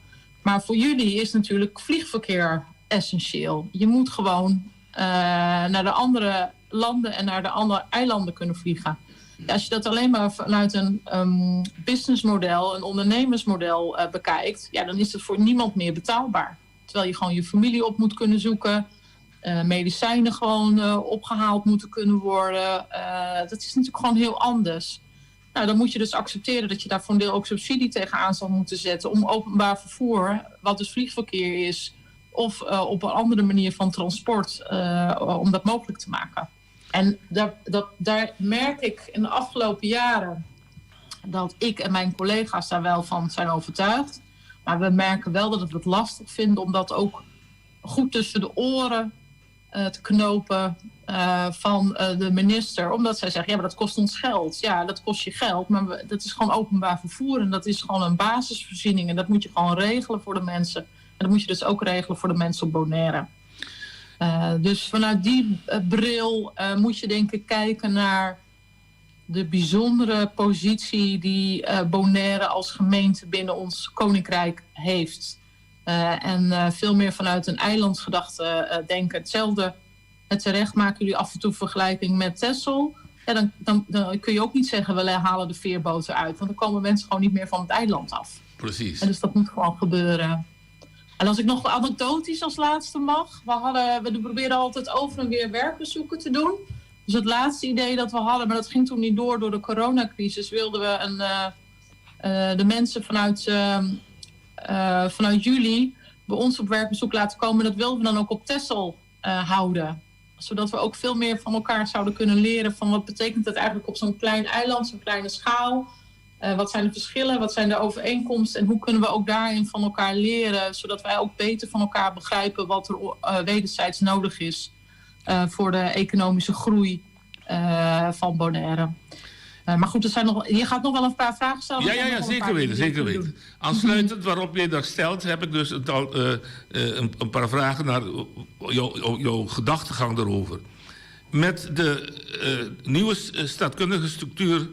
Maar voor jullie is natuurlijk vliegverkeer essentieel. Je moet gewoon naar de andere landen en naar de andere eilanden kunnen vliegen. Ja, als je dat alleen maar vanuit een businessmodel, een ondernemersmodel bekijkt, ja, dan is het voor niemand meer betaalbaar. Terwijl je gewoon je familie op moet kunnen zoeken, medicijnen gewoon opgehaald moeten kunnen worden. Dat is natuurlijk gewoon heel anders. Nou, dan moet je dus accepteren dat je daar voor een deel ook subsidie tegenaan zal moeten zetten om openbaar vervoer, wat dus vliegverkeer is, of op een andere manier van transport, om dat mogelijk te maken. En daar merk ik in de afgelopen jaren dat ik en mijn collega's daar wel van zijn overtuigd. Maar we merken wel dat we het lastig vinden om dat ook goed tussen de oren te knopen van de minister. Omdat zij zeggen, ja, maar dat kost ons geld. Ja, dat kost je geld, maar dat is gewoon openbaar vervoer. En dat is gewoon een basisvoorziening. En dat moet je gewoon regelen voor de mensen. En dat moet je dus ook regelen voor de mensen op Bonaire. Dus vanuit die bril moet je denk ik kijken naar de bijzondere positie die Bonaire als gemeente binnen ons koninkrijk heeft. En veel meer vanuit een eilandgedachte denken. Hetzelfde, het terecht maken jullie af en toe vergelijking met Texel. Ja, dan kun je ook niet zeggen, we halen de veerboten uit. Want dan komen mensen gewoon niet meer van het eiland af. Precies. En dus dat moet gewoon gebeuren. En als ik nog anekdotisch als laatste mag. We proberen altijd over en weer werkbezoeken te doen. Dus het laatste idee dat we hadden, maar dat ging toen niet door de coronacrisis, wilden we de mensen vanuit jullie bij ons op werkbezoek laten komen. Dat wilden we dan ook op Texel houden. Zodat we ook veel meer van elkaar zouden kunnen leren van wat betekent dat eigenlijk op zo'n klein eiland, zo'n kleine schaal. Wat zijn de verschillen, wat zijn de overeenkomsten en hoe kunnen we ook daarin van elkaar leren, zodat wij ook beter van elkaar begrijpen wat er wederzijds nodig is voor de economische groei van Bonaire. Maar goed, er zijn nog, je gaat nog wel een paar vragen stellen. Ja, zeker weten, zeker weten. Aansluitend waarop je dat stelt, heb ik dus een paar vragen naar jouw gedachtegang daarover. Met de uh, nieuwe staatkundige structuur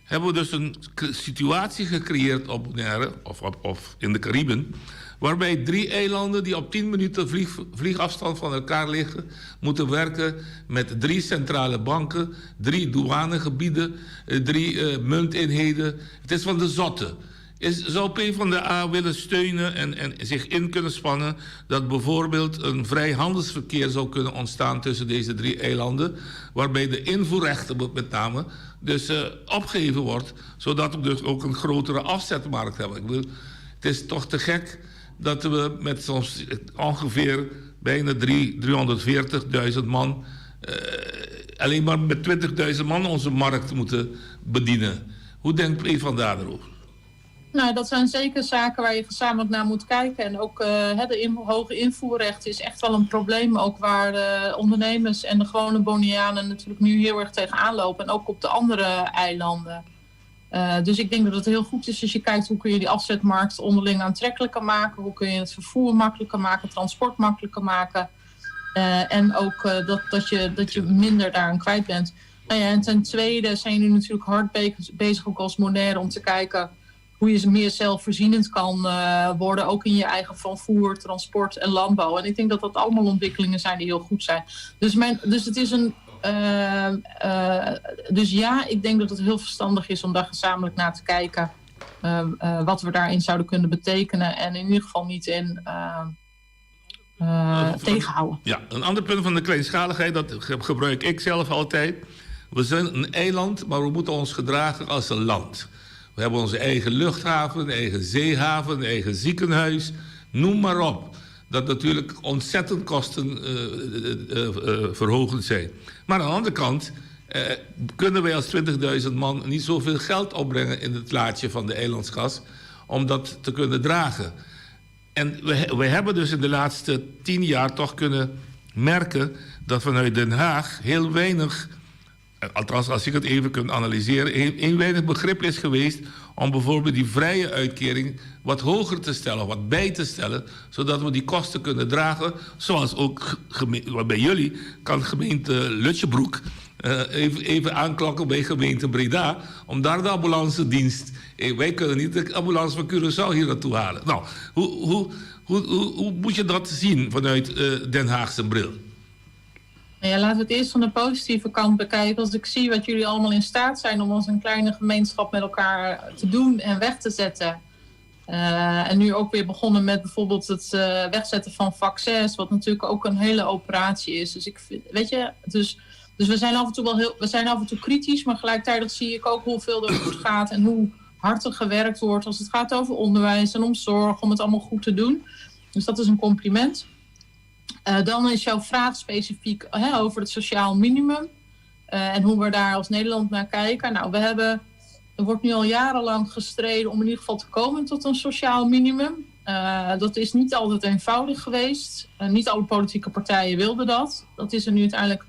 hebben we dus een situatie gecreëerd op Bonaire of, op, of in de Cariben, waarbij drie eilanden die op 10 minuten vlieg, vliegafstand van elkaar liggen, moeten werken met drie centrale banken, drie douanegebieden, eh, drie uh, munteenheden. Het is van de zotte. Is, zou PvdA willen steunen en, en zich in kunnen spannen dat bijvoorbeeld een vrij handelsverkeer zou kunnen ontstaan tussen deze drie eilanden, waarbij de invoerrechten met name dus uh, opgeheven wordt, zodat we dus ook een grotere afzetmarkt hebben. Ik bedoel, het is toch te gek dat we met soms ongeveer bijna 340.000 man, uh, alleen maar met 20.000 man onze markt moeten bedienen. Hoe denkt PvdA daarover? Nou, dat zijn zeker zaken waar je gezamenlijk naar moet kijken. En ook uh, de in, hoge invoerrechten is echt wel een probleem. Ook waar de ondernemers en de gewone Bonianen natuurlijk nu heel erg tegenaan lopen. En ook op de andere eilanden. Uh, dus ik denk dat het heel goed is als je kijkt hoe kun je die afzetmarkt onderling aantrekkelijker maken. Hoe kun je het vervoer makkelijker maken, transport makkelijker maken. Uh, en ook dat, dat, je, dat je minder daaraan kwijt bent. Nou ja, en ten tweede zijn jullie natuurlijk hard bezig ook als Bonaire om te kijken hoe je meer zelfvoorzienend kan uh, worden, ook in je eigen vervoer, transport en landbouw. En ik denk dat dat allemaal ontwikkelingen zijn die heel goed zijn. Dus, mijn, dus het is een. Uh, uh, dus ja, ik denk dat het heel verstandig is om daar gezamenlijk naar te kijken. wat we daarin zouden kunnen betekenen. En in ieder geval niet in tegenhouden. Ja, een ander punt van de kleinschaligheid, dat gebruik ik zelf altijd. We zijn een eiland, maar we moeten ons gedragen als een land. We hebben onze eigen luchthaven, een eigen zeehaven, een eigen ziekenhuis. Noem maar op. Dat natuurlijk ontzettend kosten uh, uh, verhogend zijn. Maar aan de andere kant kunnen wij als 20.000 man niet zoveel geld opbrengen in het laadje van de eilandsgas om dat te kunnen dragen. En we, we hebben dus in de laatste tien jaar toch kunnen merken dat vanuit Den Haag heel weinig althans als ik het even kunt analyseren, heel weinig begrip is geweest om bijvoorbeeld die vrije uitkering wat hoger te stellen, wat bij te stellen, zodat we die kosten kunnen dragen, zoals ook bij jullie kan gemeente Lutjebroek uh, even, even aanklokken bij gemeente Breda, om daar de ambulance dienst, eh, wij kunnen niet de ambulance van Curaçao hier naartoe halen. Nou, hoe, hoe, hoe, hoe, hoe moet je dat zien vanuit uh, Den Haagse bril? Nou ja, laten we het eerst van de positieve kant bekijken. Als ik zie wat jullie allemaal in staat zijn om als een kleine gemeenschap met elkaar te doen en weg te zetten. Uh, en nu ook weer begonnen met bijvoorbeeld het uh, wegzetten van vaccins, wat natuurlijk ook een hele operatie is. Dus ik vind, weet je, dus, dus we zijn af en toe wel heel, we zijn af en toe kritisch, maar gelijktijdig zie ik ook hoeveel er goed gaat en hoe hard er gewerkt wordt als het gaat over onderwijs en om zorg, om het allemaal goed te doen. Dus dat is een compliment. Uh, dan is jouw vraag specifiek hè, over het sociaal minimum. Uh, en hoe we daar als Nederland naar kijken. Nou, we hebben, er wordt nu al jarenlang gestreden om in ieder geval te komen tot een sociaal minimum. Uh, dat is niet altijd eenvoudig geweest. niet alle politieke partijen wilden dat. Dat is er nu uiteindelijk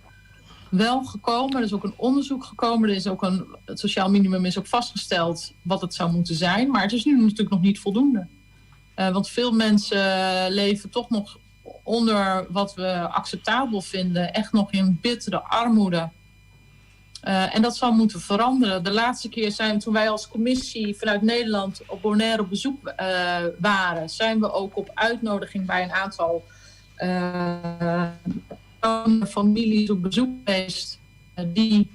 wel gekomen. Er is ook een onderzoek gekomen. Er is ook een, het sociaal minimum is ook vastgesteld wat het zou moeten zijn. Maar het is nu natuurlijk nog niet voldoende. Want veel mensen leven toch nog onder wat we acceptabel vinden, echt nog in bittere armoede. Uh, en dat zal moeten veranderen. De laatste keer zijn toen wij als commissie vanuit Nederland op Bonaire op bezoek uh, waren, zijn we ook op uitnodiging bij een aantal uh, families op bezoek geweest die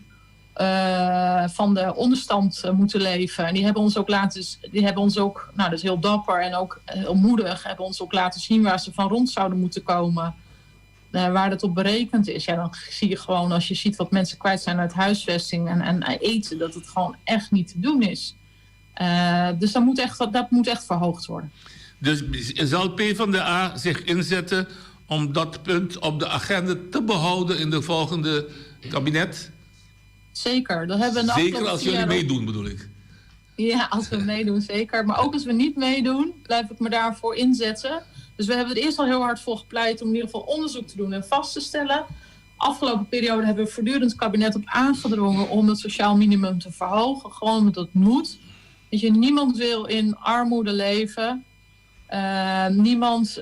van de onderstand moeten leven. En die hebben ons ook laten, die hebben ons ook, nou dat is heel dapper en ook heel moedig, hebben ons ook laten zien waar ze van rond zouden moeten komen. Uh, waar dat op berekend is. Ja, dan zie je gewoon, als je ziet wat mensen kwijt zijn uit huisvesting en, en eten, dat het gewoon echt niet te doen is. Uh, dus dat moet, echt, dat moet echt verhoogd worden. Dus zal PvdA zich inzetten om dat punt op de agenda te behouden in de volgende kabinet? Zeker. Dat hebben we de zeker als jullie meedoen, bedoel ik. Ja, als we meedoen, zeker. Maar ook als we niet meedoen, blijf ik me daarvoor inzetten. Dus we hebben er eerst al heel hard voor gepleit om in ieder geval onderzoek te doen en vast te stellen. Afgelopen periode hebben we voortdurend het kabinet op aangedrongen om het sociaal minimum te verhogen. Gewoon omdat het moet. Weet je, niemand wil in armoede leven. Niemand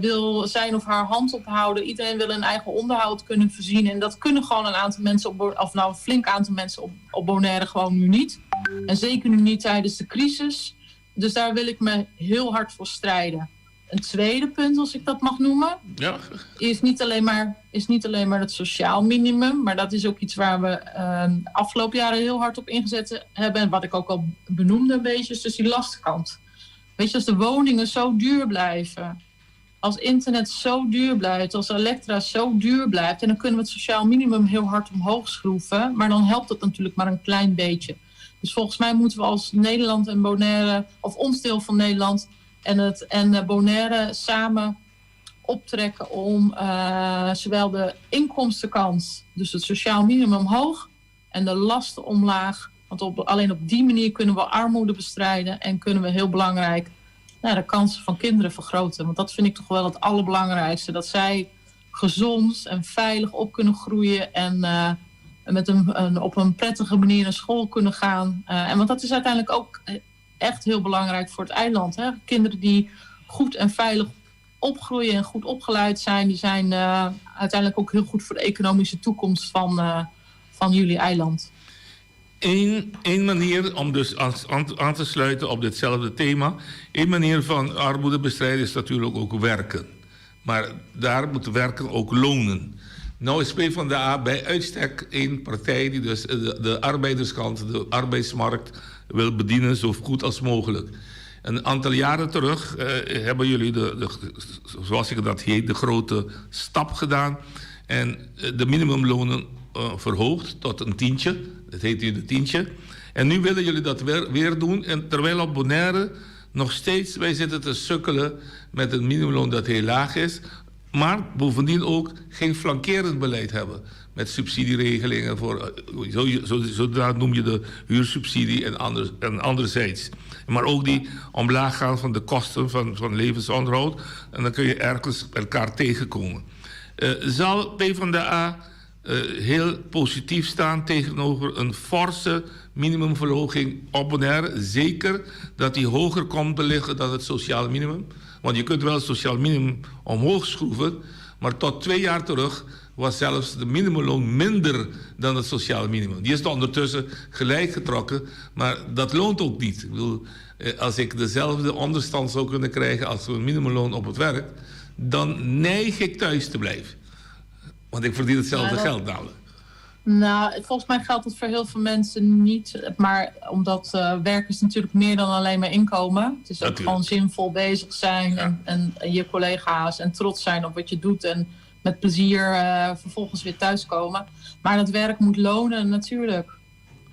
wil zijn of haar hand ophouden. Iedereen wil een eigen onderhoud kunnen voorzien. En dat kunnen gewoon een aantal mensen, op, of nou een flink aantal mensen op Bonaire gewoon nu niet. En zeker nu niet tijdens de crisis. Dus daar wil ik me heel hard voor strijden. Een tweede punt, als ik dat mag noemen, is niet alleen maar het sociaal minimum. Maar dat is ook iets waar we de afgelopen jaren heel hard op ingezet hebben. En wat ik ook al benoemde een beetje, is dus die lastenkant. Weet je, als de woningen zo duur blijven, als internet zo duur blijft, als elektra zo duur blijft, en dan kunnen we het sociaal minimum heel hard omhoog schroeven, maar dan helpt dat natuurlijk maar een klein beetje. Dus volgens mij moeten we als Nederland en Bonaire, of ons deel van Nederland en Bonaire samen optrekken om zowel de inkomstenkant, dus het sociaal minimum omhoog, en de lasten omlaag. Want alleen op die manier kunnen we armoede bestrijden en kunnen we heel belangrijk de kansen van kinderen vergroten. Want dat vind ik toch wel het allerbelangrijkste. Dat zij gezond en veilig op kunnen groeien en met op een prettige manier naar school kunnen gaan. En want dat is uiteindelijk ook echt heel belangrijk voor het eiland. Hè? Kinderen die goed en veilig opgroeien en goed opgeleid zijn, die zijn uiteindelijk ook heel goed voor de economische toekomst van jullie eiland. Eén manier om dus aan te sluiten op ditzelfde thema. Eén manier van armoede bestrijden is natuurlijk ook werken. Maar daar moet werken ook lonen. Nou is PvdA bij uitstek één partij die dus de arbeiderskant, de arbeidsmarkt wil bedienen zo goed als mogelijk. Een aantal jaren terug hebben jullie, zoals ik dat heet, de grote stap gedaan. En de minimumlonen verhoogd tot een tientje. Dat heet nu de tientje. En nu willen jullie dat weer doen. En terwijl op Bonaire nog steeds wij zitten te sukkelen met een minimumloon dat heel laag is. Maar bovendien ook geen flankerend beleid hebben. Met subsidieregelingen voor, zo noem je de huursubsidie en anderzijds. Maar ook die omlaag gaan van de kosten van levensonderhoud. En dan kun je ergens elkaar tegenkomen. Zal PvdA heel positief staan tegenover een forse minimumverhoging op Bonaire? Zeker dat die hoger komt te liggen dan het sociaal minimum. Want je kunt wel het sociaal minimum omhoog schroeven, maar tot 2 jaar terug was zelfs de minimumloon minder dan het sociaal minimum. Die is ondertussen gelijk getrokken, maar dat loont ook niet. Ik bedoel, als ik dezelfde onderstand zou kunnen krijgen als een minimumloon op het werk, dan neig ik thuis te blijven. Want ik verdien hetzelfde geld namelijk. Nou, volgens mij geldt dat voor heel veel mensen niet. Maar omdat werk is natuurlijk meer dan alleen maar inkomen. Het is ook gewoon zinvol bezig zijn. Ja. En je collega's en trots zijn op wat je doet. En met plezier vervolgens weer thuiskomen. Maar dat werk moet lonen natuurlijk.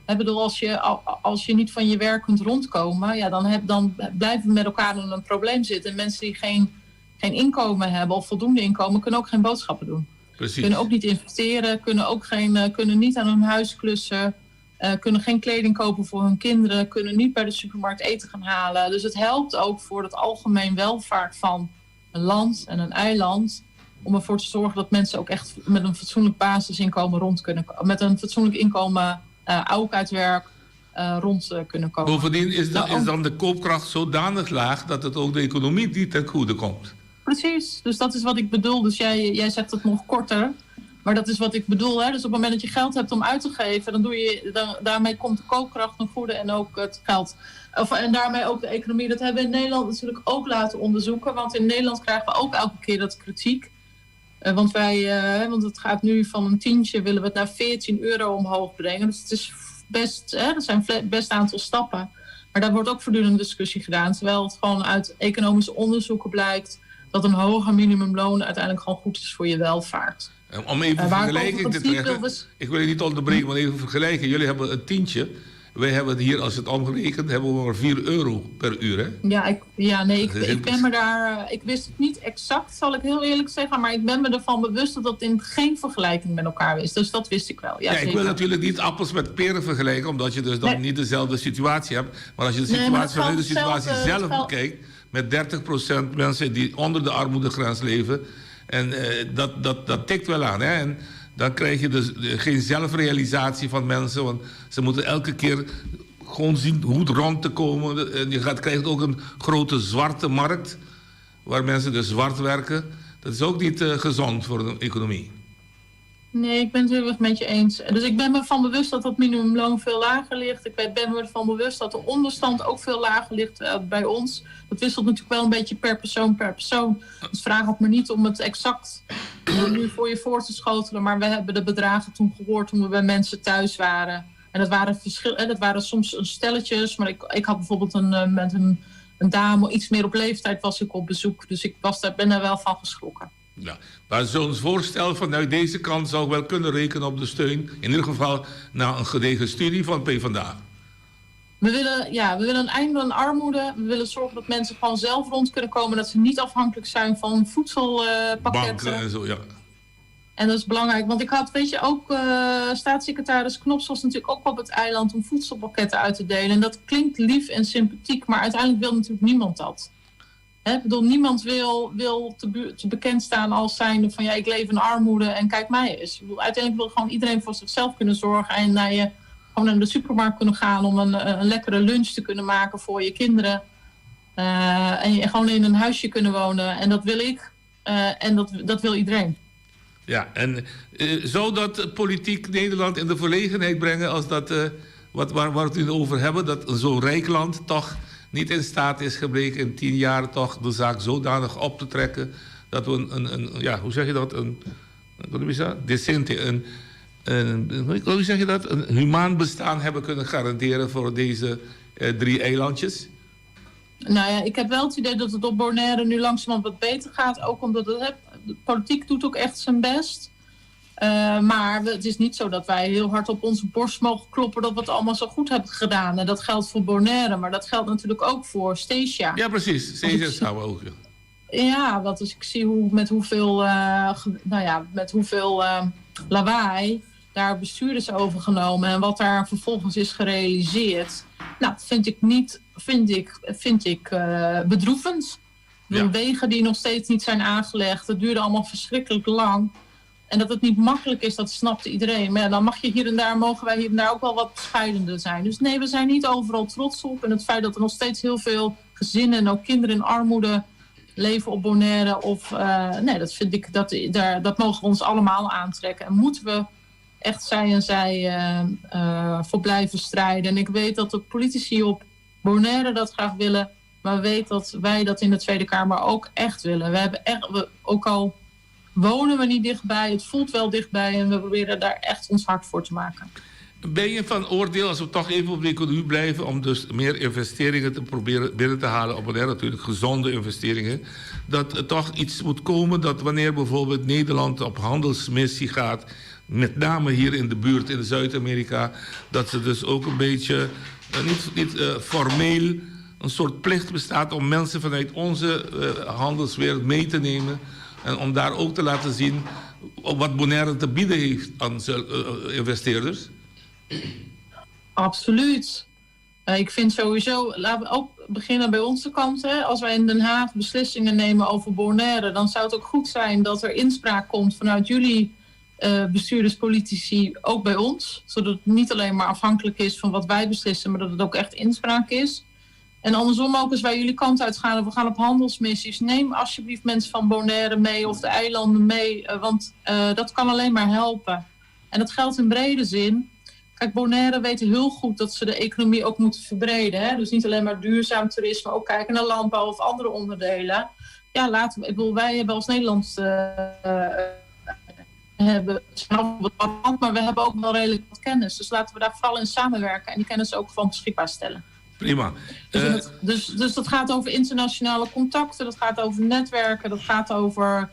Ik bedoel, als je niet van je werk kunt rondkomen, ja, dan blijven we met elkaar in een probleem zitten. En mensen die geen inkomen hebben of voldoende inkomen, kunnen ook geen boodschappen doen. Precies. Kunnen ook niet investeren, kunnen niet aan hun huis klussen, kunnen geen kleding kopen voor hun kinderen, kunnen niet bij de supermarkt eten gaan halen. Dus het helpt ook voor het algemeen welvaart van een land en een eiland, om ervoor te zorgen dat mensen ook echt met een fatsoenlijk basisinkomen rond kunnen komen, met een fatsoenlijk inkomen ook uit werk rond kunnen komen. Bovendien is dan de koopkracht zodanig laag dat het ook de economie niet ten goede komt. Precies, dus dat is wat ik bedoel. Dus jij zegt het nog korter, maar dat is wat ik bedoel. Hè? Dus op het moment dat je geld hebt om uit te geven, dan daarmee komt de koopkracht ten goede en ook het geld. En daarmee ook de economie. Dat hebben we in Nederland natuurlijk ook laten onderzoeken, want in Nederland krijgen we ook elke keer dat kritiek. Want het gaat nu van een tientje, willen we het naar €14 omhoog brengen. Dus het is best, hè, dat zijn best aantal stappen. Maar daar wordt ook voortdurend discussie gedaan. Terwijl het gewoon uit economische onderzoeken blijkt dat een hoger minimumloon uiteindelijk gewoon goed is voor je welvaart. Om even vergelijking te trekken, ik wil je niet onderbreken, maar even vergelijken. Jullie hebben een tientje. Wij hebben het hier, als het omgerekend, hebben we maar €4 per uur, hè? Ja, ik ben me daar... Ik wist het niet exact, zal ik heel eerlijk zeggen, maar ik ben me ervan bewust dat dat in geen vergelijking met elkaar is. Dus dat wist ik wel. Ja, ik wil natuurlijk niet appels met peren vergelijken, omdat je dus dan niet dezelfde situatie hebt. Maar als je de situatie vanuit de situatie zelf bekijkt, met 30% mensen die onder de armoedegrens leven, en dat tikt wel aan, hè? En dan krijg je dus geen zelfrealisatie van mensen, want ze moeten elke keer gewoon zien hoe rond te komen. En je gaat, krijgt ook een grote zwarte markt, waar mensen dus zwart werken. Dat is ook niet uh, gezond voor de economie. Nee, ik ben het heel erg met je eens. Dus ik ben me van bewust dat dat minimumloon veel lager ligt. Ik ben me ervan bewust dat de onderstand ook veel lager ligt uh, bij ons. Dat wisselt natuurlijk wel een beetje per persoon per persoon. Dus vraag het me niet om het exact uh, nu voor je voor te schotelen. Maar we hebben de bedragen toen gehoord toen we bij mensen thuis waren. En dat waren, verschil, dat waren soms stelletjes. Maar ik, ik had bijvoorbeeld een, uh, met een, een dame iets meer op leeftijd was ik op bezoek. Dus ik was daar, ben daar wel van geschrokken. Ja, maar zo'n voorstel vanuit deze kant zou wel kunnen rekenen op de steun. In ieder geval na een gedegen studie van PvdA. We willen, ja, we willen een einde aan armoede. We willen zorgen dat mensen gewoon zelf rond kunnen komen. Dat ze niet afhankelijk zijn van voedselpakketten. Banken en zo, ja. En dat is belangrijk, want ik had, weet je, ook uh, staatssecretaris Knops was natuurlijk ook op het eiland om voedselpakketten uit te delen. En dat klinkt lief en sympathiek, maar uiteindelijk wil natuurlijk niemand dat. Hè, ik bedoel, niemand wil, wil te, te bekend staan als zijnde van ja, ik leef in armoede en kijk mij eens. Ik bedoel, uiteindelijk wil gewoon iedereen voor zichzelf kunnen zorgen en naar je, gewoon naar de supermarkt kunnen gaan om een, een lekkere lunch te kunnen maken voor je kinderen. Uh, en je gewoon in een huisje kunnen wonen. En dat wil ik. Uh, en dat, dat wil iedereen. Ja, en uh, zou dat politiek Nederland in de verlegenheid brengen als dat, wat, waar, waar we het nu over hebben, dat zo'n rijk land toch niet in staat is gebleken in tien jaar toch de zaak zodanig op te trekken dat we een, een, een ja, hoe zeg je dat, een, hoe is dat? Decente, een, een, hoe zeg je dat, een humaan bestaan hebben kunnen garanderen voor deze eh, drie eilandjes? Nou ja, ik heb wel het idee dat het op Bonaire nu langzamerhand wat beter gaat. Ook omdat het, de politiek doet ook echt zijn best. Uh, maar het is niet zo dat wij heel hard op onze borst mogen kloppen dat we het allemaal zo goed hebben gedaan. En dat geldt voor Bonaire, maar dat geldt natuurlijk ook voor Statia. Ja, precies. Statia zou ook. Ja, want als ik zie hoe, met hoeveel, uh, nou ja, met hoeveel uh, lawaai daar bestuurders overgenomen en wat daar vervolgens is gerealiseerd. Nou, vind ik niet, vind ik, vind ik bedroevend. Ja. Wegen die nog steeds niet zijn aangelegd, het duurde allemaal verschrikkelijk lang. En dat het niet makkelijk is, dat snapt iedereen. Maar ja, dan mag je hier en daar, mogen wij hier en daar ook wel wat bescheidener zijn. Dus nee, we zijn niet overal trots op. En het feit dat er nog steeds heel veel gezinnen en ook kinderen in armoede leven op Bonaire. Of, uh, nee, dat vind ik, dat, daar, dat mogen we ons allemaal aantrekken. En moeten we echt zij en zij uh, uh, voor blijven strijden. En ik weet dat de politici op Bonaire dat graag willen. Maar weet dat wij dat in de Tweede Kamer ook echt willen. We hebben echt, we, ook al wonen we niet dichtbij, het voelt wel dichtbij en we proberen daar echt ons hart voor te maken. Ben je van oordeel, als we toch even op de economie blijven, om dus meer investeringen te proberen binnen te halen, op een natuurlijk gezonde investeringen, dat er toch iets moet komen dat wanneer bijvoorbeeld Nederland op handelsmissie gaat, met name hier in de buurt in Zuid-Amerika, dat ze dus ook een beetje, niet, niet uh, formeel, een soort plicht bestaat om mensen vanuit onze uh, handelswereld mee te nemen. En om daar ook te laten zien wat Bonaire te bieden heeft aan investeerders? Absoluut. Uh, ik vind sowieso, laten we ook beginnen bij onze kant. Hè. Als wij in Den Haag beslissingen nemen over Bonaire, dan zou het ook goed zijn dat er inspraak komt vanuit jullie uh, bestuurders, politici, ook bij ons. Zodat het niet alleen maar afhankelijk is van wat wij beslissen, maar dat het ook echt inspraak is. En andersom ook als wij jullie kant uitgaan of we gaan op handelsmissies. Neem alsjeblieft mensen van Bonaire mee of de eilanden mee. Want uh, dat kan alleen maar helpen. En dat geldt in brede zin. Kijk, Bonaire weet heel goed dat ze de economie ook moeten verbreden. Hè? Dus niet alleen maar duurzaam toerisme, ook kijken naar landbouw of andere onderdelen. Ja, laten we, ik bedoel, wij hebben als Nederland uh, hebben, wat, maar we hebben ook wel redelijk wat kennis. Dus laten we daar vooral in samenwerken en die kennis ook gewoon beschikbaar stellen. Prima. Dus, uh, dat, dus, dus dat gaat over internationale contacten, dat gaat over netwerken, dat gaat over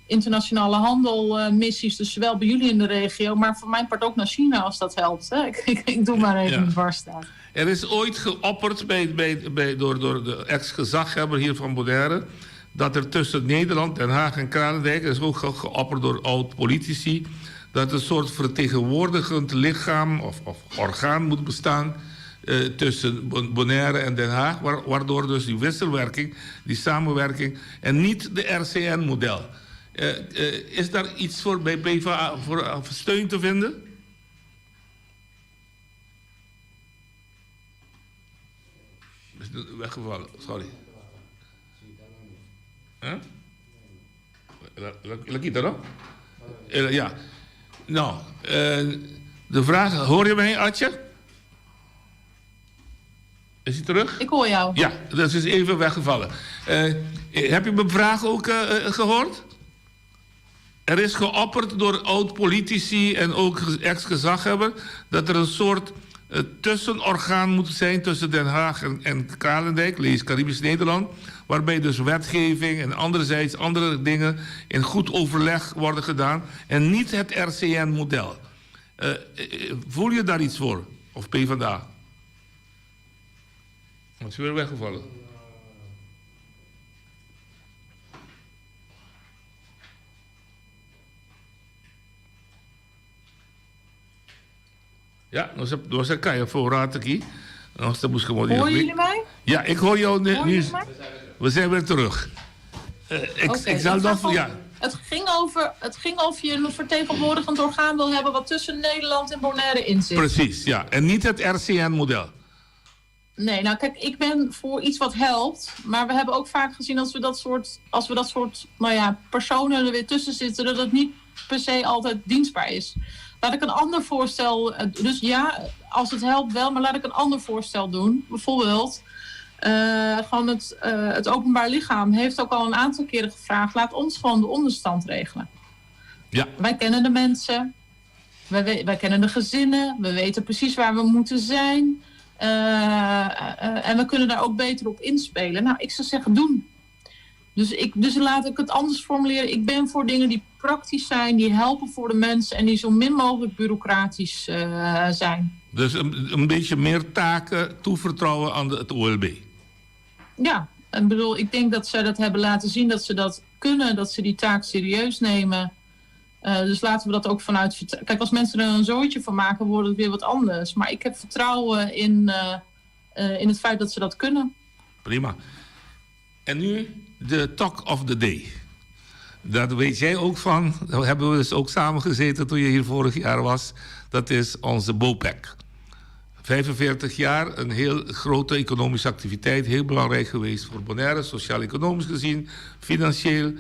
internationale handelmissies. Uh, dus zowel bij jullie in de regio, maar voor mijn part ook naar China als dat helpt. Hè? Ik, ik, ik doe maar even ja. een dwarsstaat. Er is ooit geopperd bij, bij, bij, door, door de ex-gezaghebber hier van Bonaire... dat er tussen Nederland, Den Haag en Kralendijk... er is ook geopperd door oud-politici... dat een soort vertegenwoordigend lichaam of, of orgaan moet bestaan... Uh, tussen Bonaire en Den Haag, waardoor dus die wisselwerking, die samenwerking en niet de RCN-model. Uh, uh, is daar iets voor bij PvdA voor, voor steun te vinden? Weggevallen, sorry. Huh? La kita, no? Ja. Nou, de vraag, hoor je mij, Atje? Is hij terug? Ik hoor jou. Ja, dat is even weggevallen. Heb je mijn vraag ook gehoord? Er is geopperd door oud-politici en ook ex-gezaghebber dat er een soort tussenorgaan moet zijn tussen Den Haag en Kralendijk, lees Caribisch Nederland, waarbij dus wetgeving en anderzijds andere dingen in goed overleg worden gedaan en niet het RCN-model. Voel je daar iets voor? Of PvdA? Wat is weer weggevallen? Ja, nos a caya voor raad aki. Nos ta busca Horen jullie mij? Ja, ik hoor jou nu. Hoor jullie mij? We zijn weer terug. Ik, Oké, ik zal het nog... gaat om- Ja, Het ging of je een vertegenwoordigend orgaan wil hebben wat tussen Nederland en Bonaire in zit. precies. Ja. En niet het RCN-model. Nee, nou kijk, ik ben voor iets wat helpt. Maar we hebben ook vaak gezien als we dat soort, als we dat soort nou ja, personen er weer tussen zitten, dat het niet per se altijd dienstbaar is. Laat ik een ander voorstel. Dus ja, als het helpt wel, maar laat ik een ander voorstel doen. Bijvoorbeeld, gewoon het openbaar lichaam heeft ook al een aantal keren gevraagd: laat ons gewoon de onderstand regelen. Wij kennen de mensen, wij kennen de gezinnen, we weten precies waar we moeten zijn. En we kunnen daar ook beter op inspelen. Nou, ik zou zeggen, doen. Dus laat ik het anders formuleren. Ik ben voor dingen die praktisch zijn, die helpen voor de mensen en die zo min mogelijk bureaucratisch zijn. Dus een beetje meer taken toevertrouwen aan het OLB. Ja, en ik denk dat zij dat hebben laten zien, dat ze dat kunnen, dat ze die taak serieus nemen. Dus laten we dat ook vanuit Kijk, als mensen er een zooitje van maken, wordt het weer wat anders. Maar ik heb vertrouwen in het feit dat ze dat kunnen. Prima. En nu de talk of the day. Daar weet jij ook van. Daar hebben we dus ook samen gezeten toen je hier vorig jaar was. Dat is onze BOPEC. 45 jaar, een heel grote economische activiteit. Heel belangrijk geweest voor Bonaire, sociaal-economisch gezien, financieel,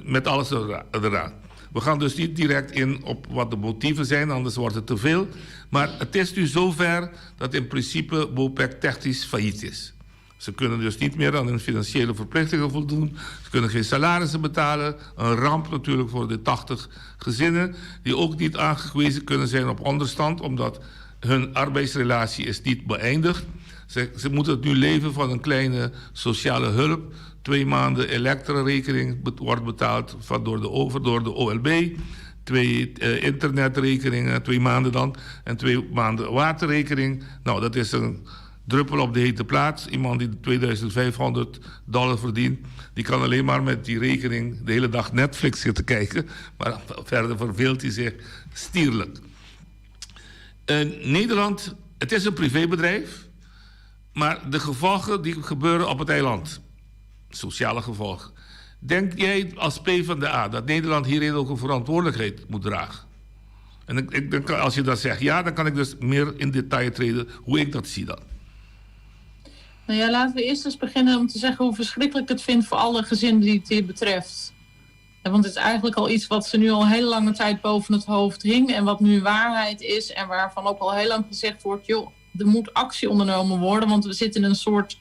met alles eraan. We gaan dus niet direct in op wat de motieven zijn, anders wordt het te veel. Maar het is nu zover dat in principe BOPEC technisch failliet is. Ze kunnen dus niet meer aan hun financiële verplichtingen voldoen. Ze kunnen geen salarissen betalen. Een ramp natuurlijk voor de 80 gezinnen die ook niet aangewezen kunnen zijn op onderstand, omdat hun arbeidsrelatie is niet beëindigd. Ze moeten het nu leven van een kleine sociale hulp. 2 maanden elektrarekening wordt betaald door de OLB. 2 internetrekeningen, 2 maanden dan. En 2 maanden waterrekening. Nou, dat is een druppel op de hete plaats. Iemand die tweeduizendvijfhonderd dollar verdient, die kan alleen maar met die rekening de hele dag Netflix zitten kijken. Maar verder verveelt hij zich stierlijk. Nederland, het is een privébedrijf, maar de gevolgen die gebeuren op het eiland, sociale gevolgen. Denk jij als PvdA dat Nederland hierin ook een verantwoordelijkheid moet dragen? En als je dat zegt, ja, dan kan ik dus meer in detail treden hoe ik dat zie dan. Laten we eerst eens beginnen om te zeggen hoe verschrikkelijk ik het vind voor alle gezinnen die het hier betreft. Ja, want het is eigenlijk al iets wat ze nu al heel lange tijd boven het hoofd hing en wat nu waarheid is en waarvan ook al heel lang gezegd wordt, joh, er moet actie ondernomen worden, want we zitten in een soort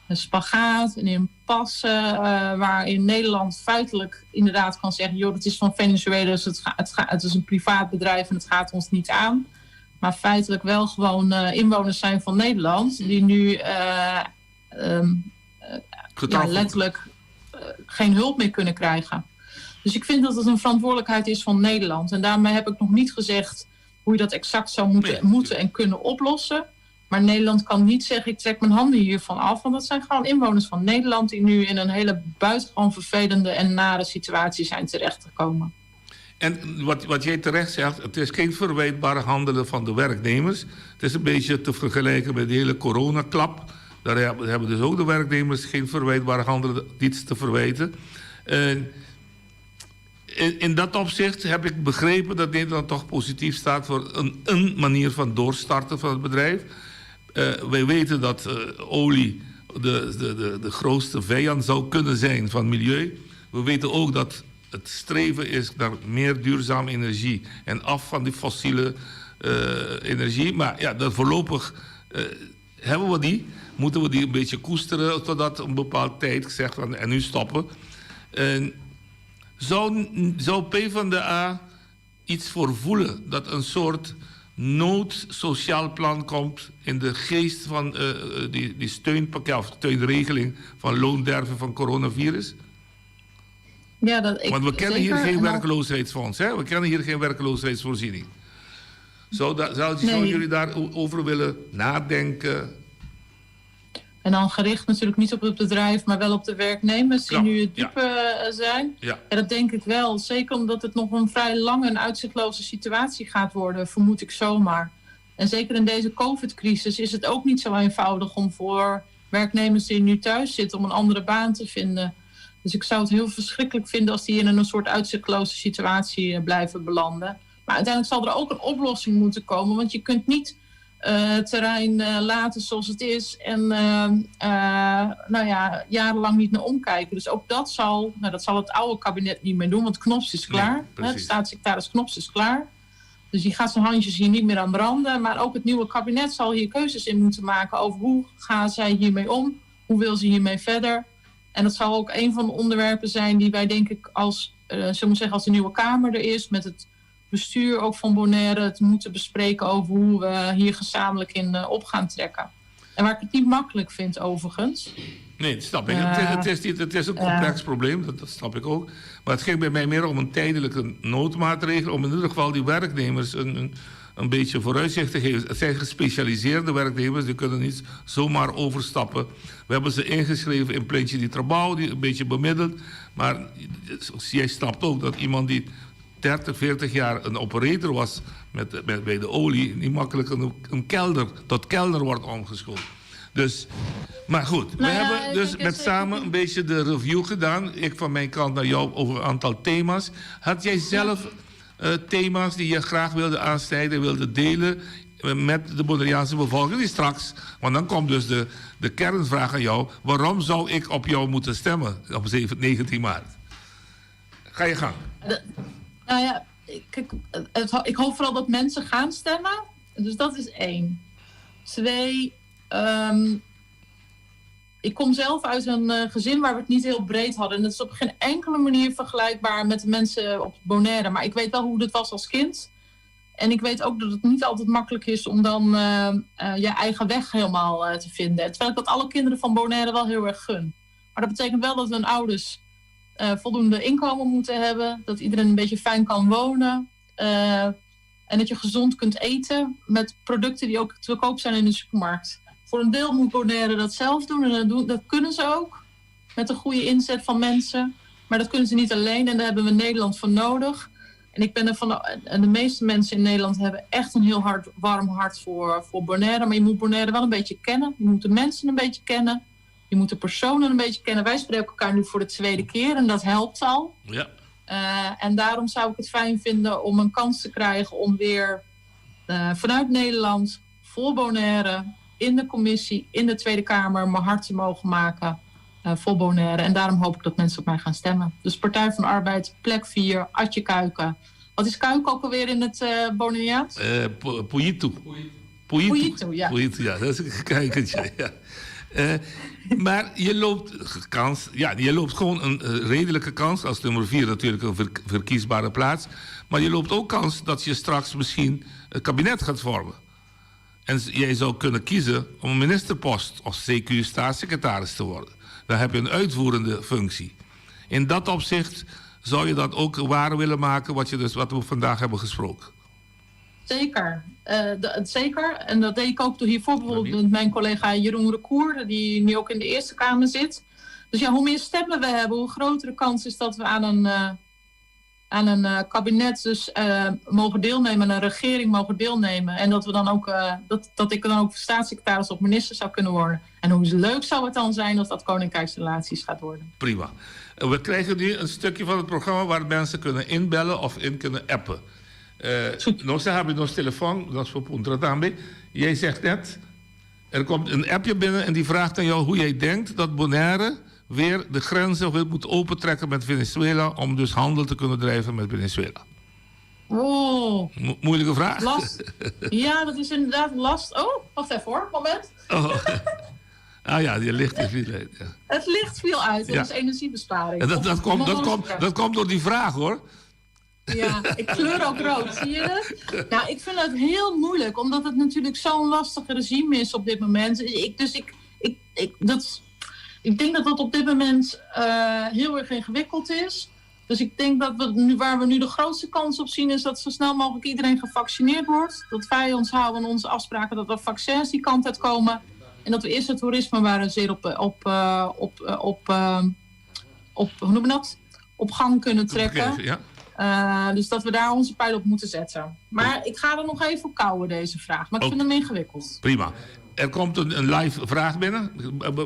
een spagaat, een impasse, waarin Nederland feitelijk inderdaad kan zeggen, joh, dat is van Venezuela, dus het is een privaat bedrijf en het gaat ons niet aan. Maar feitelijk wel gewoon inwoners zijn van Nederland, die nu Getroffen. letterlijk geen hulp meer kunnen krijgen. Dus ik vind dat het een verantwoordelijkheid is van Nederland. En daarmee heb ik nog niet gezegd hoe je dat exact zou moeten en kunnen oplossen. Maar Nederland kan niet zeggen, ik trek mijn handen hiervan af. Want dat zijn gewoon inwoners van Nederland die nu in een hele buitengewoon vervelende en nare situatie zijn terechtgekomen. En wat jij terecht zegt, het is geen verwijtbaar handelen van de werknemers. Het is een beetje te vergelijken met de hele coronaklap. Daar hebben dus ook de werknemers geen verwijtbaar handelen, niets te verwijten. En in dat opzicht heb ik begrepen dat Nederland toch positief staat voor een manier van doorstarten van het bedrijf. Wij weten dat olie de, de, de, de grootste vijand zou kunnen zijn van milieu. We weten ook dat het streven is naar meer duurzame energie en af van die fossiele energie. Maar ja, dat voorlopig hebben we die. Moeten we die een beetje koesteren totdat een bepaald tijd gezegd van en nu stoppen. En zou, zou PvdA iets voor voelen dat een soort noodsociaal plan komt in de geest van die, die steunpakket of steunregeling van loonderven van coronavirus? Ja, dat, ik, Want we kennen zeker. hier geen En dan- werkloosheidsfonds, hè? We kennen hier geen werkloosheidsvoorziening. Zou, da, zou, Nee. zouden jullie daarover willen nadenken? En dan gericht natuurlijk niet op het bedrijf, maar wel op de werknemers die Ja, nu het ja. dupe zijn. Ja. Ja, dat denk ik wel. Zeker omdat het nog een vrij lange en uitzichtloze situatie gaat worden, vermoed ik zomaar. En zeker in deze COVID-crisis is het ook niet zo eenvoudig om voor werknemers die nu thuis zitten om een andere baan te vinden. Dus ik zou het heel verschrikkelijk vinden als die in een soort uitzichtloze situatie blijven belanden. Maar uiteindelijk zal er ook een oplossing moeten komen, want je kunt niet het terrein laten zoals het is en nou ja, jarenlang niet naar omkijken. Dus ook dat zal, nou, dat zal het oude kabinet niet meer doen, want Knops is Nee, klaar. hè, de precies. staatssecretaris Knops is klaar. Dus die gaat zijn handjes hier niet meer aan branden. Maar ook het nieuwe kabinet zal hier keuzes in moeten maken over hoe gaan zij hiermee om? Hoe wil ze hiermee verder? En dat zal ook een van de onderwerpen zijn die wij denk ik als, zullen we zeggen, als de nieuwe Kamer er is, met het bestuur ook van Bonaire, het moeten bespreken over hoe we hier gezamenlijk in op gaan trekken. En waar ik het niet makkelijk vind overigens. Nee, dat snap ik. Het, is, het, is niet, het is een complex probleem, dat, dat snap ik ook. Maar het ging bij mij meer om een tijdelijke noodmaatregel... om in ieder geval die werknemers een, een, een beetje vooruitzicht te geven. Het zijn gespecialiseerde werknemers, die kunnen niet zomaar overstappen. We hebben ze ingeschreven in Pleintje di Trabouw, die een beetje bemiddeld. Maar jij snapt ook dat iemand die 30, 40 jaar een operator was met, met, bij de olie... niet makkelijk een, een kelder, tot kelder wordt omgeschoold. Dus, maar goed, we Nou ja, hebben ik dus denk met het- samen een beetje de review gedaan. Ik van mijn kant naar jou over een aantal thema's. Had jij zelf thema's die je graag wilde aansnijden, wilde delen met de Bonaireaanse bevolking die straks? Want dan komt dus de, de kernvraag aan jou: waarom zou ik op jou moeten stemmen op 7, 19 maart? Ga je gang. Nou ja, kijk, het, ik hoop vooral dat mensen gaan stemmen. Dus dat is één. Twee, ik kom zelf uit een gezin waar we het niet heel breed hadden. En dat is op geen enkele manier vergelijkbaar met de mensen op Bonaire. Maar ik weet wel hoe dat was als kind. En ik weet ook dat het niet altijd makkelijk is om dan je eigen weg helemaal te vinden. Terwijl ik dat alle kinderen van Bonaire wel heel erg gun. Maar dat betekent wel dat hun ouders voldoende inkomen moeten hebben. Dat iedereen een beetje fijn kan wonen. En dat je gezond kunt eten met producten die ook te koop zijn in de supermarkt. Voor een deel moet Bonaire dat zelf doen en dat, doen, dat kunnen ze ook. Met een goede inzet van mensen. Maar dat kunnen ze niet alleen en daar hebben we Nederland voor nodig. En ik ben ervan, en de meeste mensen in Nederland hebben echt een heel hard, warm hart voor Bonaire. Maar je moet Bonaire wel een beetje kennen. Je moet de mensen een beetje kennen. Je moet de personen een beetje kennen. Wij spreken elkaar nu voor de tweede keer en dat helpt al. Ja. En daarom zou ik het fijn vinden om een kans te krijgen om weer vanuit Nederland, voor Bonaire, in de commissie, in de Tweede Kamer, mijn hart te mogen maken voor Bonaire. En daarom hoop ik dat mensen op mij gaan stemmen. Dus Partij van de Arbeid, plek 4, Adje Kuiken. Wat is Kuiken ook alweer in het Bonaireaans? Puyitu. Puyitu. Puyitu, ja. Puyitu, ja, dat is een kuikentje, ja. Maar je loopt kans, ja, je loopt gewoon een redelijke kans, als nummer 4 natuurlijk een verkiesbare plaats. Maar je loopt ook kans dat je straks misschien het kabinet gaat vormen. En jij zou kunnen kiezen om een ministerpost of CQ staatssecretaris te worden. Dan heb je een uitvoerende functie. In dat opzicht zou je dat ook waar willen maken wat, je dus, wat we vandaag hebben gesproken. Zeker, zeker. En dat deed ik ook hiervoor bijvoorbeeld met mijn collega Jeroen Recour, die nu ook in de Eerste Kamer zit. Dus ja, hoe meer stemmen we hebben, hoe grotere kans is dat we aan een kabinet dus mogen deelnemen, aan een regering mogen deelnemen. En dat we dan ook, dat ik dan ook staatssecretaris of minister zou kunnen worden. En hoe leuk zou het dan zijn als dat Koninkrijksrelaties gaat worden. Prima. We krijgen nu een stukje van het programma waar mensen kunnen inbellen of in kunnen appen. Nos hebben nos telefoon, nos voor puntra tambe. Jij zegt net, Er komt een appje binnen en die vraagt aan jou hoe jij denkt dat Bonaire weer de grenzen weer moet opentrekken met Venezuela om dus handel te kunnen drijven met Venezuela. Oh. Mo moeilijke vraag. Last. Ja, dat is inderdaad last. Oh, wacht even hoor, moment. Oh. Ah ja, die licht viel uit. Ja. Het licht viel uit, dat Ja. is energiebesparing. En dat, dat, komt, dat, komt, dat komt door die vraag hoor. Ja, ik kleur ook rood, zie je dat? Nou, ik vind dat heel moeilijk, omdat het natuurlijk zo'n lastig regime is op dit moment. Ik, dus ik, ik, ik, dat, ik denk dat dat op dit moment eh, heel erg ingewikkeld is. Dus ik denk dat we nu, waar we nu de grootste kans op zien, is dat zo snel mogelijk iedereen gevaccineerd wordt. Dat wij ons houden aan onze afspraken dat er vaccins die kant uit komen. En dat we eerst het toerisme maar zeer op, op, eh, op, eh, op, eh, op, hoe noem je dat? Op gang kunnen trekken. Ja. Eh, dus dat we daar onze pijl op moeten zetten. Maar ik ga er nog even op kouwen, deze vraag. Maar ik vind hem ingewikkeld. Prima. Er komt een, een live vraag binnen.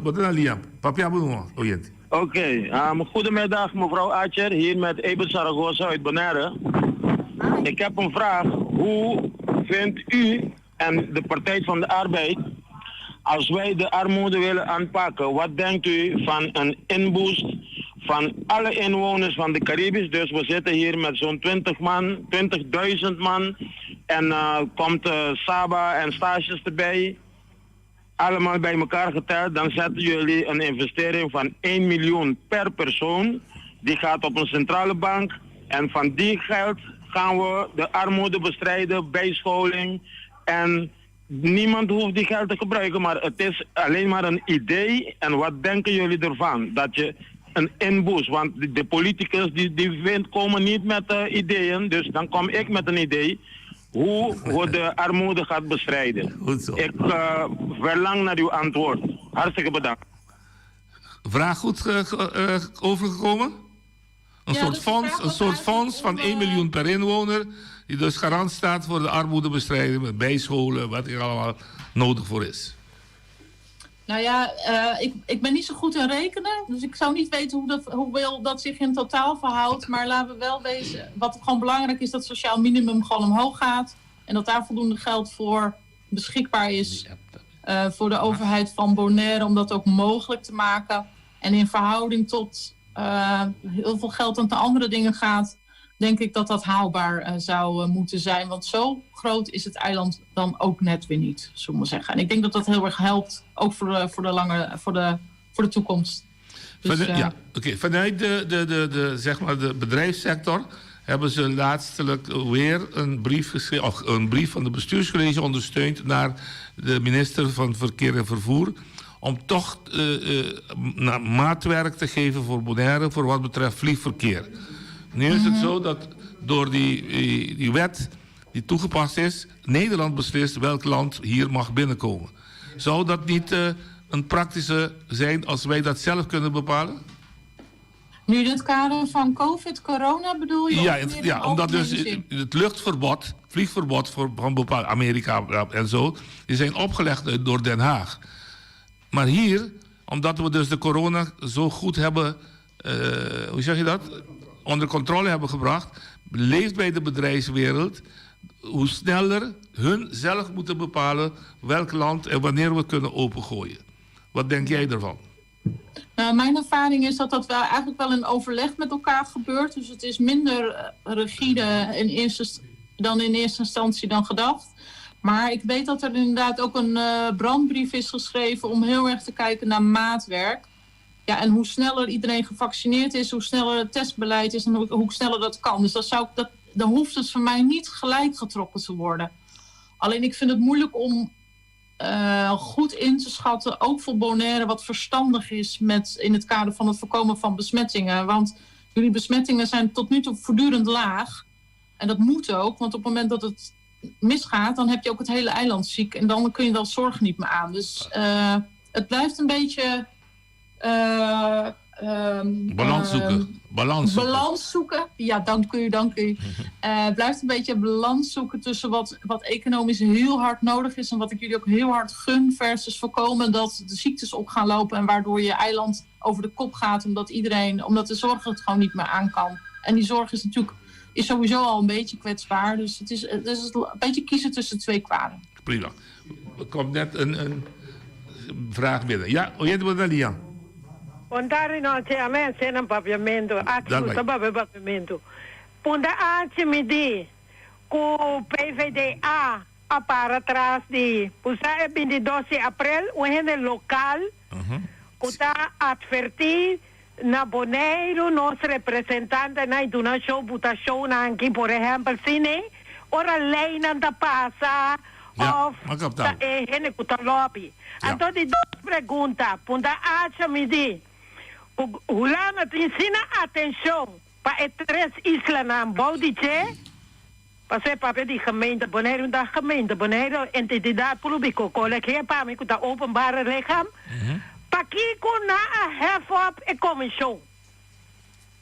Wat is Liam? Papia Boemo, oyente. Oké, goedemiddag mevrouw Atjer, hier met Eben Zaragoza uit Bonaire. Ik heb een vraag. Hoe vindt u en de Partij van de Arbeid, als wij de armoede willen aanpakken, wat denkt u van een inboost van alle inwoners van de Caribisch? Dus we zitten hier met zo'n 20 man, 20.000 man en eh, komt eh, Saba en stages erbij allemaal bij elkaar geteld, dan zetten jullie een investering van 1 miljoen per persoon. Die gaat op een centrale bank. En van die geld gaan we de armoede bestrijden, bijscholing. En niemand hoeft die geld te gebruiken, maar het is alleen maar een idee. En wat denken jullie ervan? Dat je een inboes, want de, de politicus die, die vindt, komen niet met eh, ideeën. Dus dan kom ik met een idee hoe we de armoede gaat bestrijden. Goed zo. Ik eh, verlang naar uw antwoord. Hartstikke bedankt. Vraag goed eh, ge- eh, overgekomen? Een Ja, soort dus de fonds, vraag een was soort eigenlijk fonds van om, 1 miljoen per inwoner, die dus garant staat voor de armoedebestrijding, met bijscholen, wat er allemaal nodig voor is. Nou ja, eh, ik, ik ben niet zo goed in rekenen. Dus ik zou niet weten hoe dat, hoeveel dat zich in totaal verhoudt. Maar laten we wel wezen, wat gewoon belangrijk is, dat het sociaal minimum gewoon omhoog gaat. En dat daar voldoende geld voor beschikbaar is eh, voor de overheid van Bonaire. Om dat ook mogelijk te maken. En in verhouding tot eh, heel veel geld dat naar andere dingen gaat, denk ik dat dat haalbaar eh, zou eh, moeten zijn. Want zo groot is het eiland dan ook net weer niet, zullen we maar zeggen. En ik denk dat dat heel erg helpt, ook voor de, voor de, lange, voor de, voor de toekomst. Dus, Van, eh, ja, oké. Vanuit de, de, de, de, zeg maar de bedrijfssector hebben ze laatstelijk weer een brief geschreven, of een brief van de bestuurscollege ondersteund naar de minister van Verkeer en Vervoer. Om toch eh, eh, na- maatwerk te geven voor Bonaire voor wat betreft vliegverkeer. Nu is het zo dat door die, die, die wet die toegepast is, Nederland beslist welk land hier mag binnenkomen. Zou dat niet eh, een praktische zijn als wij dat zelf kunnen bepalen? Nu in het kader van COVID, corona bedoel je? Ja, Of het- meer in ja omdat dus algemene zin? het luchtverbod, vliegverbod voor, van bepaald Amerika en zo, die zijn opgelegd eh, door Den Haag. Maar hier, omdat we dus de corona zo goed hebben, eh, hoe zeg je dat? Onder controle hebben gebracht, leeft bij de bedrijfswereld hoe sneller hun zelf moeten bepalen welk land en wanneer we het kunnen opengooien. Wat denk jij ervan? Nou, mijn ervaring is dat dat wel eigenlijk wel in overleg met elkaar gebeurt. Dus het is minder eh, rigide in eerste, st- dan in eerste instantie dan gedacht. Maar ik weet dat er inderdaad ook een eh, brandbrief is geschreven om heel erg te kijken naar maatwerk. Ja, en hoe sneller iedereen gevaccineerd is, hoe sneller het testbeleid is en hoe, hoe sneller dat kan. Dus dat zou ik, dat, dan hoeft het voor mij niet gelijk getrokken te worden. Alleen ik vind het moeilijk om eh, goed in te schatten, ook voor Bonaire, wat verstandig is met, in het kader van het voorkomen van besmettingen. Want jullie besmettingen zijn tot nu toe voortdurend laag. En dat moet ook, want op het moment dat het misgaat, dan heb je ook het hele eiland ziek. En dan kun je dat zorg niet meer aan. Dus eh, het blijft een beetje. eh, Balans ehm, zoeken. Balans zoeken. Balans zoeken. Ja, dank u, dank u. Eh, blijft een beetje balans zoeken tussen wat, wat economisch heel hard nodig is en wat ik jullie ook heel hard gun, versus voorkomen dat de ziektes op gaan lopen en waardoor je eiland over de kop gaat, omdat iedereen, omdat de zorg het gewoon niet meer aan kan. En die zorg is natuurlijk is sowieso al een beetje kwetsbaar. Dus het is, het is een beetje kiezen tussen twee kwaden. Prima. Er komt net een, een, vraag binnen. Ja, oyente bo ta lia. Bon tardi nochi, a mi a na papiamento, a gusta papia papiamento. Punta Achi mi di ku PVDA a para tras di pusa e 22 di april un hende lokal ku ta atvertí na Boneiru nos representantenan i duna show buta shownan aki por ehèmpel sine ora leinan ta pasa Ja, òf m'a kaptá. ta e hende ku ta lobby. Anto di dos pregunta punta Acha mi di ku Hulanda tin sina atenshon pa e tres islanan bou di dje pasobra e papia di gemeente Boneiru ta gemeente Boneiru entitidat públiko kolegia pa mi ku ta openbare lichaam pakiko nan a hef op e komishon?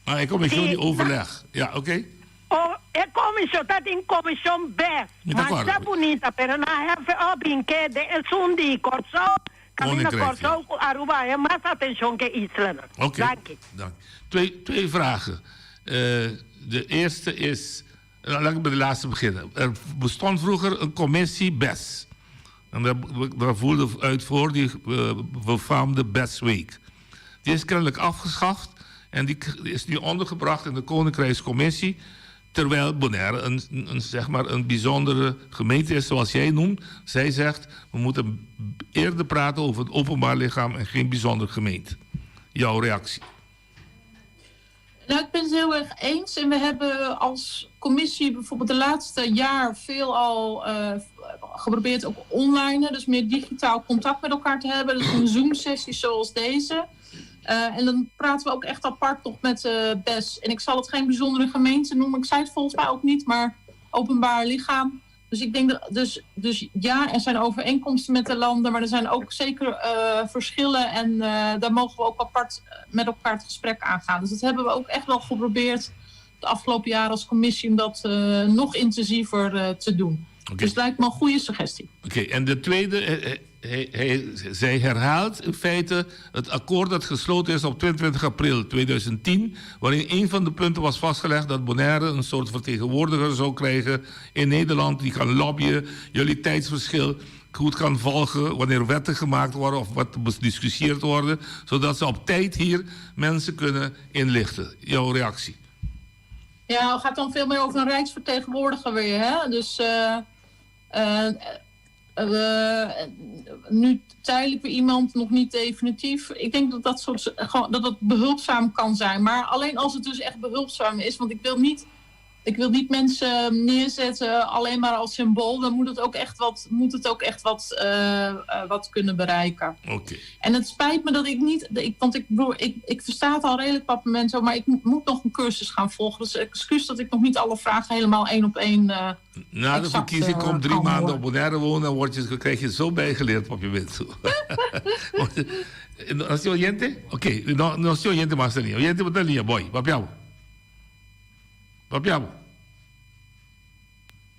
Ah, e komishon di overleg. Ja, oké. O e komishon ta tin komishon bes Mi ta masha kòrda. bunita pero nan a hef op inke den esun di Kòrsou kaminda Koninkrijk, ja. Kòrsou ku Aruba haña mas atenshon ke islanan. Oké, Danki. dank. Twee, twee vragen. Eh, de eerste is, nou, laat ik met de laatste beginnen. Er bestond vroeger een commissie BES. En daar, daar voerde uit voor die eh, befaamde BES Week. Die is kennelijk afgeschaft en die k- is nu ondergebracht in de Koninkrijkscommissie. Terwijl Bonaire een, een, zeg maar een bijzondere gemeente is, zoals jij noemt. Zij zegt, we moeten eerder praten over het openbaar lichaam en geen bijzondere gemeente. Jouw reactie? Nou, ik ben het heel erg eens. En we hebben als commissie bijvoorbeeld de laatste jaar veel al eh, geprobeerd ook online, hè, dus meer digitaal contact met elkaar te hebben. Dus een Zoom-sessie zoals deze. Eh, en dan praten we ook echt apart nog met eh BES. En ik zal het geen bijzondere gemeente noemen. Ik zei het volgens mij ook niet, maar openbaar lichaam. Dus ik denk dat, dus, dus ja, er zijn overeenkomsten met de landen, maar er zijn ook zeker eh, verschillen. En eh, daar mogen we ook apart met elkaar het gesprek aangaan. Dus dat hebben we ook echt wel geprobeerd de afgelopen jaren als commissie om dat eh, nog intensiever eh, te doen. Dus het lijkt me een goede suggestie. Oké, en de tweede, eh, eh, hij, hij, zij herhaalt in feite het akkoord dat gesloten is op 22 april 2010, waarin een van de punten was vastgelegd dat Bonaire een soort vertegenwoordiger zou krijgen in Nederland die kan lobbyen, jullie tijdsverschil goed kan volgen wanneer wetten gemaakt worden of wat bediscussieerd worden, zodat ze op tijd hier mensen kunnen inlichten. Jouw reactie? Ja, het gaat dan veel meer over een rijksvertegenwoordiger weer. Hè? Dus eh, eh, eh, nu tijdelijk weer iemand, nog niet definitief. Ik denk dat dat, soort, gewoon, dat dat behulpzaam kan zijn. Maar alleen als het dus echt behulpzaam is. Want ik wil niet, ik wil niet mensen neerzetten alleen maar als symbool. Dan moet het ook echt wat, moet het ook echt wat, eh, eh, wat kunnen bereiken. Oké. En het spijt me dat ik niet, ik, want ik, bedoel, ik, ik versta het al redelijk papamento, maar ik moet, moet nog een cursus gaan volgen. Dus excuus dat ik nog niet alle vragen helemaal één op één. eh, Na de exact, verkiezing eh, komt drie kan maanden horen. op Bonaire wonen en word je, krijg je zo bijgeleerd op je bent. No si oyente? Oké, no, no si oyente mas línea. Oyente bota línea, boy. Papiamo. Papiamo.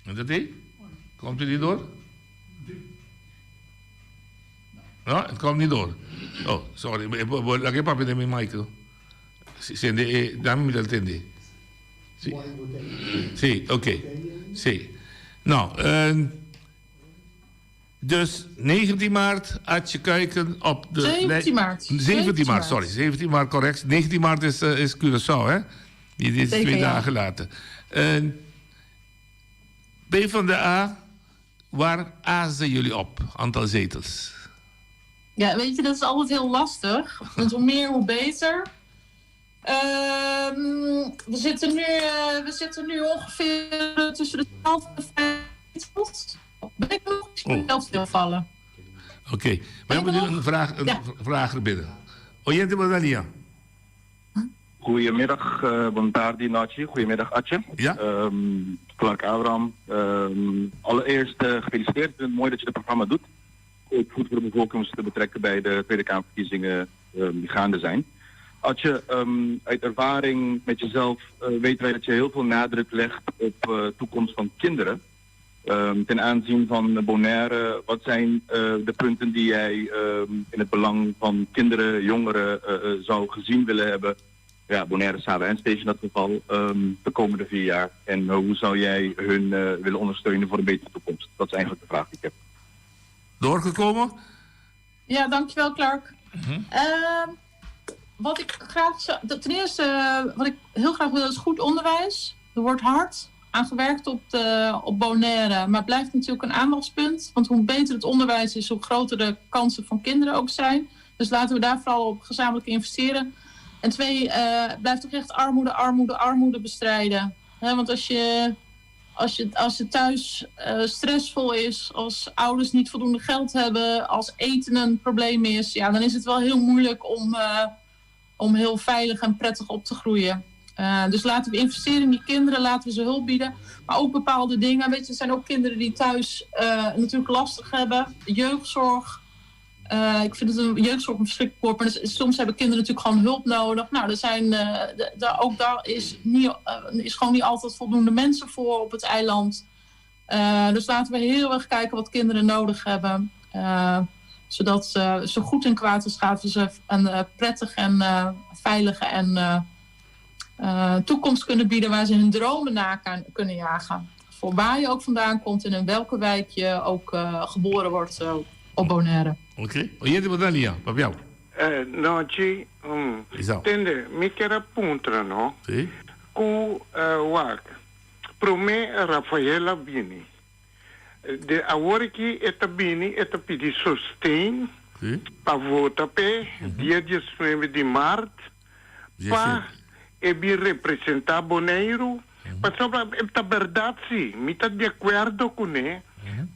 En dat is? Komt u niet door? No, het komt niet door. Oh, sorry. Laat ik papi de mi mic. Sende, eh, dame mi tende. Sí. Sí, oké. Sí. Nou, eh, dus 19 maart had je kijken op de... 17 maart. 17 maart, sorry. 17 maart, correct. 19 maart is, eh, is Curaçao, hè? Die die is Zeker, twee ja. dagen later. En P van de A, waar azen jullie op? Aantal zetels. Ja, weet je, dat is altijd heel lastig. Want hoe meer, hoe beter. Ehm, we, zitten nu, eh, we zitten nu ongeveer tussen de 12 en 15. Ben ik nog? Ik Oh. zelf stilvallen. Oké, we hebben nu een vraag, een Ja. vraag er binnen. Oyente Badalia. Goedemiddag, eh Bontardi Nachi. Goedemiddag, Atje. Ja. Clark Abraham. Ehm, allereerst eh, gefeliciteerd. Ik vind het mooi dat je het programma doet. Ook goed voor de bevolking om ze te betrekken bij de Tweede Kamerverkiezingen ehm, die gaande zijn. Atje, ehm, uit ervaring met jezelf eh, weten wij dat je heel veel nadruk legt op eh, toekomst van kinderen. Ehm, ten aanzien van Bonaire, wat zijn eh, de punten die jij ehm, in het belang van kinderen, jongeren eh, eh, zou gezien willen hebben? Ja, Bonaire, Saba en Station in dat geval, ehm, de komende vier jaar. En eh, hoe zou jij hun eh, willen ondersteunen voor een betere toekomst? Dat is eigenlijk de vraag die ik heb. Doorgekomen? Ja, dankjewel Clark. Wat ik graag zou, ten eerste, wat ik heel graag wil is goed onderwijs. Er wordt hard aan gewerkt op Bonaire, maar het blijft natuurlijk een aandachtspunt. Want hoe beter het onderwijs is, hoe groter de kansen van kinderen ook zijn. Dus laten we daar vooral op gezamenlijk investeren. En twee, blijft ook echt armoede, armoede, armoede bestrijden. Hè, want als je thuis stressvol is, als ouders niet voldoende geld hebben, als eten een probleem is, ja, dan is het wel heel moeilijk om heel veilig en prettig op te groeien. Dus laten we investeren in die kinderen, laten we ze hulp bieden. Maar ook bepaalde dingen. Er zijn ook kinderen die thuis natuurlijk lastig hebben. Jeugdzorg. Ik vind het een jeugdzorg een verschrikkelijk woord, maar soms hebben kinderen natuurlijk gewoon hulp nodig. Nou, er zijn de, de, ook daar is, niet is gewoon niet altijd voldoende mensen voor op het eiland. Dus laten we heel erg kijken wat kinderen nodig hebben. Zodat ze zo goed en kwaad als gaat, ze een prettig en veilige en toekomst kunnen bieden waar ze hun dromen na kunnen jagen. Voor waar je ook vandaan komt en in welke wijk je ook geboren wordt op Bonaire. Oké. Oyente Badalia, papia. No, ci, tende, mi kier a puntra, no? Si. Ku wak. Prome Rafaela bini. De awor aki e ta bini, e ta pidi sosten pa vota p'e dia 19 di maart pa e bin representa Boneiru. Pasobra e ta berdad si, mi ta di acuerdo cune,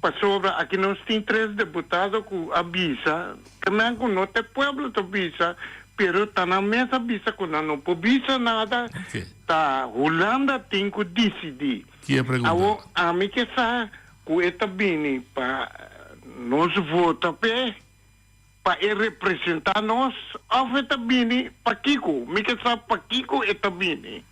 pasobra aki nos tin tres deputado cu a bisa, te men cu no ta e pueblo ta bisa, pero ta nan mes a bisa cu nan no por bisa nada, ta Hulanda tin cu dicidi. Ki e pregunta? Awo ami ke sa cu e ta bini pa nos vota p'e, pa e representa nos, of e ta bini pakico? Mi ke sa pakico e ta bini.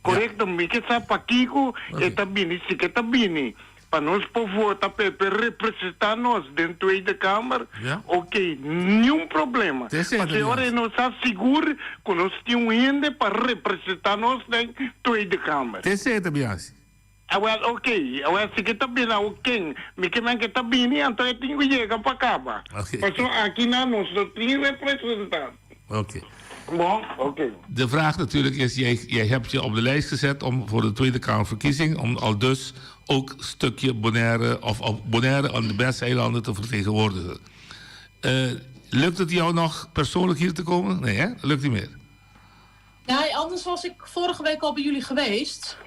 Corecto, mi ke sa pakico e ta bini, si ke ta bini pa nos por vota p'e, p'e representa nos den Tweede Kamer, ok, niun problema. Pasobra ora e nos sa sigur cu nos tin un hende pa representa nos den Tweede Kamer. Te esey ta bin haci. Awel, ok. Awel, si ke ta bini awo ken? Mi ke men ke ta bini, anto e tin ku yega pa kaba. Pasobra aki nan nos no tin representant. Ok. Bon, ok. De vraag natuurlijk is, jij hebt je op de lijst gezet om voor de Tweede Kamerverkiezing, om aldus ook stukje Bonaire of op Bonaire en de BES-eilanden te vertegenwoordigen. Lukt het jou nog persoonlijk hier te komen? Nee, hè? Dat lukt niet meer. Nee, anders was ik vorige week al bij jullie geweest.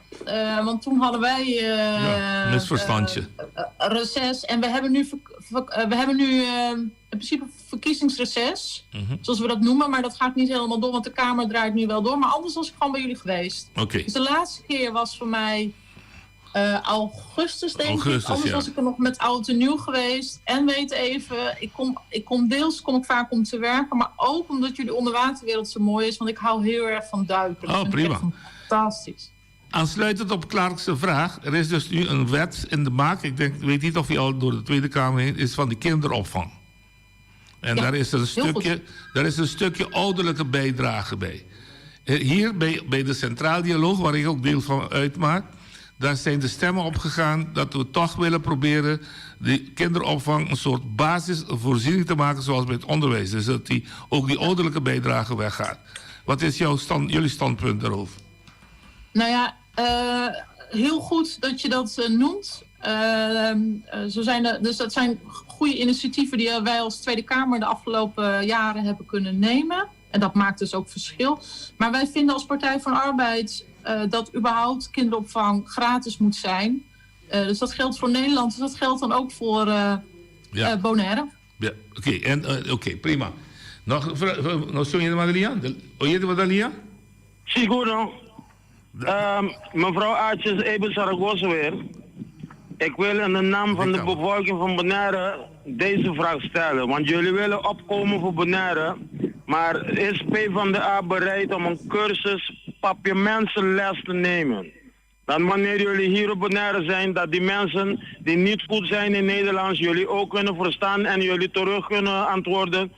Want toen hadden wij Ja, misverstandje. reces. En we hebben nu in principe verkiezingsreces, zoals we dat noemen. Maar dat gaat niet helemaal door, want de Kamer draait nu wel door. Maar anders was ik gewoon bij jullie geweest. Dus de laatste keer was voor mij augustus, denk ik. Augustus, Anders ja. was ik er nog met oud en nieuw geweest. En weet even, deels kom ik vaak om te werken, maar ook omdat jullie onderwaterwereld zo mooi is. Want ik hou heel erg van duiken. Dat Oh, vind ik prima. echt fantastisch. Aansluitend op Clark's vraag, er is dus nu een wet in de maak. Ik weet niet of die al door de Tweede Kamer heen is, van de kinderopvang. En Ja, daar is een heel stukje, goed. daar is een stukje ouderlijke bijdrage bij. Hier bij de Centraal Dialoog, waar ik ook deel van uitmaak, daar zijn de stemmen op gegaan dat we toch willen proberen die kinderopvang een soort basisvoorziening te maken zoals bij het onderwijs. Dus dat ook die ouderlijke bijdrage weggaat. Wat is jullie standpunt daarover? Heel goed dat je dat noemt. Dus dat zijn goede initiatieven die wij als Tweede Kamer de afgelopen jaren hebben kunnen nemen. En dat maakt dus ook verschil. Maar wij vinden als Partij van de Arbeid dat überhaupt kinderopvang gratis moet zijn. Dus dat geldt voor Nederland, dus dat geldt dan ook voor Bonaire. Ja, oké, en oké, prima. Nog, nog zo'n je Madelia? De, oh, je de Madelia? Siguro. Mevrouw Aatjes, Eben Zaragoza weer. Ik wil in de naam van de bevolking van Bonaire deze vraag stellen. Want jullie willen opkomen voor Bonaire. Maar is PvdA bereid om een cursus papiamentsles te nemen? Dan wanneer jullie hier op Bonaire zijn, dat die mensen die niet goed zijn in Nederlands jullie ook kunnen verstaan en jullie terug kunnen antwoorden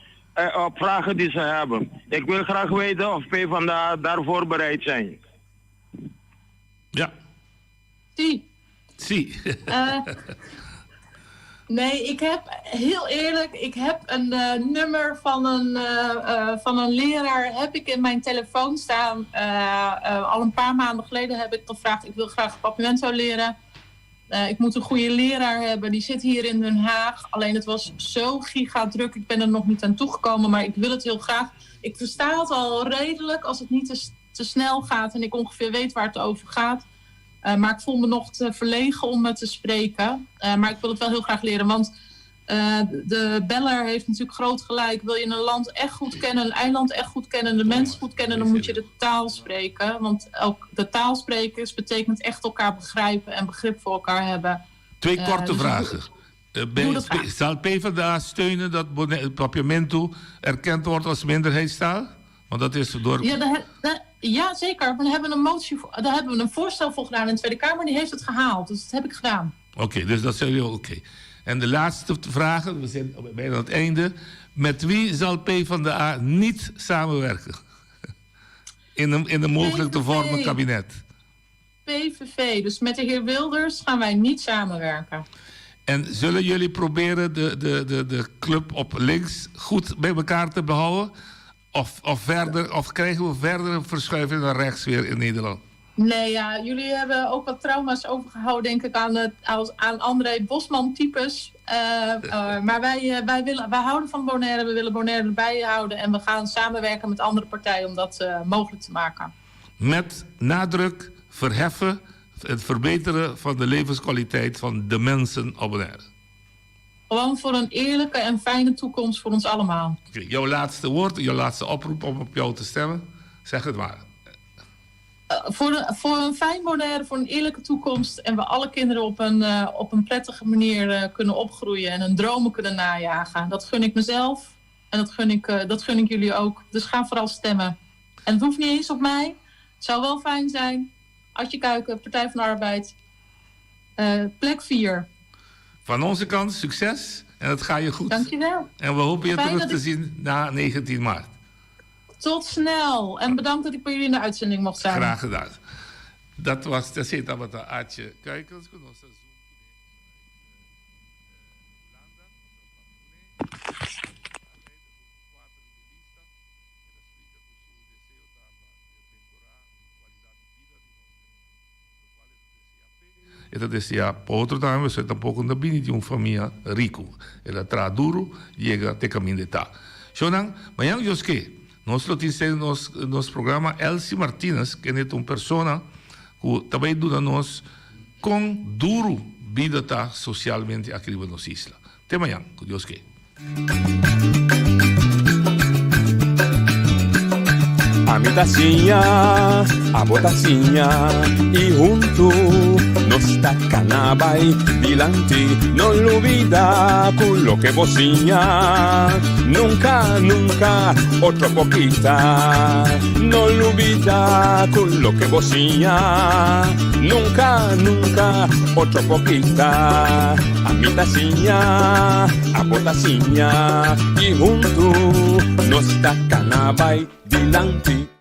op vragen die ze hebben. Ik wil graag weten of PvdA daarvoor bereid zijn. Ja. Zie. Zie. Nee, ik heb heel eerlijk, ik heb een eh, nummer van een, eh, eh, van een leraar heb ik in mijn telefoon staan. Al een paar maanden geleden heb ik gevraagd, ik wil graag Papiamento leren. Ik moet een goede leraar hebben, die zit hier in Den Haag. Alleen het was zo gigadruk, ik ben er nog niet aan toegekomen, maar ik wil het heel graag. Ik versta het al redelijk als het niet te, te snel gaat en ik ongeveer weet waar het over gaat. Eh, maar ik voel me nog te verlegen om het te spreken. Eh, maar ik wil het wel heel graag leren, want eh, de beller heeft natuurlijk groot gelijk. Wil je een land echt goed kennen, een eiland echt goed kennen, de mens goed kennen, dan moet je de taal spreken. Want ook de taal spreken betekent echt elkaar begrijpen en begrip voor elkaar hebben. Twee korte dus vragen. Doe zal PvdA steunen dat Papiamento erkend wordt als minderheidstaal? Want dat is door... Ja, daar, daar- ja, zeker. Maar daar hebben we een motie voor, daar hebben we een voorstel voor gedaan in de Tweede Kamer. Die heeft het gehaald. Dus dat heb ik gedaan. Oké, dus dat zijn jullie oké. En de laatste vragen, we zijn bijna aan het einde. Met wie zal PvdA niet samenwerken? In een, in een mogelijk te vormen kabinet. PVV. Dus met de heer Wilders gaan wij niet samenwerken. En zullen jullie proberen de, de, de, de club op links goed bij elkaar te behouden? Of, of, verder, of krijgen we verder een verschuiving naar rechts weer in Nederland? Nee, ja, jullie hebben ook wat trauma's overgehouden, denk ik, aan, het, aan André Bosman-types. Eh, eh, maar wij, eh, wij, willen, wij houden van Bonaire, we willen Bonaire erbij houden. En we gaan samenwerken met andere partijen om dat mogelijk te maken. Met nadruk verheffen, het verbeteren van de levenskwaliteit van de mensen op Bonaire. Gewoon voor een eerlijke en fijne toekomst voor ons allemaal. Jouw laatste woord, jouw laatste oproep om op jou te stemmen. Zeg het maar. Eh, voor, een, voor een fijn Bonaire, voor een eerlijke toekomst. En we alle kinderen op een, eh, op een prettige manier eh, kunnen opgroeien en hun dromen kunnen najagen. Dat gun ik mezelf en dat gun ik, dat gun ik jullie ook. Dus ga vooral stemmen. En het hoeft niet eens op mij. Het zou wel fijn zijn. Adje Kuiken, Partij van de Arbeid. Plek 4. Van onze kant succes en het gaat je goed. Dankjewel. En we hopen je Fijn terug te ik- zien na 19 maart. Tot snel. En bedankt dat ik bij jullie in de uitzending mocht zijn. Graag gedaan. Dat was de Zeta Bata Atje Kuikens. E decía, pa otro tambe, você tampoco no bini di un famia rico. El tra duro, llega te caminho de ta. Shonan, mañana Dios que, nos lo tin nos, nos programa Elsie Martinez, que é uma persona que também duna nos com duro vida tá socialmente aqui na nossa isla. Até amanhã, com Deus que. A mi tacinha, a botacinha E junto nos tacanaba y dilante No olvida con lo que bocina Nunca, nunca, otro poquita. No olvida con lo que bocina Nunca, nunca, otro poquita. A mi tacinha, a botacinha E junto nos tacanaba y dilante.